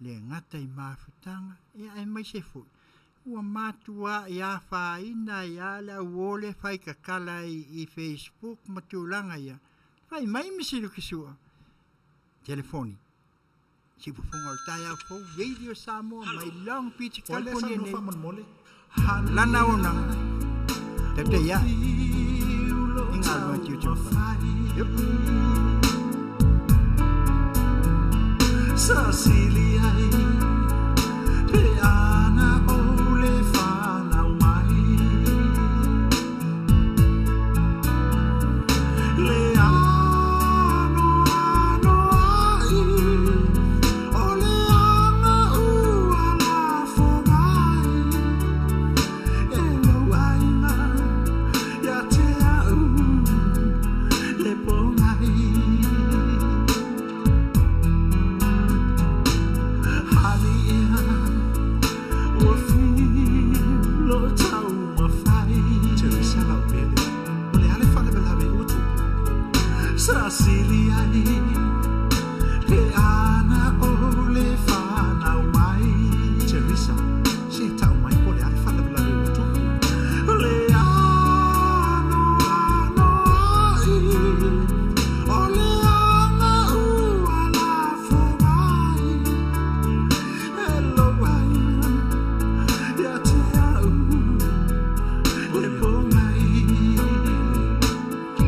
le gata i mafutaga, aemaise foi ua matuai afaina ai lava le au uo lea e faitatala i facebook ma tulaga ia, fai mai Misi Lusua, telefoni, siufofoga o le taeao fou, Radio Samoa mai Long Beach, California nei, lana auaunaga, tautai ae i galuega tiute ma fai. Yup. Sa sili ai pe ana o le whanau mai Le ano ano ai o le anga ua lafo mai E lou aiga ia te au le pogai Hali ia ua fiu lo taumafai Teresa Laubele, o le a le faalavelave ua tupu? Sa sili ai pe ana o le fanau mai Teresa, se tau mai po o le a le faalavelave ua tupu? Le ano ano ai o le aga ua lafo mai E lou aiga ia te au le pogai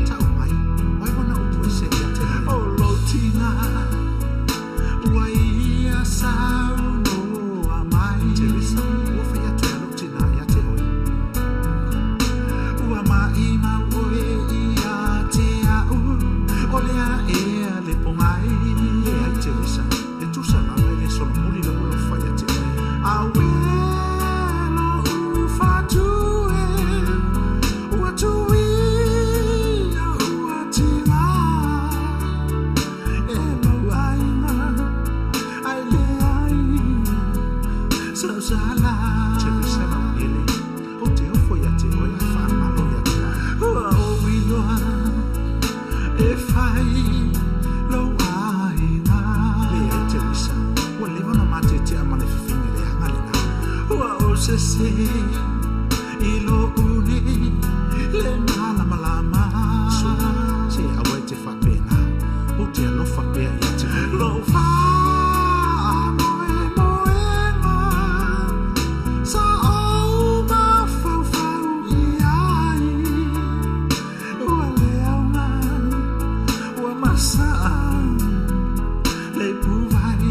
Tau mai, o ai wana upu e se ia te oe? O lou tina ua ia saunoa mai Teresa, ua fai atu e a lou tina ia te oe? Ua maimau oe ia te au, o le a ea le pogai? Leai Teresa, e tusa lava e le solomuli le ua lou fai ia te oe. Auē lou fatu e, ua tuia ua tiga e lou aiga ae leai sausala. Teresa Laumele, ou te ofo ia te oe ae faagalo ia te au. Ua ou iloa e fai lou aiga. Leai Teresa, ua leva ona matetea ma le fafine leaga lena. Ua ou sese i lou nei le malamalama. Suka, se aua e te faapena, ou te alofa pea ia te oe. Lou faamoemoega sa ou mafaufau i ai, ua leaga ua masaa le ipuvai.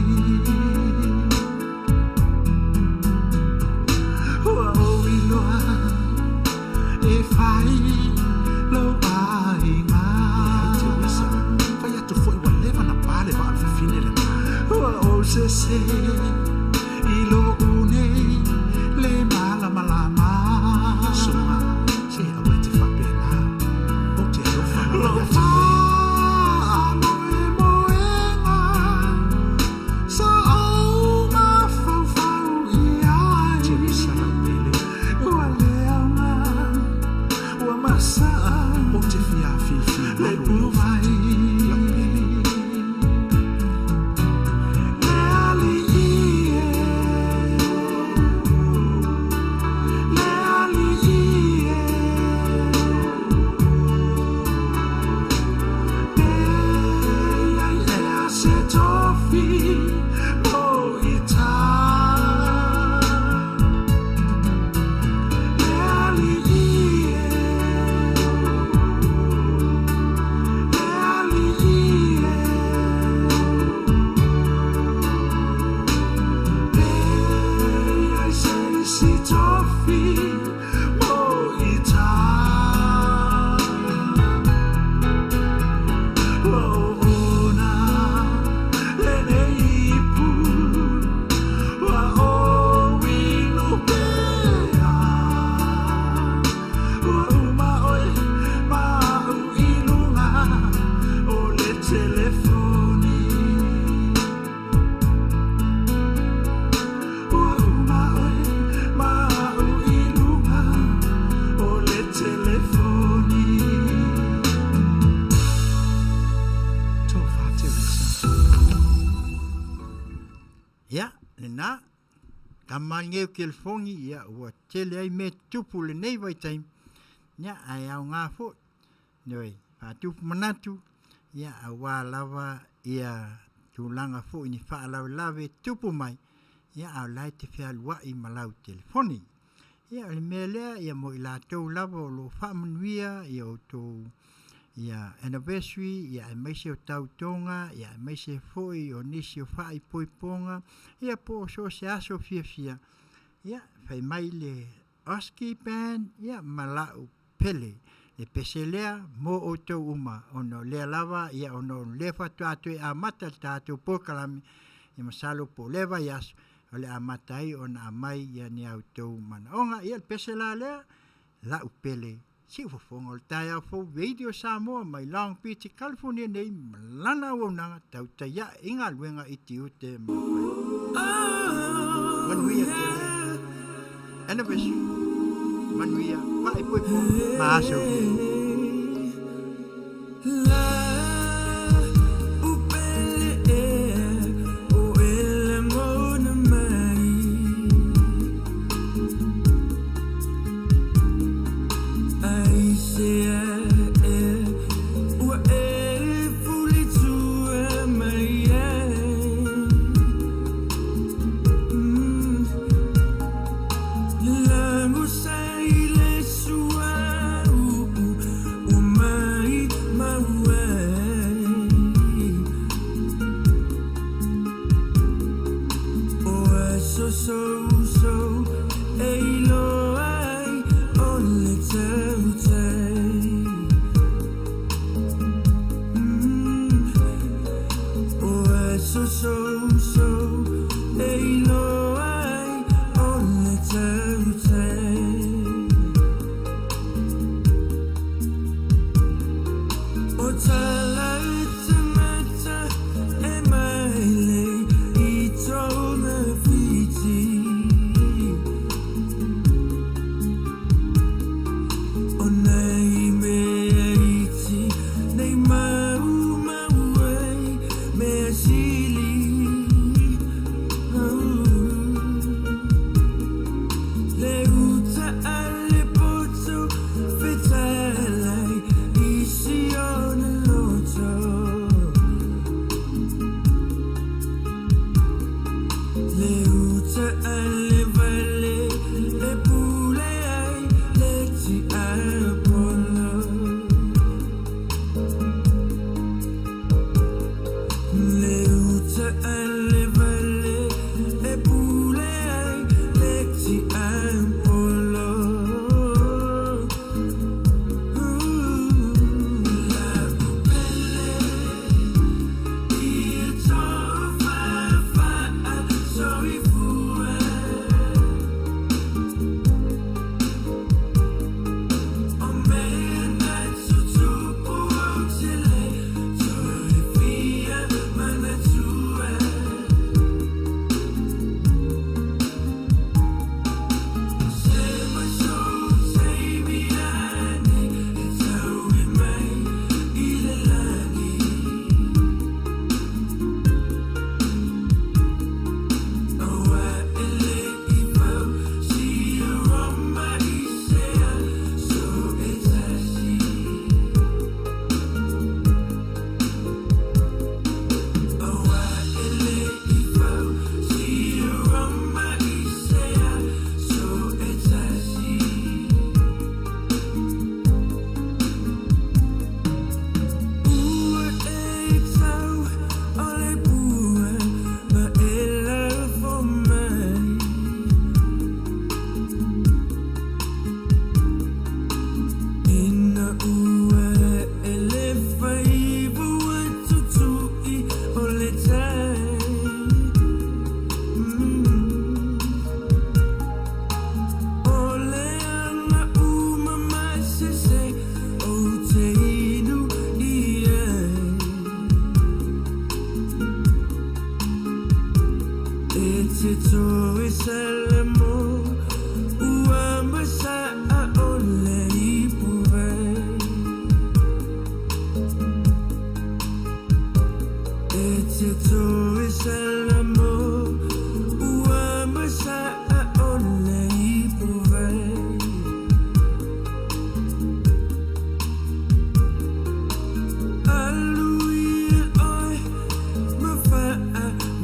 Ua ou iloa e fai lou aiga. Leai Teresa, fai atu foi ua leva ona pa le vaa o le fafine lena. Ua ou sese i lou nei le malamalama. Suka, se aua e te faapena, ou te alofa lava ia te oe. Faamoemoega sa ou mafaufau i ai. Teresa Laumele, ua leaga ua masaa ou te fia afifi le ipuvai. Laumele. Le alii e, le alii e, pe i ai ea se tofi mo i ta. Le alii e, le ina. Tama nei o telefoni, ia, ua tele ai mea tutupu i lenei vaitaimi, ia, ae aoga foi. Ioe, faatupu manatu, ia, aua lava ia tulaga foi ni faalavelave e tutupu mai, ia, a o la e te fealuai ma lau telefoni. Ia, o le mea lea, ia mo i latou lava o lo o faamanuia i outou ia anniversary, ia aemaise o tautoga, ia aemaise foi o nisi o faaipoipoga, ia po o so o se aso fiafia, ia fai mai le Oski Band, ia ma la'u pele, le pese lea mo outou uma, ona o lea lava, ia ona o lea faatoa toe amata le tatou polokalame, ia masalo po o lea vaiaso o le a amata ai ona aumai ia ni a outou manaoga. Ia o le pese la lea, la'u pele, siufofoga o le taeao fou Radio Samoa mai Long Beach i California nei ma lana auaunaga tautai ae i galuega i tiute ma faiva. Manuia tele anniversary, manuia faaipoipo ma aso fiafia.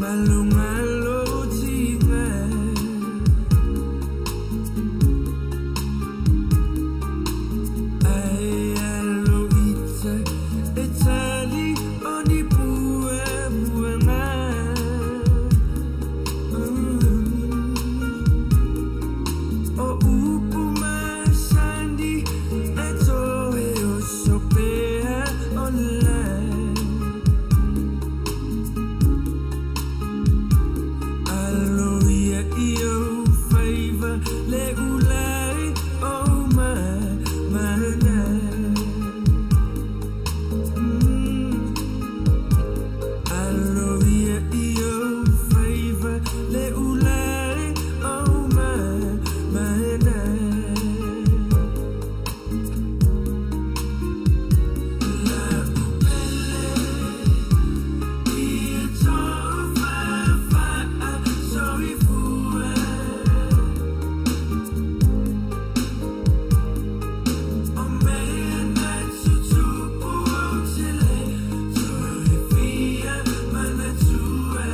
Malungalo tinga Ai alo ite E tali oni pue pue nga O upu masandi E toe o sopea o lai Aloia i ou faiva le ulai o ma mana. Aloia i ou faiva le ulai o ma mana. La upele ia tofafa soifua. O mea na tutupu o te le Toifia manatua.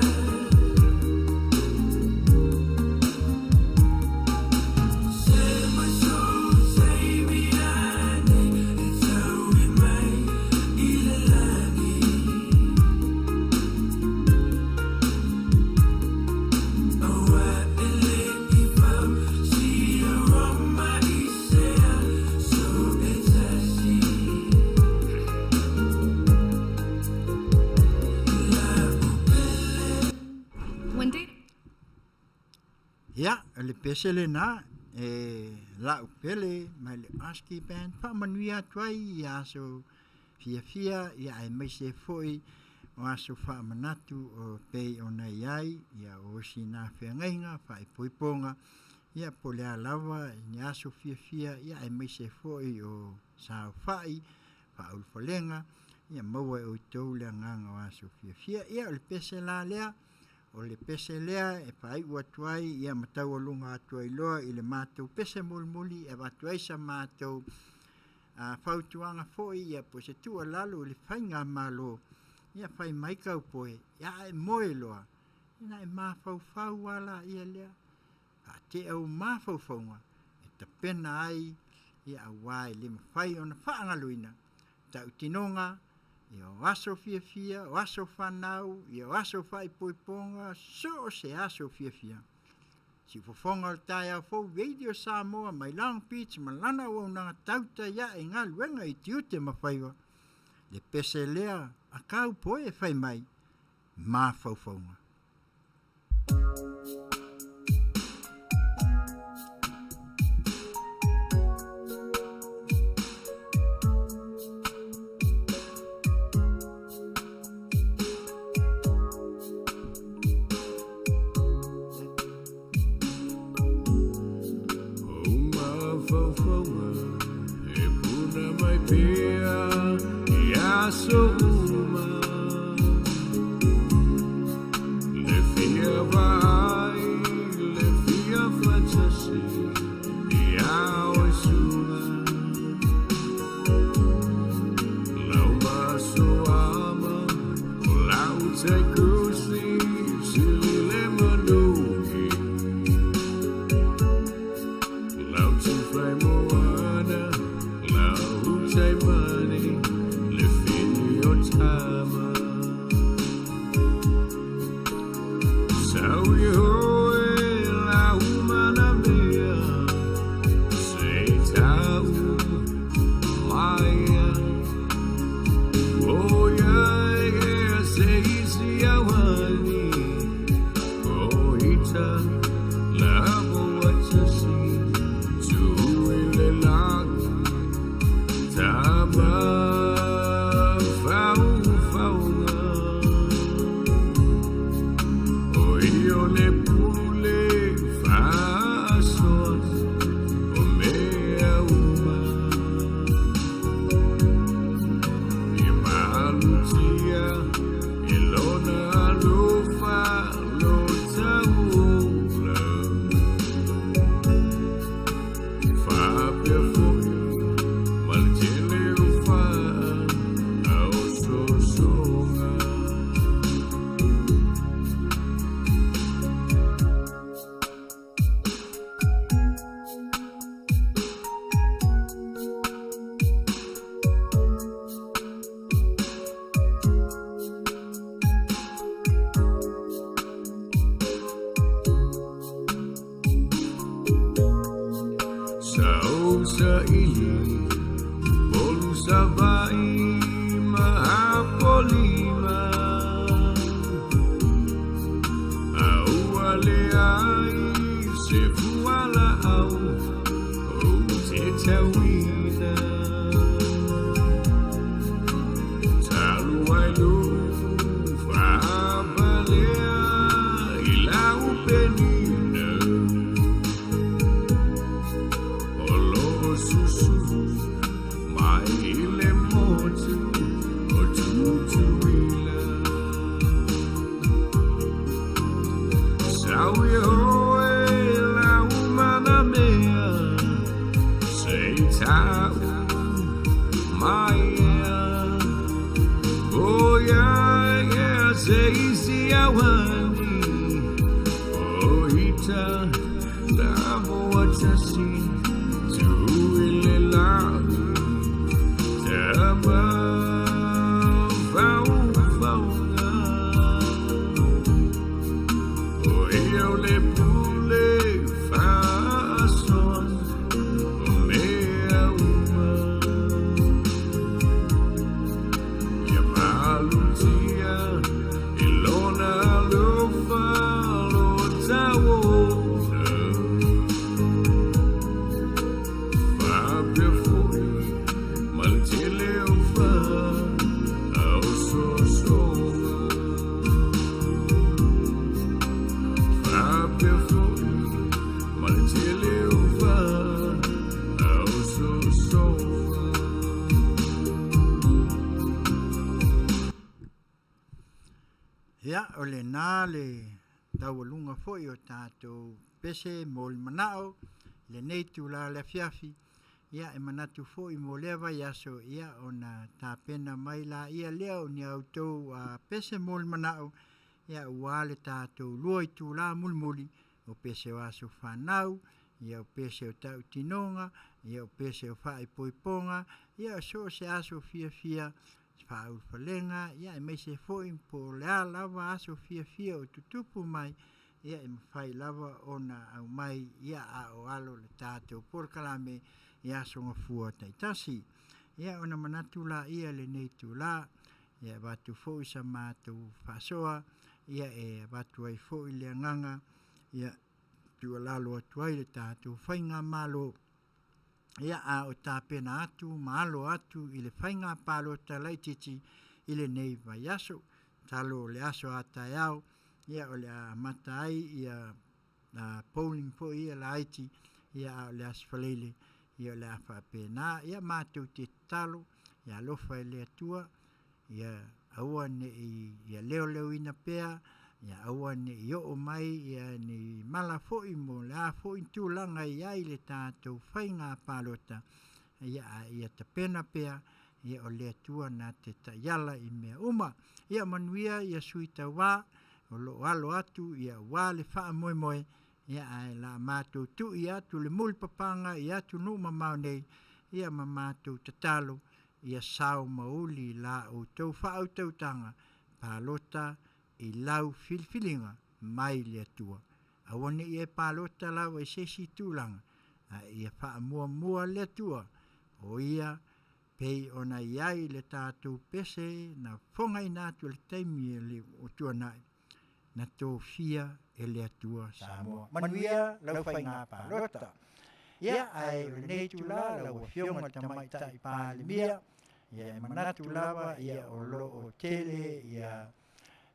Se mai sou teimi ane e tau i mai i le lagi. Aua e le i pau si Roma i sea so e tasi. La upele. When data Ia, o le pese lenā, e la'u pele mai le Oski Band, faamanuia atu ai i aso fiafia, ia aemaise foi o aso faamanatu o pei ona i ai, ia o isi na feagaiga, faaipoipoga, ia po o le a lava ni aso fiafia, ia aemaise foi o saofai, faaulufalega, ia maua e outou le agaga o aso fiafia. Ia o le pese la lea, o le pese lea e faai'u atu ai ia ma taualuga atu ai loa i le matou pese mulimuli e avatu ai sa matou a fautuaga foi ia po o se tuualalo i le faigamalo ia fai mai kaupoe ia ae moe loa ina e mafaufau lava laia lea faatea ou mafaufauga e tapena ai ia auā e le mafai ona faagaloina tautinoga ia o aso fiafia o aso fanau ia o aso faaipoipoga so o se aso fiafia siufofoga o le taeao fou Radio Samoa mai Long Beach ma lana auaunaga tautai ae i galuega i tiute ma faiva le pese lea a kaupoe e fai mai mafaufauga. O mafaufauga e puna mai pea i aso uma. Le fia vaai, le fia fatasi ia oe suva. Lau masoama o lau taikusi sili le manugi. Lau tufai moana, lau tai mani, le fili o Saili Upolu Savaii ma Apolima A ua leai se fualaau ou te tauina Talu ai lou faavalea i lau penina O lo o susu mai i le motu o Tutuila Sau ia oe lau manamea Se i ta'u mai ea O ia ea se isi auani O ita lavo atasi Tu'u i le lagi Tama faufauga O ia o le pule faasoa o mea uma Ia malutia i lona alofa lo tauola Faapea foi ma le tele o faaosoosoga Faapea foi ma le tele o faaosoosoga Ia, o lena le taualuga foi o tatou pese mo le manao i lenei itula o le afiafi. Ia, e manatu foi mo lea vaiaso, ia ona tapena mai laia lea o ni a outou pese mo le manao, ia aua le tatou lua itula mulimuli, o pese o aso fanau, ia o pese o tautinoga, ia o pese o faaipoipoga, ia so o se aso fiafia faaulufalega, ia aemaise foi po o le a lava aso fiafia o tutupu mai, ia e mafai lava ona aumai ia a o alo le tatou polokalame i Aso Gafua taitasi. Ia ona manatu laia i lenei itula, ia e avatu foi sa matou faasoa, ia e avatu ai foi le agaga ia tuualalo atu ai le tatou faigamalo, ia a o tapena atu ma alo atu i le faiga palota laitiiti i lenei vaiaso. Masalo o le aso a taeao ia o le a amata ai ia polling foi ia laiti, ia a o le aso Faraile ia o le a faapena. Ia matou te tatalo ia alofa e le Atua ia aua ne i ia leoleoina pea, ia aua ne i oo mai ia ni mala foi mo le a foi tulaga e i ai le tatou faiga palota, ia a ia tapena pea, ia o le Atua na te taiala i mea uma. Ia manuia ia sui tauva o lo o alo atu ia aua le faamoemoe, ia ae o le a matou tui atu le mulipapaga i atunuu mamao nei, ia ma matou tatalo ia sao ma uli la outou faautautaga palota i lau filifiliga mai le Atua. Aua ne i e palota lava i se isi tulaga, a ia faamuamua le Atua, o Ia pei ona i ai le tatou pese na fogaina atu i le taimi ua tuanai, na tofia e le Atua Samoa. Manuia lau faiga palota. Ia, ae o lenei itula lau Afioga i le Tamaitai Palemia, ia e manatu lava ia o lo o tele ia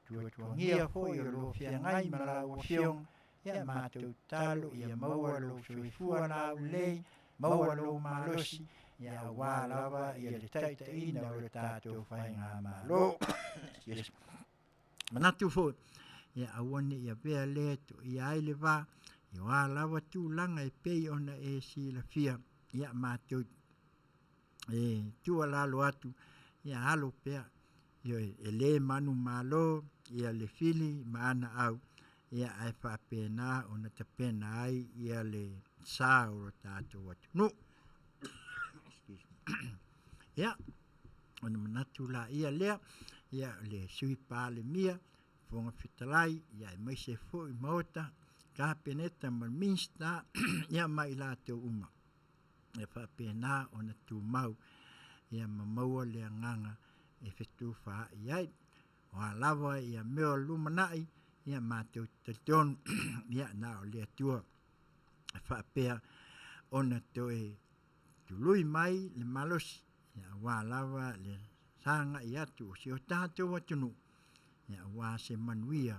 tuatuagia foi o lo o feagai ma lau Afioga, ia matou tatalo ia maua lou soifua laulelei, maua lou malosi, ia aua lava ia le taitaiina o le tatou faigamalo. Yes. Manatu foi, ia aua ne i avea lea e toia ai le va, i o a lava tulaga e pei ona e silafia, ia matou e tuualalo atu, ia alo pea, ioe, e le manumalo ia le fili ma ana au, ia ae faapena ona tapena ai ia le sa o lo tatou atunuu. Ia, ona manatu laia lea, ia o le Sui Palemia, Fofoga Fetalai, ia aemaise foi Maota, Kapeneta ma Minisita, ia ma i latou uma. Ia faapena ona tumau ia ma maua le agaga e fetufaai ai. O a lava ia mea o lumanai, ia matou te talitonu ia na o le Atua e faapea ona toe tului mai le malosi ia aua lava le sagai atu o si o tatou atunuu ia aua se manuia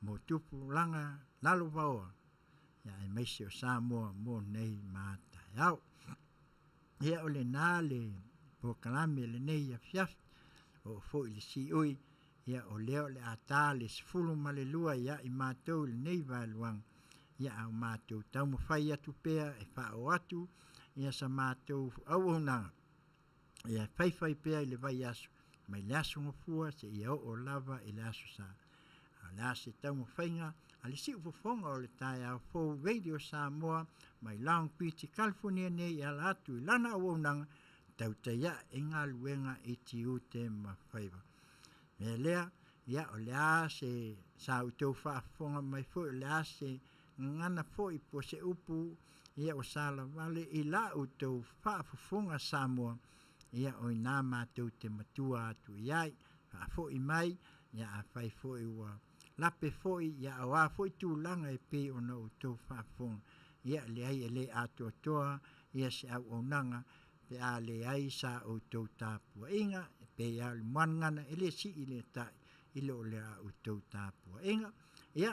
mo tupulaga lalovaoa ia aemaise o Samoa mo nei ma a taeao. Ia o lena le polokalame i lenei afiafi, oo foi i le siui, ia o lea o le a ta le 12 ia i matou i lenei vaeluaga, ia a o matou taumafai atu pea e faaoo atu ia sa matou auaunaga, ia faifai pea i le vaiaso mai le Aso Gafua seia oo lava i le Aso Sa. A o le a se taumafaiga a le siufofoga o le taeao fou Radio Samoa mai Long Beach i Kalifonia nei e ala atu i lana auaunaga tautai ae i galuega i tiute ma faiva. O le mea lea, ia o le a se sa outou faafofoga mai foi, o le a se gagana foi po o se upu ia ua salavale i la outou faafofoga Samoa, ia o i ina matou te matua atu i ai. Faafoi mai, ia afai foi ua lape foi, ia a o a foi tulaga e pei ona outou faafofoga, ia leai e le atoatoa ia se auaunaga pe a leai sa outou tapuaiga, e pei lava o le muagagana, e le sii le tai i lo le outou tapuaiga. Ia,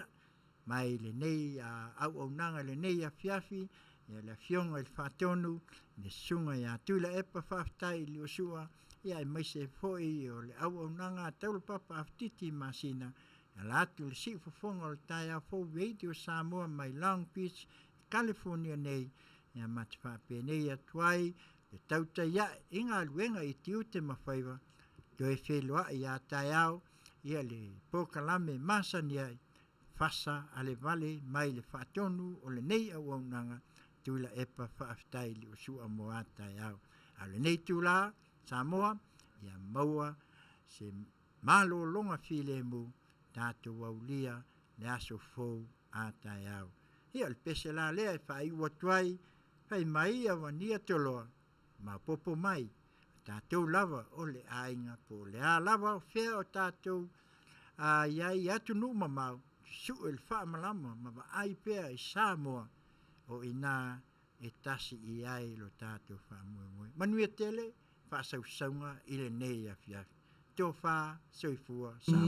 mai lenei auaunaga i lenei afiafi, ia le Afioga i le Faatonu, le Susuga ia Tuilaepa faafetai Liosua, ia aemaise foi o le auaunaga a Taulapapa Afatiti Masina, e ala atu i le siufofoga o le taeao fou Radio Samoa mai Long Beach, Kalifonia nei, ia ma te faapenei atu ai le tautai ae i galuega i tiute ma faiva, toe feiloai a taeao ia le polokalame masani ai, fasa a le vale mai le faatonu o lenei auaunaga Tuilaepa faafetai Liosua mo a taeao. A o lenei itula Samoa, ia maua se malologa filemu tatou aulia le aso fou a taeao. Ia o le pese la lea e faaiu atu ai, fai mai avania toloa, maopoopo mai, o tatou lava o le aiga po o le a lava o fea o tatou a i ai i atunuu mamao, susue le faamalama ma vaai pea i Samoa, o i ina e tasi i ai lo tatou faamoemoe. Manuia tele faasausauga i lenei afiafi. Tofa, soifua, Samoa.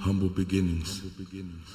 Humble beginnings. Humble beginnings.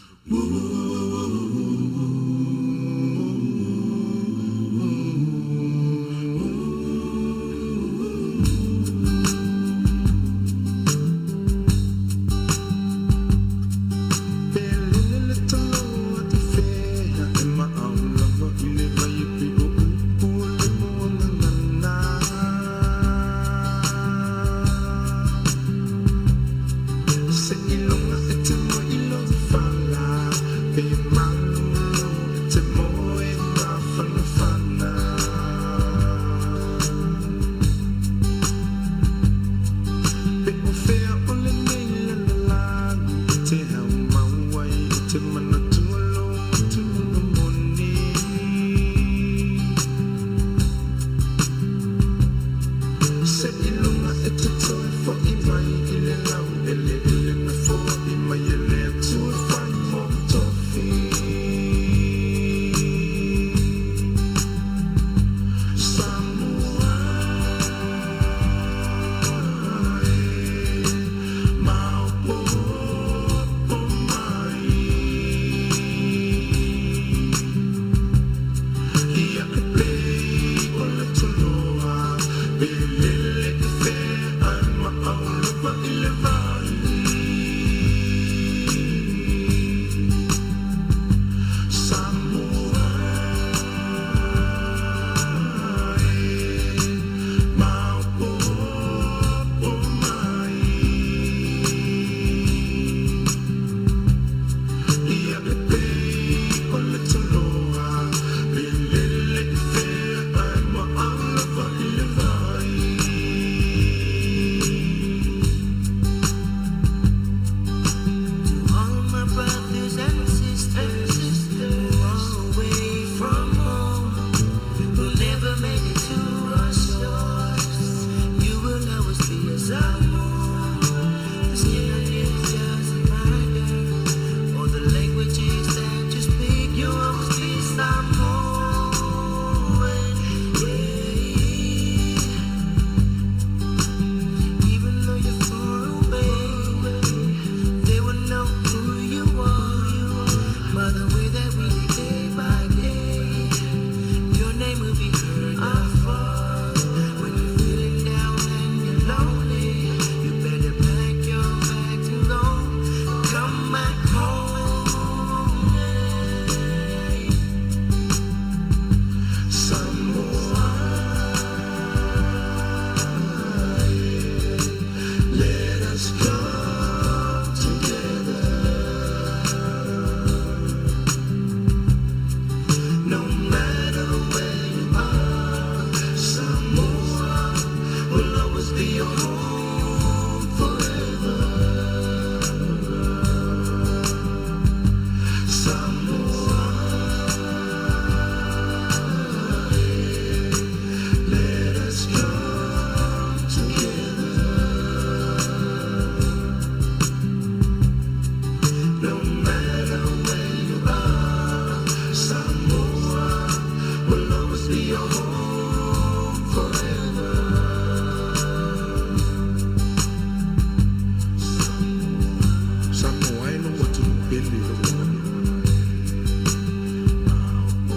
be your home forever. Samoa e lou atunuu pele i lou lagona.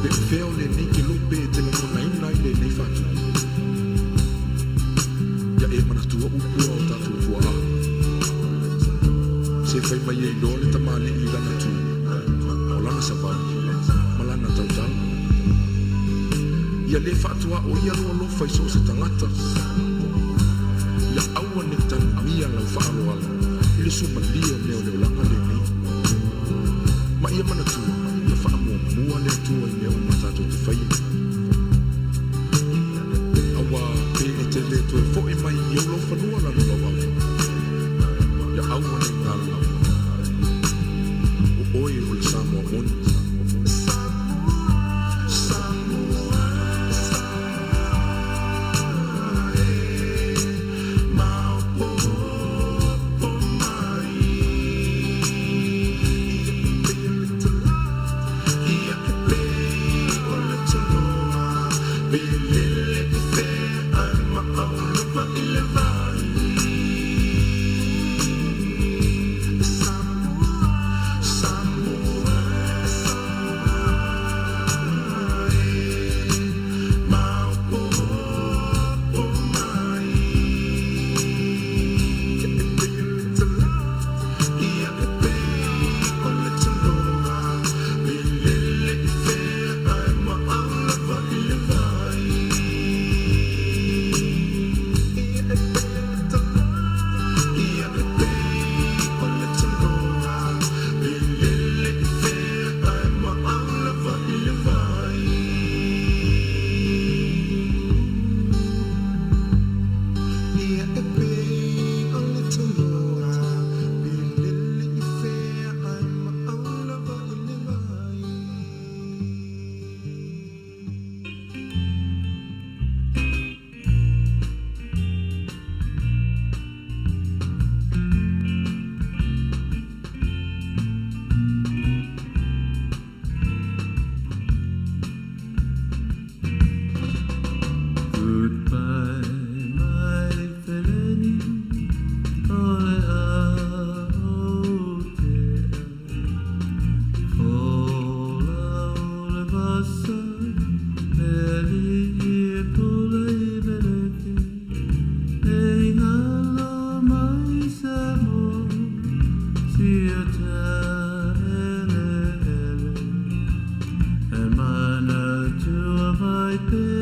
Pe o fea o lenei kelope e te lagonaina ai lenei faatupu. Ia e manatua upu a o tatou tuaa. Se fai mai e iloa le tamalii i lana tu, o lana savali, ma lana tautala. Ia lē faatuaoia lou alofa i so o se tagata. Ia aua nei tanumia lau faaaloalo i le suamalie o mea o le olaga lenei. Ma ia manatua, ia faamuamua le Atua i mea uma tatou te faia. Auā pe e te lē toe fo'i mai i ou laufanua lalolauafu, ia aua nei galo, o oe o le Samoa moni. Ia e pei o le taloa, pe lele i fea ai ma au lava i le vai. Goodbye, my feleni, ole a o te Fola o le vasa, meli i pule i meleki, e ngalo mai sa mo, sia ta ele ele. E mana tua mai pe